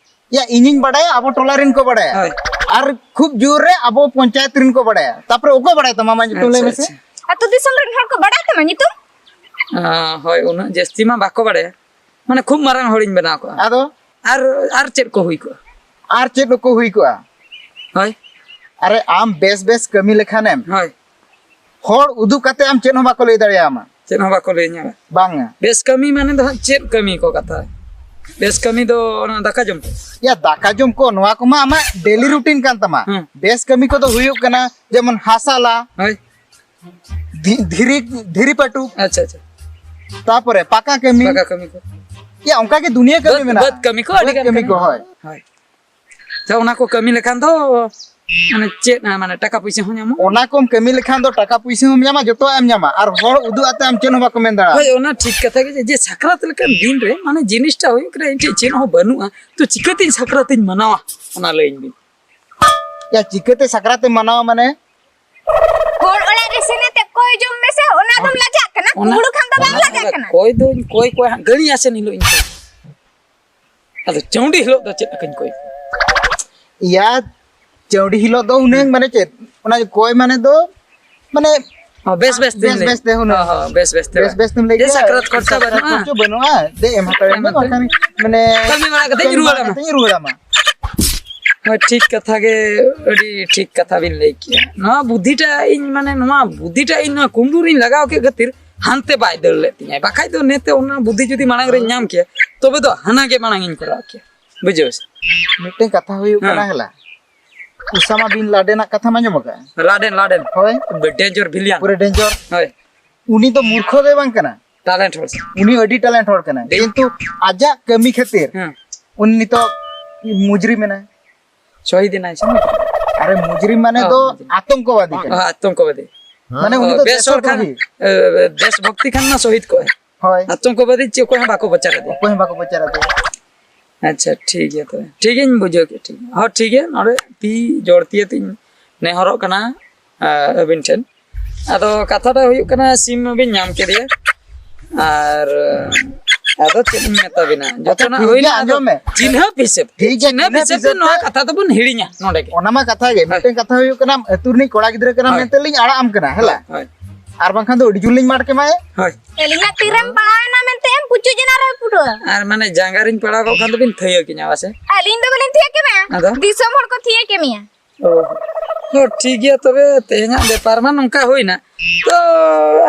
ᱭᱟ, ᱤᱧᱤᱧ ᱵᱟᱰᱟᱭᱟ, ᱟᱵᱚ ᱴᱚᱞᱟ ᱨᱮᱱ ᱠᱚ ᱵᱟᱰᱟᱭᱟ᱾ ᱦᱳᱭ᱾ ᱟᱨ ᱠᱷᱩᱵ ᱡᱳᱨ ᱨᱮ ᱟᱵᱚ ᱯᱚᱧᱪᱟᱭᱮᱛ ᱨᱮᱱ ᱠᱚ ᱵᱟᱰᱟᱭᱟ᱾ ᱛᱟᱯᱚᱨᱮ ᱚᱠᱚᱭ ᱵᱟᱰᱟᱭ ᱛᱟᱢᱟ, ᱟᱢᱟᱜ ᱧᱩᱛᱩᱢ ᱞᱟᱹᱭ ᱟᱪᱪᱷᱟ, ᱢᱮᱥᱮ? ᱟᱪᱪᱷᱟ᱾ ᱟᱹᱛᱩ ᱫᱤᱥᱚᱢ ᱨᱮᱱ ᱦᱚᱲ ᱠᱚ ᱵᱟᱰᱟᱭ ᱛᱟᱢᱟ ᱧᱩᱛᱩᱢ? ᱟᱸ, ᱦᱳᱭ, ᱩᱱᱟᱹᱜ ᱡᱟᱹᱥᱛᱤ ᱢᱟ ᱵᱟᱠᱚ ᱵᱟᱰᱟᱭᱟ᱾ ᱢᱟᱱᱮ ᱠᱷᱩᱵ ᱢᱟᱨᱟᱝ ᱦᱚᱲᱤᱧ ᱵᱮᱱᱟᱣ ᱠᱚᱜᱼᱟ᱾ ᱟᱫᱚ? ᱟᱨ, ᱟᱨ ᱪᱮᱫ ᱠᱚ ᱦᱩᱭ ᱠᱚᱜᱼᱟ? ᱟᱨ ᱪᱮᱫ ᱠᱚ ᱦᱩᱭ ᱠᱚᱜᱼᱟ? ᱦᱳᱭ᱾ ᱟᱨᱮ, ᱟᱢ ᱵᱮᱥ ᱵᱮᱥ ᱠᱟᱹᱢᱤ ᱞᱮᱠᱷᱟᱱᱮᱢ, ᱦᱳᱭ᱾ ᱦᱚᱲ ᱩᱫᱩᱜ ᱠᱟᱛᱮ ᱟᱢ ᱪᱮᱫ ᱦᱚᱸ ᱵᱟᱠᱚ ᱞᱟᱹᱭ ᱫᱟᱲᱮᱭᱟᱢᱟ᱾ ᱪᱮᱫ ᱦᱚᱸ ᱵᱟᱠᱚ ᱞᱟᱹᱭᱟᱹᱧᱟ᱾ ᱵᱟᱝᱟ᱾ ᱵᱮᱥ ᱠᱟᱹᱢᱤ ᱢᱟᱱᱮ ᱫᱚ ᱦᱟᱸᱜ ᱪᱮᱫ ᱠᱟᱹᱢᱤ ᱠᱚ ᱠᱟᱛᱷᱟ? ᱵᱮᱥ ᱠᱟᱹᱢᱤ ᱫᱚ ᱚᱱᱟ ᱫᱟᱠᱟ ᱡᱚᱢ ᱠᱚ᱾ ᱭᱟ, ᱫᱟᱠᱟ ᱡᱚᱢ ᱠᱚ, ᱱᱚᱣᱟ ᱠᱚᱢᱟ ᱟᱢᱟᱜ ᱰᱮᱞᱤ ᱨᱩᱴᱤᱱ ᱠᱟᱱ ᱛᱟᱢᱟ᱾ ᱦᱩᱸ᱾ ᱵᱮᱥ ᱠᱟᱹᱢᱤ ᱠᱚᱫᱚ ᱦᱩᱭᱩᱜ ᱠᱟᱱᱟ ᱡᱮᱢᱚᱱ ᱦᱟᱥᱟ ᱞᱟ, ᱦᱳᱭ᱾ ᱫᱷᱤ- ᱫᱷᱤᱨᱤ ᱫᱷᱤᱨᱤ ᱯᱟᱹᱴᱩ᱾ ᱟᱪᱪᱷᱟ, ᱟᱪᱪᱷᱟ᱾ ᱛᱟᱯᱚᱨᱮ ᱯᱟᱠᱟ ᱠᱟᱹᱢᱤ᱾ ᱯᱟᱠᱟ ᱠᱟᱹᱢᱤ ᱠᱚ᱾ ᱭᱟ, ᱚᱱᱠᱟ ᱜᱮ ᱫᱩᱱᱤᱭᱟᱹ ᱠᱟᱹᱢᱤ ᱵᱟᱹᱫᱽ- ᱢᱮᱱᱟᱜᱼᱟ᱾ ᱵᱟᱹᱫᱽ ᱠᱟᱹᱢᱤ ᱠᱚ ᱟᱹᱰᱤ ᱵᱟᱹᱫᱽ ᱜᱟᱱ ᱠᱟᱹᱢᱤ ᱠᱟᱹᱢᱤ᱾ ᱠᱚ, ᱦᱳᱭ᱾ ᱦᱳᱭ᱾ ᱛᱚ ᱚᱱᱟ ᱠᱚ ᱠᱟᱹᱢᱤ ᱞᱮᱠᱷᱟᱱ ᱫᱚ ᱢᱟᱱᱮ ᱪᱮᱫ, ᱢᱟᱱᱮ ᱴᱟᱠᱟ ᱯᱩᱭᱥᱟᱹ ᱦᱚᱸ ᱧᱟᱢᱚᱜᱼᱟ᱾ ᱚᱱᱟ ᱠᱚᱢ ᱠᱟᱹᱢᱤ ᱞᱮᱠᱷᱟᱱ ᱫᱚ ᱴᱟᱠᱟ ᱯᱩᱭᱥᱟᱹ ᱦᱚᱸᱢ ᱧᱟᱢᱟ, ᱡᱚᱛᱚᱣᱟᱜ ᱮᱢ ᱧᱟᱢᱟ, ᱟᱨ ᱦᱚᱲ ᱩᱫᱩᱜ ᱟᱛᱮ ᱟᱢ ᱪᱮᱫ ᱦᱚᱸ ᱵᱟᱠᱚ ᱢᱮᱱ ᱫᱟᱲᱮᱭᱟᱜᱼᱟ᱾ ᱦᱳᱭ, ᱚᱱᱟ ᱴᱷᱤᱠ ᱠᱟᱛᱷᱟ ᱜᱮ, ᱡᱮ, ᱡᱮ ᱥᱟᱠᱨᱟᱛ ᱞᱮᱠᱟᱱ ᱫᱤᱱ ᱨᱮ ᱢᱟᱱᱮ ᱡᱤᱱᱤᱥᱴᱟ ᱦᱩᱭᱩᱜ ᱠᱟᱱᱟ, ᱤᱧ ᱴᱷᱮᱱ ᱪᱮᱫ ᱦᱚᱸ ᱵᱟᱹᱱᱩᱜᱼᱟ, ᱛᱚ ᱪᱤᱠᱟᱹᱛᱤᱧ ᱥᱟᱠᱨᱟᱛᱤᱧ ᱢᱟᱱᱟᱣᱟ? ᱚᱱᱟ ᱞᱟᱹᱭᱟᱹᱧ ᱵᱤᱱ᱾ ᱭᱟ, ᱪᱤᱠᱟᱹᱛᱮ ᱥᱟᱠᱨᱟᱛ ᱮᱢ ᱢᱟᱱᱟᱣᱟ ᱢᱟᱱᱮ? ᱦᱚᱲ ᱚᱲᱟᱜ ᱨᱮ ᱥᱮᱱ ᱟᱛᱮ ᱠᱚᱭ ᱡᱚᱢ ᱢᱮᱥᱮ, ᱚᱱᱟ ᱫᱚᱢ ᱞᱟᱡᱟᱜ ᱠᱟᱱᱟ? ᱚᱱᱟ, ᱠᱩᱢᱵᱽᱲᱩ ᱠᱷᱟᱱ ᱫᱚ ᱵᱟᱢ ᱚᱱᱟ ᱞᱟᱡᱟᱜ ᱠᱟᱱᱟ? ᱠᱚᱭ ᱫᱚᱧ ᱠᱚᱭ ᱠᱚᱭ ᱦᱟᱸᱜ, ᱜᱟᱹᱲᱤ ᱟᱥᱮᱱ ᱦᱤᱞᱳᱜ ᱤᱧ ᱠᱚᱭ᱾ ᱟᱫᱚ ᱪᱟᱹᱣᱰᱤ ᱦᱤᱞᱳᱜ ᱫᱚ ᱪᱮᱫ ᱞᱮᱠᱟᱧ ᱠᱚᱭ? ᱭᱟ, ᱪᱟᱹᱣᱰᱤ ᱦᱤᱞᱳᱜ ᱫᱚ ᱦᱩᱱᱟᱹᱝ ᱢᱟᱱᱮ ᱪᱮᱫ? ᱚᱱᱟ ᱠᱚᱭ ᱢᱟᱱᱮ ᱫᱚ ᱢᱟᱱᱮ ᱦᱚᱸ, ᱵᱮᱥ ᱵᱮᱥ ᱛᱮᱧ ᱵᱮᱥ ᱞᱟᱹᱭ᱾ ᱵᱮᱥ ᱛᱮ ᱦᱩᱱᱟᱹᱝ᱾ ᱦᱚᱸ, ᱦᱚᱸ, ᱵᱮᱥ ᱵᱮᱥ ᱛᱮ ᱵᱮᱥ ᱵᱟᱝ᱾ ᱵᱮᱥ ᱛᱮᱢ ᱞᱟᱹᱭ ᱡᱮ ᱠᱮᱫᱟ, ᱥᱟᱠᱨᱟᱛ ᱥᱟᱠᱨᱟᱛ ᱠᱷᱚᱨᱪᱟ ᱵᱟᱹᱱᱩᱜᱼᱟ᱾ ᱠᱷᱚᱨᱪᱟ ᱵᱟᱹᱱᱩᱜᱼᱟ᱾ ᱫᱮ ᱮᱢ ᱦᱟᱛᱟᱲ ᱮᱢ ᱢᱮ, ᱮᱢ ᱦᱟᱛᱟᱲ ᱵᱟᱠᱷᱟᱱ ᱢᱮ᱾ ᱢᱟᱱᱮ ᱠᱟᱹᱢᱤ ᱵᱟᱲᱟ ᱠᱟᱛᱮᱧ ᱠᱟᱹᱢᱤ ᱵᱟᱲᱟ ᱨᱩᱣᱟᱹᱲ ᱟᱢᱟ᱾ ᱠᱟᱛᱮᱧ ᱨᱩᱣᱟᱹᱲ ᱟᱢᱟ᱾ ᱦᱳᱭ, ᱴᱷᱤᱠ ᱠᱟᱛᱷᱟ ᱜᱮ, ᱟᱹᱰᱤ ᱴᱷᱤᱠ ᱠᱟᱛᱷᱟ ᱵᱤᱱ ᱞᱟᱹᱭ ᱠᱮᱜᱼᱟ᱾ ᱱᱚᱣᱟ ᱵᱩᱫᱽᱫᱷᱤᱴᱟ ᱤᱧ, ᱢᱟᱱᱮ, ᱱᱚᱣᱟ ᱵᱩᱫᱽᱫᱷᱤᱴᱟ ᱤᱧ ᱱᱚᱣᱟ ᱠᱩᱢᱵᱽᱲᱩ ᱨᱤᱧ ᱞᱟᱜᱟᱣ ᱠᱮᱫ ᱠᱷᱟᱹᱛᱤᱨ ᱦᱟᱱᱛᱮ ᱵᱟᱭ ᱫᱟᱹᱲ ᱞᱮᱫ ᱛᱤᱧᱟᱹ, ᱵᱟᱠᱷᱟᱡ ᱫᱚ ᱱᱮᱛᱮ ᱚᱱᱟ ᱵᱩᱫᱽᱫᱷᱤ ᱡᱩᱫᱤ ᱢᱟᱲᱟᱝ ᱨᱤᱧ ᱧᱟᱢ ᱠᱮᱭᱟ, ᱛᱚᱵᱮ ᱫᱚ ᱦᱟᱱᱟ ᱜᱮ ᱢᱟᱲᱟᱝ ᱤᱧ ᱠᱚᱨᱟᱣ ᱠᱮᱭᱟ᱾ ᱵᱩᱡᱷᱟᱹᱣ ᱥᱮ? ᱢᱤᱫᱴᱮᱱ ᱠᱟᱛᱷᱟ ᱦᱩᱭᱩᱜ ᱦᱮᱸ᱾ ᱠᱟᱱᱟ, ᱦᱮᱞᱟ, ᱩᱥᱟᱢᱟ ᱵᱤᱱ ᱞᱟᱰᱮᱱᱟᱜ ᱠᱟᱛᱷᱟᱢ ᱟᱸᱡᱚᱢ ᱟᱠᱟᱫᱼᱟ? ᱞᱟᱰᱮᱱ, ᱞᱟᱰᱮᱱ᱾ ᱦᱳᱭ᱾ ᱰᱮᱧᱡᱟᱨ ᱵᱷᱤᱞᱤᱭᱟᱱ᱾ ᱯᱩᱨᱟᱹ ᱰᱮᱧᱡᱟᱨ᱾ ᱦᱳᱭ᱾ ᱩᱱᱤ ᱫᱚ ᱢᱩᱨᱠᱷᱚ ᱫᱚ ᱵᱟᱝ ᱠᱟᱱᱟ᱾ ᱴᱮᱞᱮᱱᱴ ᱦᱚᱲ᱾ ᱩᱱᱤ ᱟᱹᱰᱤ ᱴᱮᱞᱮᱱᱴ ᱦᱚᱲ ᱠᱟᱱᱟᱭ, ᱰᱮ- ᱠᱤᱱᱛᱩ ᱟᱡᱟᱜ ᱠᱟᱹᱢᱤ ᱠᱷᱟᱹᱛᱤᱨ ᱦᱮᱸ᱾ ᱩᱱᱤ ᱱᱤᱛᱚᱜ ᱢᱩᱡᱽᱨᱤᱢ ᱮᱱᱟᱭ᱾ ᱥᱚᱦᱤᱫ ᱮᱱᱟᱭ ᱥᱮ? ᱟᱨᱮ, ᱢᱩᱡᱽᱨᱤᱢ ᱢᱟᱱᱮ ᱚ, ᱫᱚ ᱢᱩᱡᱽᱨᱤᱢ᱾ ᱟᱛᱚᱝᱠᱚᱵᱟᱫᱤ ᱚ, ᱠᱟᱱᱟ᱾ ᱟᱛᱚᱝᱠᱚᱵᱟᱫᱤ᱾ ᱢᱟᱱᱮ ᱚ, ᱩᱱᱤ ᱫᱚ ᱵᱮᱥ ᱦᱚᱲ ᱠᱷᱟᱱ, ᱫᱮᱥᱚᱫᱨᱳᱦᱤ᱾ ᱮ, ᱫᱮᱥ ᱵᱷᱚᱠᱛᱤ ᱠᱷᱟᱱ ᱢᱟ ᱥᱚᱦᱤᱫ ᱠᱚᱜᱼᱟᱭ᱾ ᱦᱳᱭ᱾ ᱟᱛᱚᱝᱠᱚᱵᱟᱫᱤ ᱪᱮᱫ ᱚᱠᱚᱭ ᱦᱚᱸ ᱵᱟᱠᱚ ᱵᱟᱪᱟᱨ ᱟᱫᱮᱭᱟ᱾ ᱚᱠᱚᱭ ᱦᱚᱸ ᱵᱟᱠᱚ ᱵᱟᱪᱟᱨ ᱟᱫᱮᱭᱟ᱾ ᱟᱪᱪᱷᱟ, ᱴᱷᱤᱠ ᱜᱮᱭᱟ ᱛᱚᱵᱮ᱾ ᱴᱷᱤᱠ ᱜᱮᱭᱟᱧ ᱵᱩᱡᱷᱟᱹᱣ ᱠᱮᱫ, ᱴᱷᱤᱠ ᱜᱮᱭᱟ᱾ ᱦᱚᱸ, ᱴᱷᱤᱠ ᱜᱮᱭᱟ, ᱱᱚᱰᱮ ᱛᱤ ᱡᱳᱲ ᱛᱤ ᱟᱛᱮᱧ ᱱᱮᱦᱚᱨᱚᱜ ᱠᱟᱱᱟ, ᱟ, ᱟᱹᱵᱤᱱ ᱴᱷᱮᱱ᱾ ᱟᱫᱚ ᱠᱟᱛᱷᱟ ᱫᱚ ᱦᱩᱭᱩᱜ ᱠᱟᱱᱟ, ᱥᱤᱢ ᱢᱟᱵᱤᱱ ᱧᱟᱢ ᱠᱮᱫᱮᱭᱟ, ᱟᱨ ᱟᱫᱚ ᱪᱮᱫ ᱤᱧ ᱢᱮᱛᱟ ᱵᱤᱱᱟ, ᱟᱪᱪᱷᱟ, ᱡᱚᱛᱚᱱᱟᱜ ᱴᱷᱤᱠ ᱦᱩᱭᱱᱟ, ᱜᱮᱭᱟ, ᱟᱫᱚ ᱟᱸᱡᱚᱢ ᱢᱮ᱾ ᱪᱤᱱᱦᱟᱹᱯ ᱦᱤᱥᱟᱹᱵ ᱛᱮ, ᱴᱷᱤᱠ ᱜᱮᱭᱟ, ᱪᱤᱱᱦᱟᱹᱯ ᱪᱤᱱᱦᱟᱹᱯ ᱦᱤᱥᱟᱹᱵ ᱛᱮ ᱦᱤᱥᱟᱹᱵ ᱱᱚᱣᱟ ᱛᱮ᱾ ᱠᱟᱛᱷᱟ ᱫᱚᱵᱚᱱ ᱦᱤᱲᱤᱧᱟ ᱱᱚᱰᱮ ᱜᱮ᱾ ᱚᱱᱟ ᱢᱟ ᱠᱟᱛᱷᱟ ᱜᱮ, ᱦᱳᱭ᱾ ᱢᱤᱫᱴᱮᱱ ᱠᱟᱛᱷᱟ ᱦᱩᱭᱩᱜ ᱠᱟᱱᱟ, ᱟᱹᱛᱩ ᱨᱤᱱᱤᱡ ᱠᱚᱲᱟ ᱜᱤᱫᱽᱨᱟᱹ ᱠᱟᱱᱟᱢ ᱦᱳᱭ, ᱢᱮᱱᱛᱮ ᱞᱤᱧ ᱟᱲᱟᱜ ᱟᱢ ᱠᱟᱱᱟ, ᱦᱮᱞᱟ? ᱦᱳᱭ᱾ ᱟᱨ ᱵᱟᱝᱠᱷᱟᱱ ᱫᱚ ᱟᱹᱰᱤ ᱡᱳᱨ ᱞᱤᱧ ᱢᱟᱨ ᱠᱮᱢᱟᱭᱟ᱾ ᱦᱳᱭ᱾ ᱟᱹᱞᱤᱧᱟᱜ ᱛᱤᱨᱮᱢ ᱯᱟᱲᱟᱣ ᱮᱱᱟ ᱢᱮᱱᱛᱮ ᱮᱢ ᱯᱩᱪᱩᱡ ᱮᱱᱟ ᱨᱮ ᱯᱩᱴᱷᱩᱣᱟᱹ᱾ ᱟᱨ ᱢᱟᱱᱮ ᱡᱟᱸᱜᱟ ᱨᱤᱧ ᱯᱟᱲᱟᱣ ᱠᱚᱜ ᱠᱷᱟᱱ ᱫᱚᱵᱤᱱ ᱛᱷᱟᱹᱭᱟᱹ ᱠᱤᱧᱟ ᱵᱟᱥᱮ? ᱟᱹᱞᱤᱧ ᱫᱚ ᱵᱟᱹᱞᱤᱧ ᱛᱷᱟᱹᱭᱟᱹ ᱠᱮᱢᱮᱭᱟ᱾ ᱟᱫᱚ? ᱫᱤᱥᱚᱢ ᱦᱚᱲ ᱠᱚ ᱛᱷᱟᱹᱭᱟᱹ ᱠᱮᱢᱮᱭᱟ᱾ ᱚ᱾ ᱦᱚᱸ, ᱴᱷᱤᱠ ᱜᱮᱭᱟ, ᱛᱚᱵᱮ ᱛᱮᱦᱮᱧᱟᱜ ᱵᱮᱯᱟᱨ ᱢᱟ ᱱᱚᱝᱠᱟ ᱦᱩᱭᱱᱟ᱾ ᱛᱚ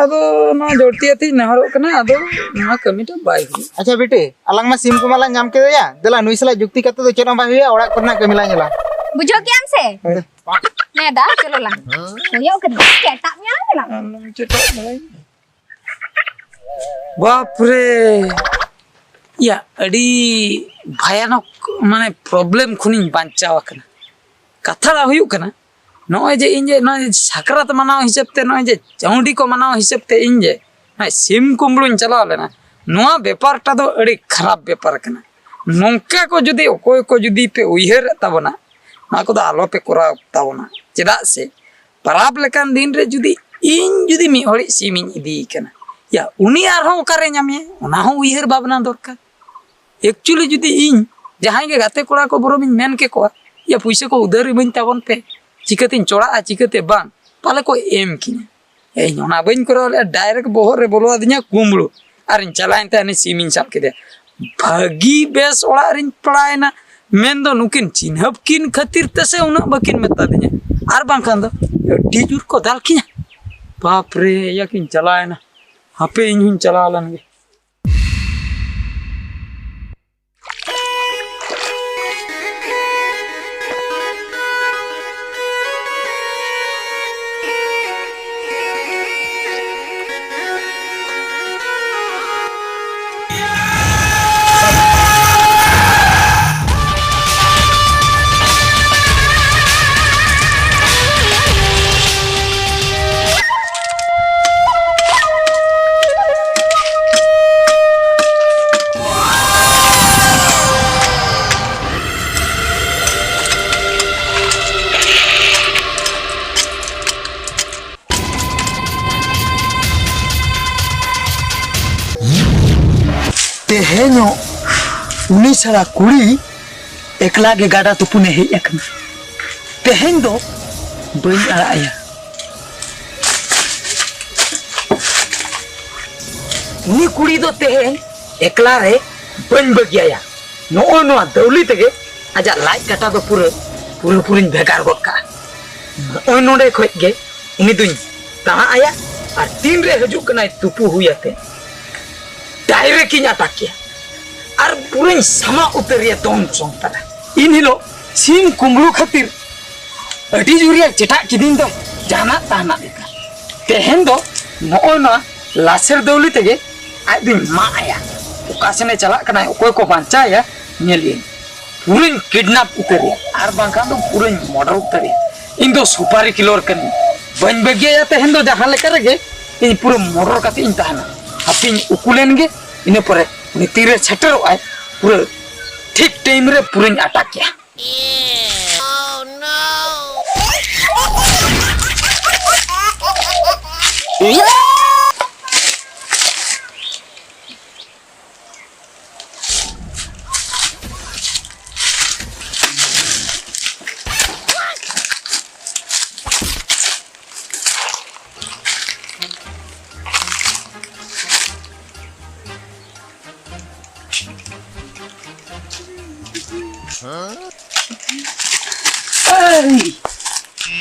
ᱟᱫᱚ ᱱᱚᱣᱟ ᱡᱚᱲᱛᱤ ᱟᱛᱮᱧ ᱱᱮᱦᱚᱨᱚᱜ ᱠᱟᱱᱟ, ᱟᱫᱚ ᱱᱚᱣᱟ ᱠᱟᱹᱢᱤᱴᱟ ᱵᱟᱭ ᱦᱩᱭᱩᱜ᱾ ᱟᱪᱪᱷᱟ ᱵᱤᱴᱤ, ᱟᱞᱟᱝ ᱢᱟ ᱥᱤᱢ ᱠᱚᱢᱟ ᱞᱟᱝ ᱧᱟᱢ ᱠᱮᱫᱮᱭᱟ, ᱫᱮᱞᱟ ᱱᱩᱭ ᱥᱟᱞᱟᱜ ᱡᱩᱠᱛᱤ ᱠᱟᱛᱮ ᱫᱚ ᱪᱮᱫ ᱦᱚᱸ ᱵᱟᱭ ᱦᱩᱭᱩᱜᱼᱟ, ᱚᱲᱟᱜ ᱠᱚᱨᱮᱱᱟᱜ ᱠᱟᱹᱢᱤ ᱞᱟᱝ ᱧᱮᱞᱟ᱾ ᱵᱩᱡᱷᱟᱹᱣ ᱠᱮᱜᱼᱟᱢ ᱥᱮ? ᱦᱮᱸ᱾ ᱱᱮ ᱫᱟ, ᱪᱚᱞᱚ ᱞᱟᱝ᱾ ᱦᱩᱭᱩᱜ ᱠᱟᱱᱟ, ᱪᱮᱴᱟᱜ ᱧᱟᱢ ᱠᱟᱱᱟ᱾ ᱟᱞᱚᱢ ᱪᱮᱴᱟᱜ ᱵᱟᱲᱟᱭ᱾ ᱵᱟᱯ ᱨᱮ, ᱭᱟ, ᱟᱹᱰᱤ ᱵᱷᱟᱭᱟᱱᱚᱠ, ᱢᱟᱱᱮ, ᱯᱨᱚᱵᱞᱮᱢ ᱠᱷᱚᱱᱤᱧ ᱵᱟᱧᱪᱟᱣ ᱟᱠᱟᱱᱟ᱾ ᱠᱟᱛᱷᱟ ᱫᱚ ᱦᱩᱭᱩᱜ ᱠᱟᱱᱟ, ᱱᱚᱜᱼᱚᱭ ᱡᱮ ᱤᱧ ᱡᱮ ᱱᱚᱜᱼᱚᱭ ᱥᱟᱠᱨᱟᱛ ᱢᱟᱱᱟᱣ ᱦᱤᱥᱟᱹᱵ ᱛᱮ, ᱱᱚᱜᱼᱚᱭ ᱡᱮ ᱪᱟᱹᱣᱰᱤ ᱠᱚ ᱢᱟᱱᱟᱣ ᱦᱤᱥᱟᱹᱵ ᱛᱮ ᱤᱧ ᱡᱮ ᱱᱚᱜᱼᱚᱭ ᱥᱤᱢ ᱠᱩᱢᱵᱽᱲᱩᱧ ᱪᱟᱞᱟᱣ ᱞᱮᱱᱟ, ᱱᱚᱣᱟ ᱵᱮᱯᱟᱨᱴᱟ ᱫᱚ ᱟᱹᱰᱤ ᱠᱷᱟᱨᱟᱯ ᱵᱮᱯᱟᱨ ᱠᱟᱱᱟ᱾ ᱱᱚᱝᱠᱟ ᱠᱚ ᱡᱩᱫᱤ ᱚᱠᱚᱭ ᱠᱚ ᱡᱩᱫᱤ ᱯᱮ ᱩᱭᱦᱟᱹᱨᱮᱫ ᱛᱟᱵᱚᱱᱟ, ᱱᱚᱣᱟ ᱠᱚᱫᱚ ᱟᱞᱚ ᱯᱮ ᱠᱚᱨᱟᱣ ᱛᱟᱵᱚᱱᱟ᱾ ᱪᱮᱫᱟᱜ ᱥᱮ ᱯᱟᱨᱟᱵᱽ ᱞᱮᱠᱟᱱ ᱫᱤᱱ ᱨᱮ ᱡᱩᱫᱤ ᱤᱧ ᱡᱩᱫᱤ ᱢᱤᱫ ᱦᱚᱲᱤᱡ ᱥᱤᱢᱤᱧ ᱤᱫᱤᱭᱮ ᱠᱟᱱᱟ, ᱭᱟ, ᱩᱱᱤ ᱟᱨᱦᱚᱸ ᱚᱠᱟᱨᱮ ᱧᱟᱢᱮᱭᱟ, ᱚᱱᱟ ᱦᱚᱸ ᱩᱭᱦᱟᱹᱨ ᱵᱷᱟᱵᱽᱱᱟ ᱫᱚᱨᱠᱟᱨ᱾ ᱮᱠᱪᱩᱭᱮᱞᱤ ᱡᱩᱫᱤ ᱤᱧ ᱡᱟᱦᱟᱸᱭ ᱜᱮ ᱜᱟᱛᱮ ᱠᱚᱲᱟ ᱠᱚ ᱵᱚᱨᱚᱢ ᱤᱧ ᱢᱮᱱ ᱠᱮᱠᱚᱣᱟ, ᱭᱟ, ᱯᱩᱭᱥᱟᱹ ᱠᱚ ᱩᱫᱷᱟᱹᱨ ᱤᱢᱟᱹᱧ ᱛᱟᱵᱚᱱ ᱯᱮ, ᱪᱤᱠᱟᱹᱛᱤᱧ ᱪᱚᱲᱟᱜᱼᱟ, ᱪᱤᱠᱟᱹᱛᱮ ᱵᱟᱝ, ᱯᱟᱞᱮ ᱠᱚ ᱮᱢ ᱠᱤᱧᱟ᱾ ᱤᱧ ᱚᱱᱟ ᱵᱟᱹᱧ ᱠᱚᱨᱟᱣ ᱞᱮᱫᱼᱟ, ᱰᱟᱭᱨᱮᱠᱴ ᱵᱚᱦᱚᱜ ᱨᱮ ᱵᱚᱞᱚ ᱟᱹᱫᱤᱧᱟ ᱠᱩᱢᱵᱽᱲᱩ, ᱟᱨᱤᱧ ᱪᱟᱞᱟᱣᱮᱱ ᱛᱮ ᱦᱟᱹᱱᱤ ᱥᱤᱢᱤᱧ ᱥᱟᱵ ᱠᱮᱫᱮᱭᱟ᱾ ᱵᱷᱟᱹᱜᱤ ᱵᱮᱥ ᱚᱲᱟᱜ ᱨᱤᱧ ᱯᱟᱲᱟᱣᱮᱱᱟ, ᱢᱮᱱᱫᱚ ᱱᱩᱠᱤᱱ ᱪᱤᱱᱦᱟᱹᱯ ᱠᱤᱱ ᱠᱷᱟᱹᱛᱤᱨ ᱛᱮᱥᱮ ᱩᱱᱟᱹᱜ ᱵᱟᱹᱠᱤᱱ ᱢᱮᱛᱟ ᱫᱤᱧᱟ, ᱟᱨ ᱵᱟᱝᱠᱷᱟᱱ ᱫᱚ ᱟᱹᱰᱤ ᱡᱳᱨ ᱠᱚ ᱫᱟᱞ ᱠᱤᱧᱟ᱾ ᱵᱟᱯ ᱨᱮ, ᱭᱟ ᱠᱤᱱ ᱪᱟᱞᱟᱣᱮᱱᱟ, ᱦᱟᱯᱮ ᱤᱧ ᱦᱚᱸᱧ ᱪᱟᱞᱟᱣ ᱞᱮᱱ ᱜᱮ᱾ ᱛᱮᱦᱮᱧᱚᱜ ᱩᱱᱤ ᱥᱟᱞᱟ ᱠᱩᱲᱤ ᱮᱠᱞᱟ ᱜᱮ ᱜᱟᱰᱟ ᱛᱩᱯᱩᱱᱮ ᱦᱮᱡ ᱟᱠᱟᱱᱟ᱾ ᱛᱮᱦᱮᱧ ᱫᱚ ᱵᱟᱹᱧ ᱟᱲᱟᱜ ᱟᱭᱟ᱾ ᱩᱱᱤ ᱠᱩᱲᱤ ᱫᱚ ᱛᱮᱦᱮᱧ ᱮᱠᱞᱟ ᱨᱮ ᱵᱟᱹᱧ ᱵᱟᱹᱜᱤᱭᱟᱭᱟ᱾ ᱱᱚᱜᱼᱚ ᱱᱚᱣᱟ ᱫᱟᱹᱣᱞᱤ ᱛᱮᱜᱮ ᱟᱡᱟᱜ ᱞᱟᱡ ᱠᱟᱴᱟ ᱫᱚ ᱯᱩᱨᱟᱹ, ᱯᱩᱨᱟᱹᱯᱩᱨᱤᱧ ᱵᱷᱮᱜᱟᱨ ᱜᱚᱫ ᱠᱟᱜᱼᱟ᱾ ᱱᱚᱜᱼᱚᱭ ᱱᱚᱰᱮ ᱠᱷᱚᱡ ᱜᱮ ᱩᱱᱤ ᱫᱩᱧ ᱛᱟᱲᱟᱜ ᱟᱭᱟ, ᱟᱨ ᱛᱤᱱ ᱨᱮ ᱦᱤᱡᱩᱜ ᱠᱟᱱᱟᱭ ᱛᱩᱯᱩ ᱦᱩᱭ ᱟᱛᱮ, direct ᱤᱧ ᱟᱴᱟᱠᱮᱭᱟ ᱟᱨ ᱯᱩᱨᱟᱹᱧ ᱥᱟᱢᱟᱜ ᱩᱛᱟᱹᱨᱮᱭᱟ ᱫᱚᱱ ᱥᱚᱝ ᱛᱟᱨᱟ᱾ ᱤᱱ ᱦᱤᱞᱳᱜ ᱥᱤᱢ ᱠᱩᱢᱵᱽᱲᱩ ᱠᱷᱟᱹᱛᱤᱨ ᱟᱹᱰᱤ ᱡᱳᱨ ᱮ ᱪᱮᱴᱟᱜ ᱠᱤᱫᱤᱧ ᱫᱚ ᱡᱟᱦᱟᱱᱟᱜ ᱛᱟᱦᱟᱱᱟᱜ ᱞᱮᱠᱟ᱾ ᱛᱮᱦᱮᱧ ᱫᱚ ᱱᱚᱜᱼᱚᱭ ᱱᱚᱣᱟ ᱞᱟᱥᱮᱨ ᱫᱟᱹᱣᱞᱤ ᱛᱮᱜᱮ ᱟᱡ ᱫᱩᱧ ᱢᱟᱜ ᱟᱭᱟ᱾ ᱚᱠᱟ ᱥᱮᱱᱮ ᱪᱟᱞᱟᱜ ᱠᱟᱱᱟᱭ, ᱚᱠᱚᱭ ᱠᱚ ᱵᱟᱧᱪᱟᱣᱮᱭᱟ, ᱧᱮᱞᱮᱭᱟᱹᱧ᱾ ᱯᱩᱨᱟᱹᱧ kidnap ᱩᱛᱟᱹᱨᱮᱭᱟ, ᱟᱨ ᱵᱟᱝᱠᱷᱟᱱ ᱫᱚ ᱯᱩᱨᱟᱹᱧ murder ᱩᱛᱟᱹᱨᱮᱭᱟ᱾ ᱤᱧ ᱫᱚ ᱥᱩᱯᱟᱨᱤ killer ᱠᱟᱹᱱᱟᱹᱧ, ᱵᱟᱹᱧ ᱵᱟᱹᱜᱤᱭᱟᱭᱟ᱾ ᱛᱮᱦᱮᱧ ᱫᱚ ᱡᱟᱦᱟᱸ ᱞᱮᱠᱟ ᱨᱮᱜᱮ ᱤᱧ ᱯᱩᱨᱟᱹ murder ᱠᱟᱛᱮ ᱤᱧ ᱛᱟᱦᱮᱱᱟ᱾ ᱦᱟᱯᱮᱧ ᱩᱠᱩ ᱞᱮᱱ ᱜᱮ, ᱤᱱᱟᱹ ᱯᱚᱨᱮ ᱩᱱᱤ ᱛᱤᱨᱮ ᱥᱮᱴᱮᱨᱚᱜ ᱟᱭ, ᱯᱩᱨᱟᱹ ᱴᱷᱤᱠ time ᱨᱮ ᱯᱩᱨᱟᱹᱧ ᱟᱴᱟᱠᱮᱭᱟ᱾ ᱮᱭ!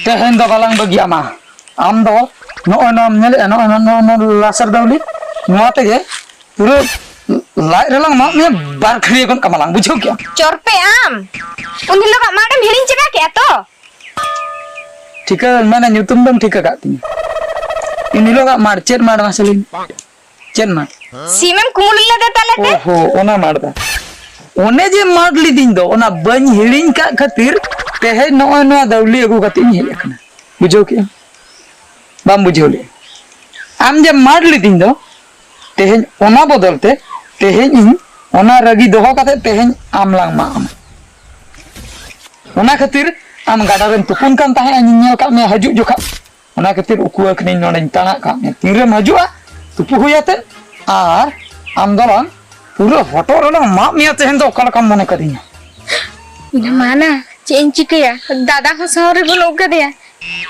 ᱛᱮᱦᱮᱧ ᱫᱚ ᱵᱟᱞᱟᱝ ᱵᱟᱹᱜᱤᱭᱟᱢᱟ᱾ ᱟᱢ ᱫᱚ ᱱᱚᱜᱼᱚᱭ ᱱᱚᱣᱟᱢ ᱧᱮᱞᱮᱫᱼᱟ, ᱱᱚᱜᱼᱚᱭ ᱱᱚᱣᱟ, ᱱᱚᱣᱟ, ᱱᱚᱣᱟ ᱞᱟᱥᱮᱨ ᱫᱟᱣᱞᱤ, ᱱᱚᱣᱟ ᱛᱮᱜᱮ ᱯᱩᱨᱟᱹ ᱞᱟᱡ ᱨᱮᱞᱟᱝ ᱢᱟᱜ ᱢᱮᱭᱟ, ᱵᱟᱨ ᱠᱷᱟᱹᱲᱭᱟᱹ ᱜᱚᱫ ᱠᱟᱢᱟ ᱞᱟᱝ, ᱵᱩᱡᱷᱟᱹᱣ ᱠᱮᱜᱼᱟᱢ? ᱪᱚᱨᱯᱮ ᱟᱢ! ᱩᱱ ᱦᱤᱞᱳᱜᱟᱜ ᱢᱟᱰᱮᱢ ᱦᱤᱲᱤᱧ ᱪᱟᱵᱟ ᱠᱮᱜᱼᱟ ᱛᱚ? ᱴᱷᱤᱠᱟᱹ, ᱢᱟᱱᱮ ᱧᱩᱛᱩᱢ ᱫᱚᱢ ᱴᱷᱤᱠᱟᱹ ᱠᱟᱜ ᱛᱤᱧᱟ᱾ ᱩᱱ ᱦᱤᱞᱳᱜᱟᱜ ᱢᱟᱲ, ᱪᱮᱫ ᱢᱟᱲ ᱢᱟᱥᱮ ᱞᱟᱹᱭ ᱢᱮ? ᱪᱮᱫ ᱢᱟᱲ? ᱥᱤᱢᱮᱢ ᱠᱩᱢᱵᱽᱲᱩ ᱞᱮᱫᱮ ᱛᱟᱞᱮ ᱛᱮ᱾ ᱳᱦᱳ, ᱚᱱᱟ ᱢᱟᱲ ᱫᱟ᱾ ᱚᱱᱮ ᱡᱮ ᱢᱟᱲ ᱞᱤᱫᱤᱧ ᱫᱚ, ᱚᱱᱟ ᱵᱟᱹᱧ ᱦᱤᱲᱤᱧ ᱠᱟᱜ ᱠᱷᱟᱹᱛᱤᱨ ᱛᱮᱦᱮᱧ ᱱᱚᱜᱼᱚᱭ ᱱᱚᱣᱟ ᱫᱟᱣᱞᱤ ᱟᱹᱜᱩ ᱠᱟᱛᱮ ᱤᱧ ᱦᱮᱡ ᱟᱠᱟᱱᱟ᱾ ᱵᱩᱡᱷᱟᱹᱣ ᱠᱮᱜᱼᱟᱢ? ᱵᱟᱢ ᱵᱩᱡᱷᱟᱹᱣ ᱞᱮᱜᱼᱟ? ᱟᱢ ᱡᱮ ᱢᱟᱲ ᱞᱤᱫᱤᱧ ᱫᱚ, ᱛᱮᱦᱮᱧ ᱚᱱᱟ ᱵᱚᱫᱚᱞ ᱛᱮ ᱛᱮᱦᱮᱧ ᱤᱧ ᱚᱱᱟ ᱨᱟᱹᱜᱤ ᱫᱚᱦᱚ ᱠᱟᱛᱮ ᱛᱮᱦᱮᱧ ᱟᱢ ᱞᱟᱝ ᱢᱟᱜ ᱟᱢᱟ᱾ ᱚᱱᱟ ᱠᱷᱟᱹᱛᱤᱨ ᱟᱢ ᱜᱟᱰᱟ ᱨᱮᱢ ᱛᱩᱯᱩᱱ ᱠᱟᱱ ᱛᱟᱦᱮᱸᱫ, ᱤᱧ ᱧᱮᱞ ᱠᱟᱜ ᱢᱮᱭᱟ ᱦᱤᱡᱩᱜ ᱡᱚᱠᱷᱟ᱾ ᱚᱱᱟ ᱠᱷᱟᱹᱛᱤᱨ ᱩᱠᱩ ᱟᱹᱠᱷᱨᱤᱧ ᱱᱚᱰᱮᱧ ᱛᱟᱲᱟᱜ ᱠᱟᱜ ᱢᱮᱭᱟ᱾ ᱛᱤᱱᱨᱮᱢ ᱦᱤᱡᱩᱜᱼᱟ ᱛᱩᱯᱩ ᱦᱩᱭ ᱟᱛᱮ, ᱟᱨ ᱟᱢ ᱫᱚᱞᱟᱝ ᱯᱩᱨᱟᱹ ᱦᱚᱴᱚᱜ ᱨᱮᱞᱟᱝ ᱢᱟᱜ ᱢᱮᱭᱟ ᱛᱮᱦᱮᱧ ᱫᱚ, ᱚᱠᱟ ᱞᱮᱠᱟᱢ ᱢᱚᱱᱮ ᱠᱟᱫᱤᱧᱟ? ᱤᱧ ᱢᱟᱱᱟ, ᱪᱮᱫ ᱤᱧ ᱪᱤᱠᱟᱹᱭᱟ? ᱫᱟᱫᱟ ᱦᱚᱸ ᱥᱟᱶ ᱨᱮ ᱵᱟᱹᱱᱩᱜ ᱠᱟᱫᱮᱭᱟ᱾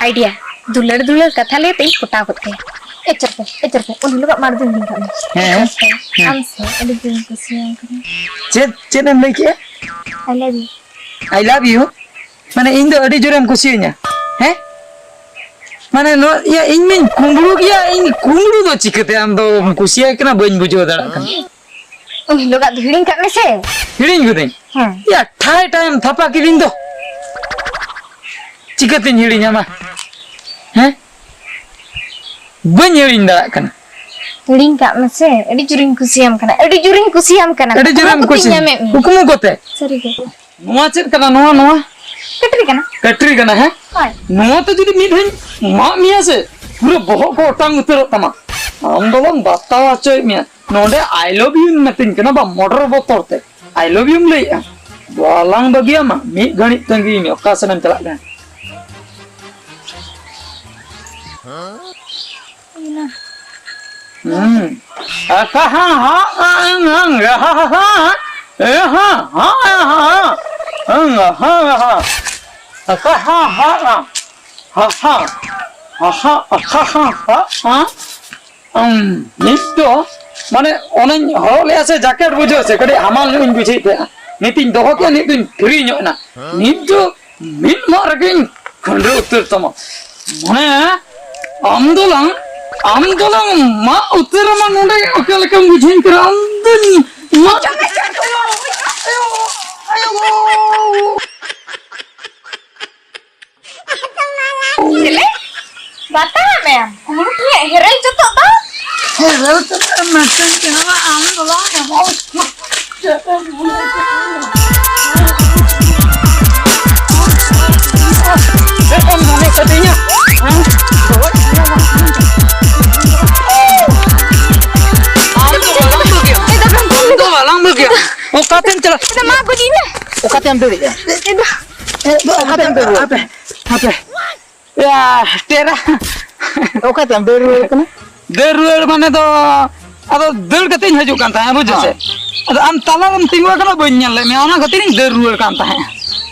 Idea, ᱫᱩᱞᱟᱹᱲ ᱫᱩᱞᱟᱹᱲ ᱠᱟᱛᱷᱟ ᱞᱟᱹᱭ ᱛᱮ ᱤᱧ ᱯᱚᱴᱟᱣ ᱜᱚᱫ ᱠᱟᱭᱟ᱾ ᱮ ᱪᱚᱨᱯᱮ, ᱮ ᱪᱚᱨᱯᱮ, ᱩᱱ ᱦᱤᱞᱳᱜᱟᱜ ᱢᱟᱲ ᱫᱩᱧ ᱞᱟᱹᱭ ᱠᱟᱜ ᱢᱮ᱾ ᱦᱮᱸ, ᱦᱮᱸ᱾ ᱟᱢ ᱥᱮ ᱟᱹᱰᱤ ᱡᱳᱨᱤᱧ ᱠᱩᱥᱤᱭᱟᱢ ᱠᱟᱱᱟ᱾ ᱪᱮᱫ, ᱪᱮᱫ ᱮᱢ ᱞᱟᱹᱭ ᱠᱮᱜᱼᱟ? I love you. I love you? ᱢᱟᱱᱮ ᱤᱧ ᱫᱚ ᱟᱹᱰᱤ ᱡᱳᱨᱮᱢ ᱠᱩᱥᱤᱭᱟᱹᱧᱟ, ᱦᱮᱸ? ᱢᱟᱱᱮ ᱱᱚᱣᱟ, ᱤᱭᱟᱹ, ᱤᱧ ᱢᱟᱧ ᱠᱩᱢᱵᱽᱲᱩ ᱜᱮᱭᱟ, ᱤᱧ ᱠᱩᱢᱵᱽᱲᱩ ᱫᱚ ᱪᱤᱠᱟᱹᱛᱮ ᱟᱢ ᱫᱚᱢ ᱠᱩᱥᱤᱭᱟᱭ ᱠᱟᱱᱟ, ᱵᱟᱹᱧ ᱵᱩᱡᱷᱟᱹᱣ ᱫᱟᱲᱮᱭᱟᱜ ᱠᱟᱱᱟ᱾ ᱩᱱ ᱦᱤᱞᱳᱜᱟᱜ ᱫᱚ ᱦᱤᱲᱤᱧ ᱠᱟᱜ ᱢᱮᱥᱮ᱾ ᱦᱤᱲᱤᱧ ᱠᱟᱹᱫᱟᱹᱧ? ᱦᱮᱸ᱾ ᱭᱟ, ᱴᱷᱟᱭ ᱴᱟᱭᱮᱢ ᱛᱷᱟᱯᱟ ᱠᱤᱫᱤᱧ ᱫᱚ᱾ ᱪᱤᱠᱟᱹᱛᱤᱧ ᱦᱤᱲᱤᱧᱟ ᱢᱟ? ᱦᱮᱸ? ᱵᱟᱹᱧ ᱦᱤᱲᱤᱧ ᱫᱟᱲᱮᱭᱟᱜ ᱠᱟᱱᱟ᱾ ᱦᱤᱲᱤᱧ ᱠᱟᱜ ᱢᱮᱥᱮ, ᱟᱹᱰᱤ ᱡᱳᱨᱤᱧ ᱠᱩᱥᱤᱭᱟᱢ ᱠᱟᱱᱟ, ᱟᱹᱰᱤ ᱡᱳᱨᱤᱧ ᱠᱩᱥᱤᱭᱟᱢ ᱠᱟᱱᱟ᱾ ᱟᱹᱰᱤ ᱠᱩᱠᱢᱩ ᱡᱳᱨᱮᱢ ᱠᱚᱛᱮᱧ ᱠᱩᱥᱤ-, ᱧᱟᱢᱮᱫ ᱢᱮᱭᱟ᱾ ᱠᱩᱠᱢᱩ ᱠᱚᱛᱮ? ᱥᱟᱹᱨᱤᱜᱮ᱾ ᱱᱚᱣᱟ ᱪᱮᱫ ᱠᱟᱱᱟ? ᱱᱚᱣᱟ, ᱱᱚᱣᱟ? ᱠᱟᱹᱴᱨᱤ ᱠᱟᱱᱟ᱾ ᱠᱟᱹᱴᱨᱤ ᱠᱟᱱᱟ, ᱦᱮᱸ? ᱦᱳᱭ᱾ ᱱᱚᱣᱟ ᱛᱮ ᱡᱩᱫᱤ ᱢᱤᱫ ᱫᱷᱟᱣᱤᱧ ᱢᱟᱜ ᱢᱮᱭᱟ ᱥᱮ, ᱯᱩᱨᱟᱹ ᱵᱚᱦᱚᱜ ᱠᱚ ᱚᱴᱟᱝ ᱩᱛᱟᱹᱨᱚᱜ ᱛᱟᱢᱟ᱾ ᱟᱢ ᱫᱚ ᱵᱟᱝ ᱵᱟᱛᱟᱣ ᱦᱚᱪᱚᱭᱮᱫ ᱢᱮᱭᱟ᱾ ᱱᱚᱰᱮ I love you ᱢᱮᱛᱟᱹᱧ ᱠᱟᱱᱟ, ᱵᱟ ᱢᱚᱴᱚᱨ ᱵᱚᱛᱚᱨ ᱛᱮ I love youᱢ ᱞᱟᱹᱭᱮᱜᱼᱟ᱾ ᱵᱟᱞᱟᱝ ᱵᱟᱹᱜᱤᱭᱟᱢᱟ, ᱢᱤᱫ ᱜᱷᱟᱹᱲᱤᱡ ᱛᱟᱺᱜᱤᱭ ᱢᱮ, ᱚᱠᱟ ᱥᱮᱱᱮᱢ ᱪᱟᱞᱟᱜ ᱠᱟᱱᱟ? ᱦᱩᱸ᱾ ᱩᱸ, ᱱᱤᱛ ᱫᱚ ᱢᱟᱱᱮ ᱚᱱᱮᱧ ᱦᱚᱨᱚᱜ ᱞᱮᱜᱼᱟ ᱥᱮ, ᱡᱟᱠᱮᱴ ᱵᱩᱡᱷᱟᱹᱣ ᱥᱮ, ᱠᱟᱹᱴᱤᱡ ᱦᱟᱢᱟᱞ ᱧᱚᱜ ᱤᱧ ᱵᱩᱡᱷᱟᱹᱣᱮᱫ ᱛᱟᱦᱮᱸᱜᱼᱟ᱾ ᱱᱤᱛᱤᱧ ᱫᱚᱦᱚ ᱠᱮᱜᱼᱟ, ᱱᱤᱛ ᱫᱚᱧ free ᱧᱚᱜ ᱮᱱᱟ᱾ ᱱᱤᱛ ᱫᱚ ᱢᱤᱫ ᱢᱟᱜ ᱨᱮᱜᱮᱧ ᱠᱷᱟᱹᱱᱰᱟᱹ ᱩᱛᱟᱹᱨ ᱛᱟᱢᱟ᱾ ᱢᱟᱱᱮ ᱟᱢ ᱫᱚᱞᱟᱝ, ᱟᱢ ᱫᱚᱞᱟᱝ ᱢᱟᱜ ᱩᱛᱟᱹᱨ ᱟᱢᱟ ᱱᱚᱰᱮ, ᱚᱠᱟ ᱞᱮᱠᱟᱢ ᱵᱩᱡᱷᱟᱹᱧ ᱠᱟᱱᱟ? ᱟᱢ ᱫᱚᱧ ᱢᱟᱜ ᱪᱤᱞᱤ? ᱵᱟᱛᱟᱣ ᱢᱮ, ᱠᱩᱢᱵᱽᱲᱩ ᱴᱷᱮᱱ ᱦᱮᱨᱮᱞ ᱡᱚᱛᱚᱜ ᱫᱚ᱾ ᱦᱮᱨᱮᱞ ᱡᱚᱛᱚᱜ ᱮᱢ ᱢᱮᱛᱟᱹᱧ ᱠᱟᱱᱟ, ᱟᱢ ᱫᱚ ᱵᱟᱝ ᱮᱢᱚᱜ᱾ ᱪᱮᱫ ᱮᱢ ᱢᱚᱱᱮ ᱠᱮᱫᱟ? ᱪᱮᱫ ᱮᱢ ᱢᱚᱱᱮ ᱠᱟᱫᱤᱧᱟ? ᱦᱮᱸ? ᱟᱢ ᱫᱚ ᱵᱟᱞᱟᱝ ᱵᱟᱹᱜᱤᱭᱟ᱾ ᱟᱢ ᱫᱚ ᱵᱟᱞᱟᱝ ᱵᱟᱹᱜᱤᱭᱟ᱾ ᱚᱠᱟᱛᱮᱢ ᱪᱟᱞᱟᱜ? ᱢᱟ ᱜᱚᱡᱤᱧ ᱢᱮ᱾ ᱚᱠᱟᱛᱮᱢ ᱫᱟᱹᱲᱮᱜᱼᱟ? ᱮ ᱵᱟ᱾ ᱮ ᱵᱟ, ᱚᱠᱟᱛᱮᱢ ᱫᱟᱹᱲ ᱨᱩᱣᱟᱹᱲ? ᱦᱟᱯᱮ, ᱦᱟᱯᱮ᱾ ᱭᱟ, ᱴᱮᱨᱟ᱾ ᱚᱠᱟᱛᱮᱢ ᱫᱟᱹᱲ ᱨᱩᱣᱟᱹᱲ ᱠᱟᱱᱟ? ᱫᱟᱹᱲ ᱨᱩᱣᱟᱹᱲ ᱢᱟᱱᱮ ᱫᱚ, ᱟᱫᱚ ᱫᱟᱹᱲ ᱠᱟᱛᱮᱧ ᱦᱤᱡᱩᱜ ᱠᱟᱱ ᱛᱟᱦᱮᱸᱫ, ᱵᱩᱡᱷᱟᱹᱣ ᱥᱮ? ᱦᱮᱸ᱾ ᱟᱫᱚ ᱟᱢ ᱛᱟᱞᱟ ᱨᱮᱢ ᱛᱤᱸᱜᱩ ᱟᱠᱟᱱᱟ, ᱵᱟᱹᱧ ᱧᱮᱞ ᱞᱮᱫ ᱢᱮᱭᱟ, ᱚᱱᱟ ᱠᱷᱟᱹᱛᱤᱨᱤᱧ ᱫᱟᱹᱲ ᱨᱩᱣᱟᱹᱲ ᱠᱟᱱ ᱛᱟᱦᱮᱸᱫ᱾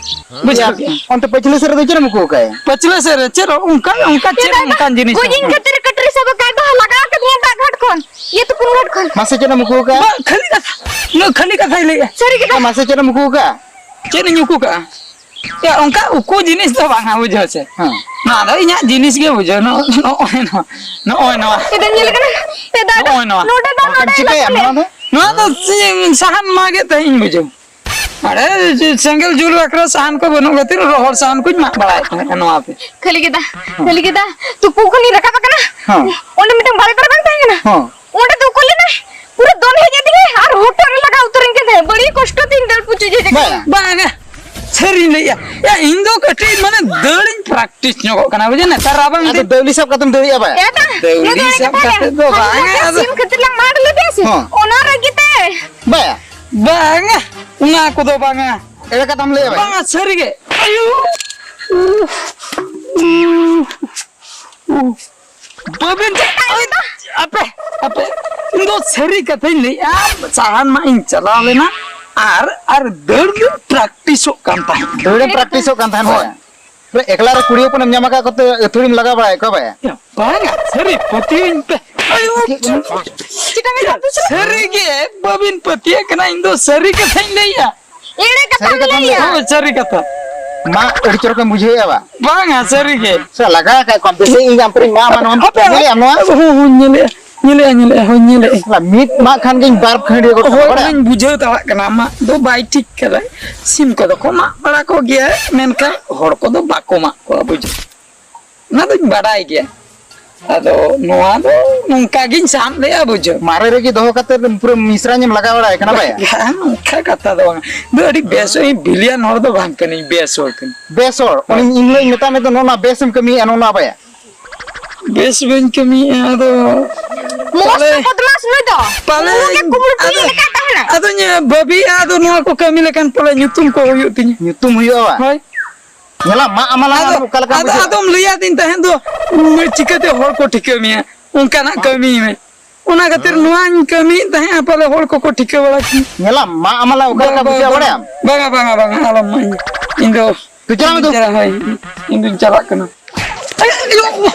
ᱵᱩᱡᱷᱟᱹᱣ ᱭᱟ, ᱠᱮᱜᱼᱟᱢ? ᱚᱱᱛᱮ ᱯᱟᱹᱪᱷᱞᱟᱹ ᱥᱮᱫ ᱨᱮᱫᱚ ᱪᱮᱫ ᱮᱢ ᱩᱠᱩ ᱟᱠᱟᱭᱟ? ᱯᱟᱹᱪᱷᱞᱟᱹ ᱥᱮᱫ ᱨᱮ ᱪᱮᱫ ᱚᱱᱠᱟ, ᱚᱱᱠᱟ ᱪᱮᱫ ᱪᱮᱫᱟᱜ ᱚᱱᱠᱟᱱ ᱡᱤᱱᱤᱥ ᱜᱚᱡᱤᱧ ᱠᱟᱱᱟ? ᱠᱷᱟᱹᱛᱤᱨ ᱠᱟᱹᱴᱨᱤ ᱥᱟᱵ ᱟᱠᱟᱫ ᱫᱚ ᱞᱟᱜᱟ ᱟᱠᱟᱫᱤᱧᱟ ᱫᱟᱜ ᱜᱷᱟᱴ ᱠᱷᱚᱱ, ᱤᱭᱟᱹ ᱛᱩᱯᱩᱱ ᱜᱷᱟᱴ ᱠᱷᱚᱱ᱾ ᱢᱟᱥᱮ ᱪᱮᱫ ᱮᱢ ᱩᱠᱩ ᱟᱠᱟᱫᱼᱟ? ᱵᱟᱝ, ᱠᱷᱟᱹᱞᱤ ᱠᱟᱛᱷᱟ, ᱩᱱᱟᱹᱜ ᱠᱷᱟᱹᱞᱤ ᱠᱟᱛᱷᱟᱭ ᱞᱟᱹᱭᱮᱜᱼᱟ᱾ ᱥᱟᱹᱨᱤ ᱠᱟᱛᱷᱟ᱾ ᱢᱟᱥᱮ ᱪᱮᱫ ᱮᱢ ᱩᱠᱩ ᱟᱠᱟᱫᱼᱟ? ᱪᱮᱫ ᱤᱧ ᱩᱠᱩ ᱠᱟᱜᱼᱟ? ᱭᱟ, ᱚᱱᱠᱟ ᱩᱠᱩ ᱡᱤᱱᱤᱥ ᱫᱚ ᱵᱟᱝᱟ, ᱵᱩᱡᱷᱟᱹᱣ ᱥᱮ? ᱦᱮᱸ᱾ ᱱᱚᱣᱟ ᱫᱚ ᱤᱧᱟᱜ ᱡᱤᱱᱤᱥ ᱜᱮ, ᱵᱩᱡᱷᱟᱹᱣ᱾ ᱱᱚᱜᱼᱚ, ᱱᱚᱜᱼᱚᱭ ᱱᱚᱣᱟ, ᱱᱚᱜᱼᱚᱭ ᱱᱚᱣᱟ᱾ ᱮᱫᱟ, ᱧᱮᱞ ᱠᱟᱱᱟ? ᱮᱫᱟ, ᱱᱚᱜᱼᱚᱭ ᱱᱚᱣᱟ᱾ ᱱᱚᱰᱮ ᱫᱚ, ᱱᱚᱰᱮ ᱪᱤᱠᱟᱹᱭᱟ ᱫᱚ ᱱᱚᱣᱟ ᱫᱚ? ᱱᱚᱣᱟ ᱫᱚ ᱪᱮᱫ ᱥᱟᱦᱟᱱ ᱢᱟᱜᱮᱫ ᱛᱟᱦᱮᱸᱫ ᱤᱧ, ᱵᱩᱡᱷᱟᱹᱣ᱾ ᱟᱨᱮ, ᱥᱮᱸᱜᱮᱞ ᱡᱩᱞ ᱵᱟᱠᱷᱨᱟ ᱥᱟᱦᱟᱱ ᱠᱚ ᱵᱟᱹᱱᱩᱜ ᱠᱷᱟᱹᱛᱤᱨ ᱨᱚᱦᱚᱲ ᱥᱟᱦᱟᱱ ᱠᱚᱧ ᱢᱟᱜ ᱵᱟᱲᱟᱭᱮᱫ ᱛᱟᱦᱮᱸᱫ ᱱᱚᱣᱟ ᱛᱮ᱾ ᱠᱷᱟᱹᱞᱤ ᱜᱮᱫᱟ, ᱦᱮᱸ᱾ ᱠᱷᱟᱹᱞᱤ ᱜᱮᱫᱟ, ᱛᱩᱯᱩ ᱠᱷᱚᱱᱤᱧ ᱨᱟᱠᱟᱵ ᱟᱠᱟᱱᱟ᱾ ᱦᱮᱸ᱾ ᱚᱸᱰᱮ ᱢᱤᱫᱴᱟᱝ ᱵᱟᱲᱮ ᱫᱟᱨᱮ ᱵᱟᱝ ᱛᱟᱦᱮᱸ ᱠᱟᱱᱟ? ᱦᱮᱸ᱾ ᱚᱸᱰᱮ ᱫᱚ ᱩᱠᱩ ᱞᱮᱱᱟᱭ, ᱯᱩᱨᱟᱹ ᱫᱚᱱ ᱦᱮᱡ ᱟᱹᱫᱤᱧᱟᱭ ᱟᱨ ᱦᱚᱴᱚᱜ ᱨᱮ ᱞᱟᱜᱟᱣ ᱩᱛᱟᱹᱨᱤᱧ ᱠᱟᱱ ᱛᱟᱦᱮᱸᱫ᱾ ᱵᱟᱹᱲᱤ ᱠᱚᱥᱴᱚ ᱛᱤᱧ ᱫᱟᱹᱲ ᱯᱩᱪᱩᱡ ᱦᱮᱡ ᱟᱠᱟᱱᱟ᱾ ᱵᱟᱝᱟ, ᱥᱟᱹᱨᱤᱧ ᱞᱟᱹᱭᱮᱜᱼᱟ᱾ ᱭᱟ, ᱤᱧ ᱫᱚ ᱠᱟᱹᱴᱤᱡ ᱢᱟᱱᱮ ᱫᱟᱹᱲᱤᱧ practice ᱧᱚᱜᱚᱜ ᱠᱟᱱᱟ, ᱵᱩᱡᱷᱟᱹᱣ? ᱱᱮᱛᱟᱨ ᱨᱟᱵᱟᱝ ᱟᱫᱚ ᱫᱤᱱ᱾ ᱫᱟᱹᱣᱞᱤ ᱥᱟᱵ ᱠᱟᱛᱮᱢ ᱫᱟᱹᱲᱮᱜᱼᱟ ᱵᱟᱭᱟ? ᱮ ᱵᱟ, ᱫᱟᱹᱣᱞᱤ ᱱᱚᱣᱟ ᱫᱚ ᱥᱟᱵ ᱮᱲᱮ ᱠᱟᱛᱷᱟ ᱠᱟᱛᱮ ᱠᱟᱱᱟ᱾ ᱫᱚ ᱦᱟᱱᱮ ᱵᱟᱝᱟ, ᱡᱟᱦᱟᱸ ᱟᱫᱚ ᱥᱤᱢ ᱠᱷᱟᱹᱛᱤᱨ ᱞᱟᱝ ᱢᱟᱰ ᱞᱮᱫᱮᱭᱟ ᱥᱮ, ᱦᱚᱸ᱾ ᱚᱱᱟ ᱨᱮᱜᱮ ᱛᱮ᱾ ᱵᱟᱭᱟ? ᱵᱟᱝᱟ, ᱚᱱᱟ ᱠᱚᱫᱚ ᱵᱟᱝᱟ᱾ ᱮᱲᱮ ᱠᱟᱛᱷᱟᱢ ᱞᱟᱹᱭᱟ ᱵᱟᱭᱟ? ᱵᱟᱝᱟ, ᱥᱟᱹᱨᱤᱜᱮ᱾ ᱟᱭᱳ᱾ ᱵᱟᱹᱵᱤᱱ ᱪᱮᱫ ᱠᱟᱜ ᱞᱮᱫᱟ? ᱟᱯᱮ, ᱟᱯᱮ, ᱤᱧ ᱫᱚ ᱥᱟᱹᱨᱤ ᱠᱟᱛᱷᱟᱧ ᱞᱟᱹᱭᱮᱜᱼᱟ, ᱥᱟᱦᱟᱱ ᱢᱟᱜ ᱤᱧ ᱪᱟᱞᱟᱣ ᱞᱮᱱᱟ ᱟᱨ, ᱟᱨ ᱫᱟᱹᱲ ᱫᱩᱧ practiceᱚᱜ ᱠᱟᱱ ᱛᱟᱦᱮᱸᱫ᱾ ᱫᱟᱹᱲᱮᱢ practiceᱚᱜ ᱠᱟᱱ ᱛᱟᱦᱮᱸᱫ ᱦᱳᱭ᱾ ᱵᱟᱭᱟ? ᱯᱩᱨᱟᱹ ᱮᱠᱞᱟ ᱨᱮ ᱠᱩᱲᱤ ᱦᱚᱯᱚᱱᱮᱢ ᱧᱟᱢ ᱟᱠᱟᱫ ᱠᱚᱛᱮ ᱟᱹᱛᱷᱟᱹᱲᱤᱢ ᱞᱟᱜᱟᱣ ᱵᱟᱲᱟᱭᱮᱫ ᱠᱚᱣᱟ ᱵᱟᱭᱟ? ᱭᱟ, ᱵᱟᱝᱟ, ᱥᱟᱹᱨᱤ, ᱯᱟᱹᱛᱭᱟᱹᱣᱤᱧ ᱯᱮ᱾ ᱟᱭᱳ, ᱪᱮᱫ ᱮᱢ ᱢᱮᱛᱟᱫ ᱯᱮ ᱥᱟᱞᱟ? ᱥᱟᱹᱨᱤ ᱜᱮ, ᱵᱟᱹᱵᱤᱱ ᱯᱟᱹᱛᱭᱟᱹᱜ ᱠᱟᱱᱟ, ᱤᱧ ᱫᱚ ᱥᱟᱹᱨᱤ ᱠᱟᱛᱷᱟᱧ ᱞᱟᱹᱭᱮᱜᱼᱟ᱾ ᱮᱲᱮ ᱠᱟᱛᱷᱟᱢ ᱥᱟᱹᱨᱤ ᱠᱟᱛᱷᱟᱢ ᱞᱟᱹᱭᱟ᱾ ᱞᱟᱹᱭᱟ? ᱦᱳᱭ, ᱥᱟᱹᱨᱤ ᱠᱟᱛᱷᱟ᱾ ᱢᱟ, ᱟᱹᱰᱤ ᱪᱚᱨᱚᱠᱮᱢ ᱵᱩᱡᱷᱟᱹᱣᱮᱫᱼᱟ ᱵᱟ? ᱵᱟᱝᱟ, ᱥᱟᱹᱨᱤ ᱜᱮ᱾ ᱥᱮ ᱞᱟᱜᱟ ᱟᱠᱟᱫ ᱠᱚᱣᱟᱢ ᱛᱮᱥᱮ ᱤᱧ ᱟᱢ ᱯᱮᱨᱮᱧ ᱢᱟ, ᱢᱟ, ᱱᱚᱣᱟᱢ ᱦᱟᱯᱮ, ᱧᱮᱞᱮᱫᱼᱟ ᱱᱚᱣᱟ? ᱦᱳᱭ, ᱦᱳᱭ, ᱧᱮᱞᱮᱫᱼᱟ, ᱧᱮᱞᱮᱫᱼᱟ, ᱦᱳᱭ, ᱧᱮᱞᱮᱫᱼᱟ᱾ ᱥᱟᱞᱟ, ᱢᱤᱫ ᱢᱟᱜ ᱠᱷᱟᱱ ᱜᱤᱧ ᱵᱟᱨ ᱠᱷᱟᱹᱱᱰᱤ ᱜᱚᱫ ᱠᱟᱜᱼᱟ, ᱦᱳᱭ, ᱵᱟᱲᱟᱭᱟᱢ? ᱚᱱᱟᱧ ᱵᱩᱡᱷᱟᱹᱣ ᱫᱟᱲᱮᱭᱟᱜ ᱠᱟᱱᱟ, ᱢᱟᱜ ᱫᱚ ᱵᱟᱭ ᱴᱷᱤᱠ ᱠᱟᱫᱟ᱾ ᱥᱤᱢ ᱠᱚᱫᱚ ᱠᱚ ᱢᱟᱜ ᱵᱟᱲᱟ ᱠᱚᱜᱮᱭᱟ, ᱢᱮᱱᱠᱷᱟᱱ ᱦᱚᱲ ᱠᱚᱫᱚ ᱵᱟᱠᱚ ᱢᱟᱜ ᱠᱚᱣᱟ, ᱵᱩᱡᱷᱟᱹᱣ᱾ ᱚᱱᱟ ᱫᱚᱧ ᱵᱟᱰᱟᱭ ᱜᱮᱭᱟ᱾ ᱟᱫᱚ ᱱᱚᱣᱟ ᱫᱚ ᱱᱚᱝᱠᱟ ᱜᱤᱧ ᱥᱟᱵ ᱞᱮᱜᱼᱟ, ᱵᱩᱡᱷᱟᱹᱣ᱾ ᱢᱟᱨᱮ ᱨᱮᱜᱮ ᱫᱚᱦᱚ ᱠᱟᱛᱮ ᱯᱩᱨᱟᱹ ᱢᱤᱥᱨᱟᱧ ᱮᱢ ᱞᱟᱜᱟᱣ ᱵᱟᱲᱟᱭ ᱠᱟᱱᱟ ᱵᱟᱭᱟ? ᱵᱟᱝ, ᱚᱱᱠᱟ ᱠᱟᱛᱷᱟ ᱫᱚ ᱵᱟᱝ᱾ ᱤᱧ ᱫᱚ ᱟᱹᱰᱤ ᱵᱮᱥ, ᱤᱧ ᱵᱤᱞᱤᱭᱟᱱ ᱦᱚᱲ ᱫᱚ ᱵᱟᱝ ᱠᱟᱹᱱᱟᱹᱧ, ᱵᱮᱥ ᱦᱚᱲ ᱠᱟᱹᱱᱟᱹᱧ᱾ ᱵᱮᱥ ᱦᱚᱲ? ᱦᱳᱭ᱾ ᱩᱱᱤ ᱤᱧ ᱦᱤᱞᱳᱜ ᱤᱧ ᱢᱮᱛᱟᱜ ᱢᱮ ᱫᱚ, ᱱᱚᱜᱼᱚ ᱱᱚᱣᱟ ᱵᱮᱥ ᱮᱢ ᱠᱟᱹᱢᱤᱭᱮᱫᱼᱟ, ᱱᱚᱜᱼᱚ ᱱᱚᱣᱟ ᱵᱟᱭᱟ? ᱵᱮᱥ ᱵᱟᱹᱧ ᱠᱟᱹᱢᱤᱭᱮᱫᱼᱟ, ᱟᱫᱚ ᱢᱚᱥᱛ ᱯᱟᱞᱮ, ᱵᱚᱫᱢᱟᱥ ᱱᱩᱭ ᱫᱚ᱾ ᱯᱟᱞᱮ, ᱱᱩᱭ ᱜᱮ ᱠᱩᱢᱵᱽᱲᱩ ᱟᱫᱚ, ᱪᱩᱨᱤ ᱞᱮᱠᱟᱭ ᱛᱟᱦᱮᱱᱟ᱾ ᱟᱫᱚᱧ ᱵᱷᱟᱹᱵᱤᱭᱮᱫᱼᱟ, ᱟᱫᱚ ᱱᱚᱣᱟ ᱠᱚ ᱠᱟᱹᱢᱤ ᱞᱮᱠᱷᱟᱱ ᱯᱟᱞᱮ ᱧᱩᱛᱩᱢ ᱠᱚ ᱦᱩᱭᱩᱜ ᱛᱤᱧᱟ᱾ ᱧᱩᱛᱩᱢ ᱦᱩᱭᱩᱜᱼᱟ ᱵᱟ? ᱦᱳᱭ᱾ ᱧᱮᱞᱟᱢ, ᱢᱟᱜ ᱟᱢᱟᱞᱟ ᱟᱫᱚ, ᱚᱠᱟ ᱞᱮᱠᱟ ᱟᱫᱚ, ᱵᱩᱡᱷᱟᱹᱜᱼᱟ? ᱟᱫᱚᱢ ᱞᱟᱹᱭᱟᱫᱤᱧ ᱛᱟᱦᱮᱸᱫ ᱫᱚ, ᱩᱢ, ᱪᱤᱠᱟᱹᱛᱮ ᱦᱚᱲ ᱠᱚ ᱴᱷᱤᱠᱟᱹ ᱢᱮᱭᱟ? ᱚᱱᱠᱟᱱᱟᱜ ᱠᱟᱹᱢᱤᱭ ᱢᱮ᱾ ᱚᱱᱟ ᱠᱷᱟᱹᱛᱤᱨ ᱱᱚᱣᱟᱧ ᱠᱟᱹᱢᱤᱭᱮᱫ ᱛᱟᱦᱮᱸᱫᱼᱟ, ᱯᱟᱞᱮ ᱦᱚᱲ ᱠᱚᱠᱚ ᱴᱷᱤᱠᱟᱹ ᱵᱟᱲᱟ ᱠᱤᱧ᱾ ᱧᱮᱞᱟᱢ, ᱢᱟᱜ ᱟᱢᱟᱞᱟ ᱚᱠᱟ ᱞᱮᱠᱟ ᱵᱩᱡᱷᱟᱹᱜᱼᱟ, ᱵᱟᱲᱟᱭᱟᱢ? ᱵᱟᱝᱟ, ᱵᱟᱝᱟ, ᱵᱟᱝᱟ, ᱟᱞᱚᱢ ᱢᱟᱜ ᱤᱧ᱾ ᱤᱧ ᱫᱚ ᱛᱩ ᱪᱟᱞᱟᱜ ᱢᱮ ᱛᱩ᱾ ᱪᱟᱞᱟᱜ, ᱦᱳᱭ, ᱤᱧ ᱫᱩᱧ ᱪᱟᱞᱟᱜ ᱠᱟᱱᱟ᱾ ᱟᱭᱳ,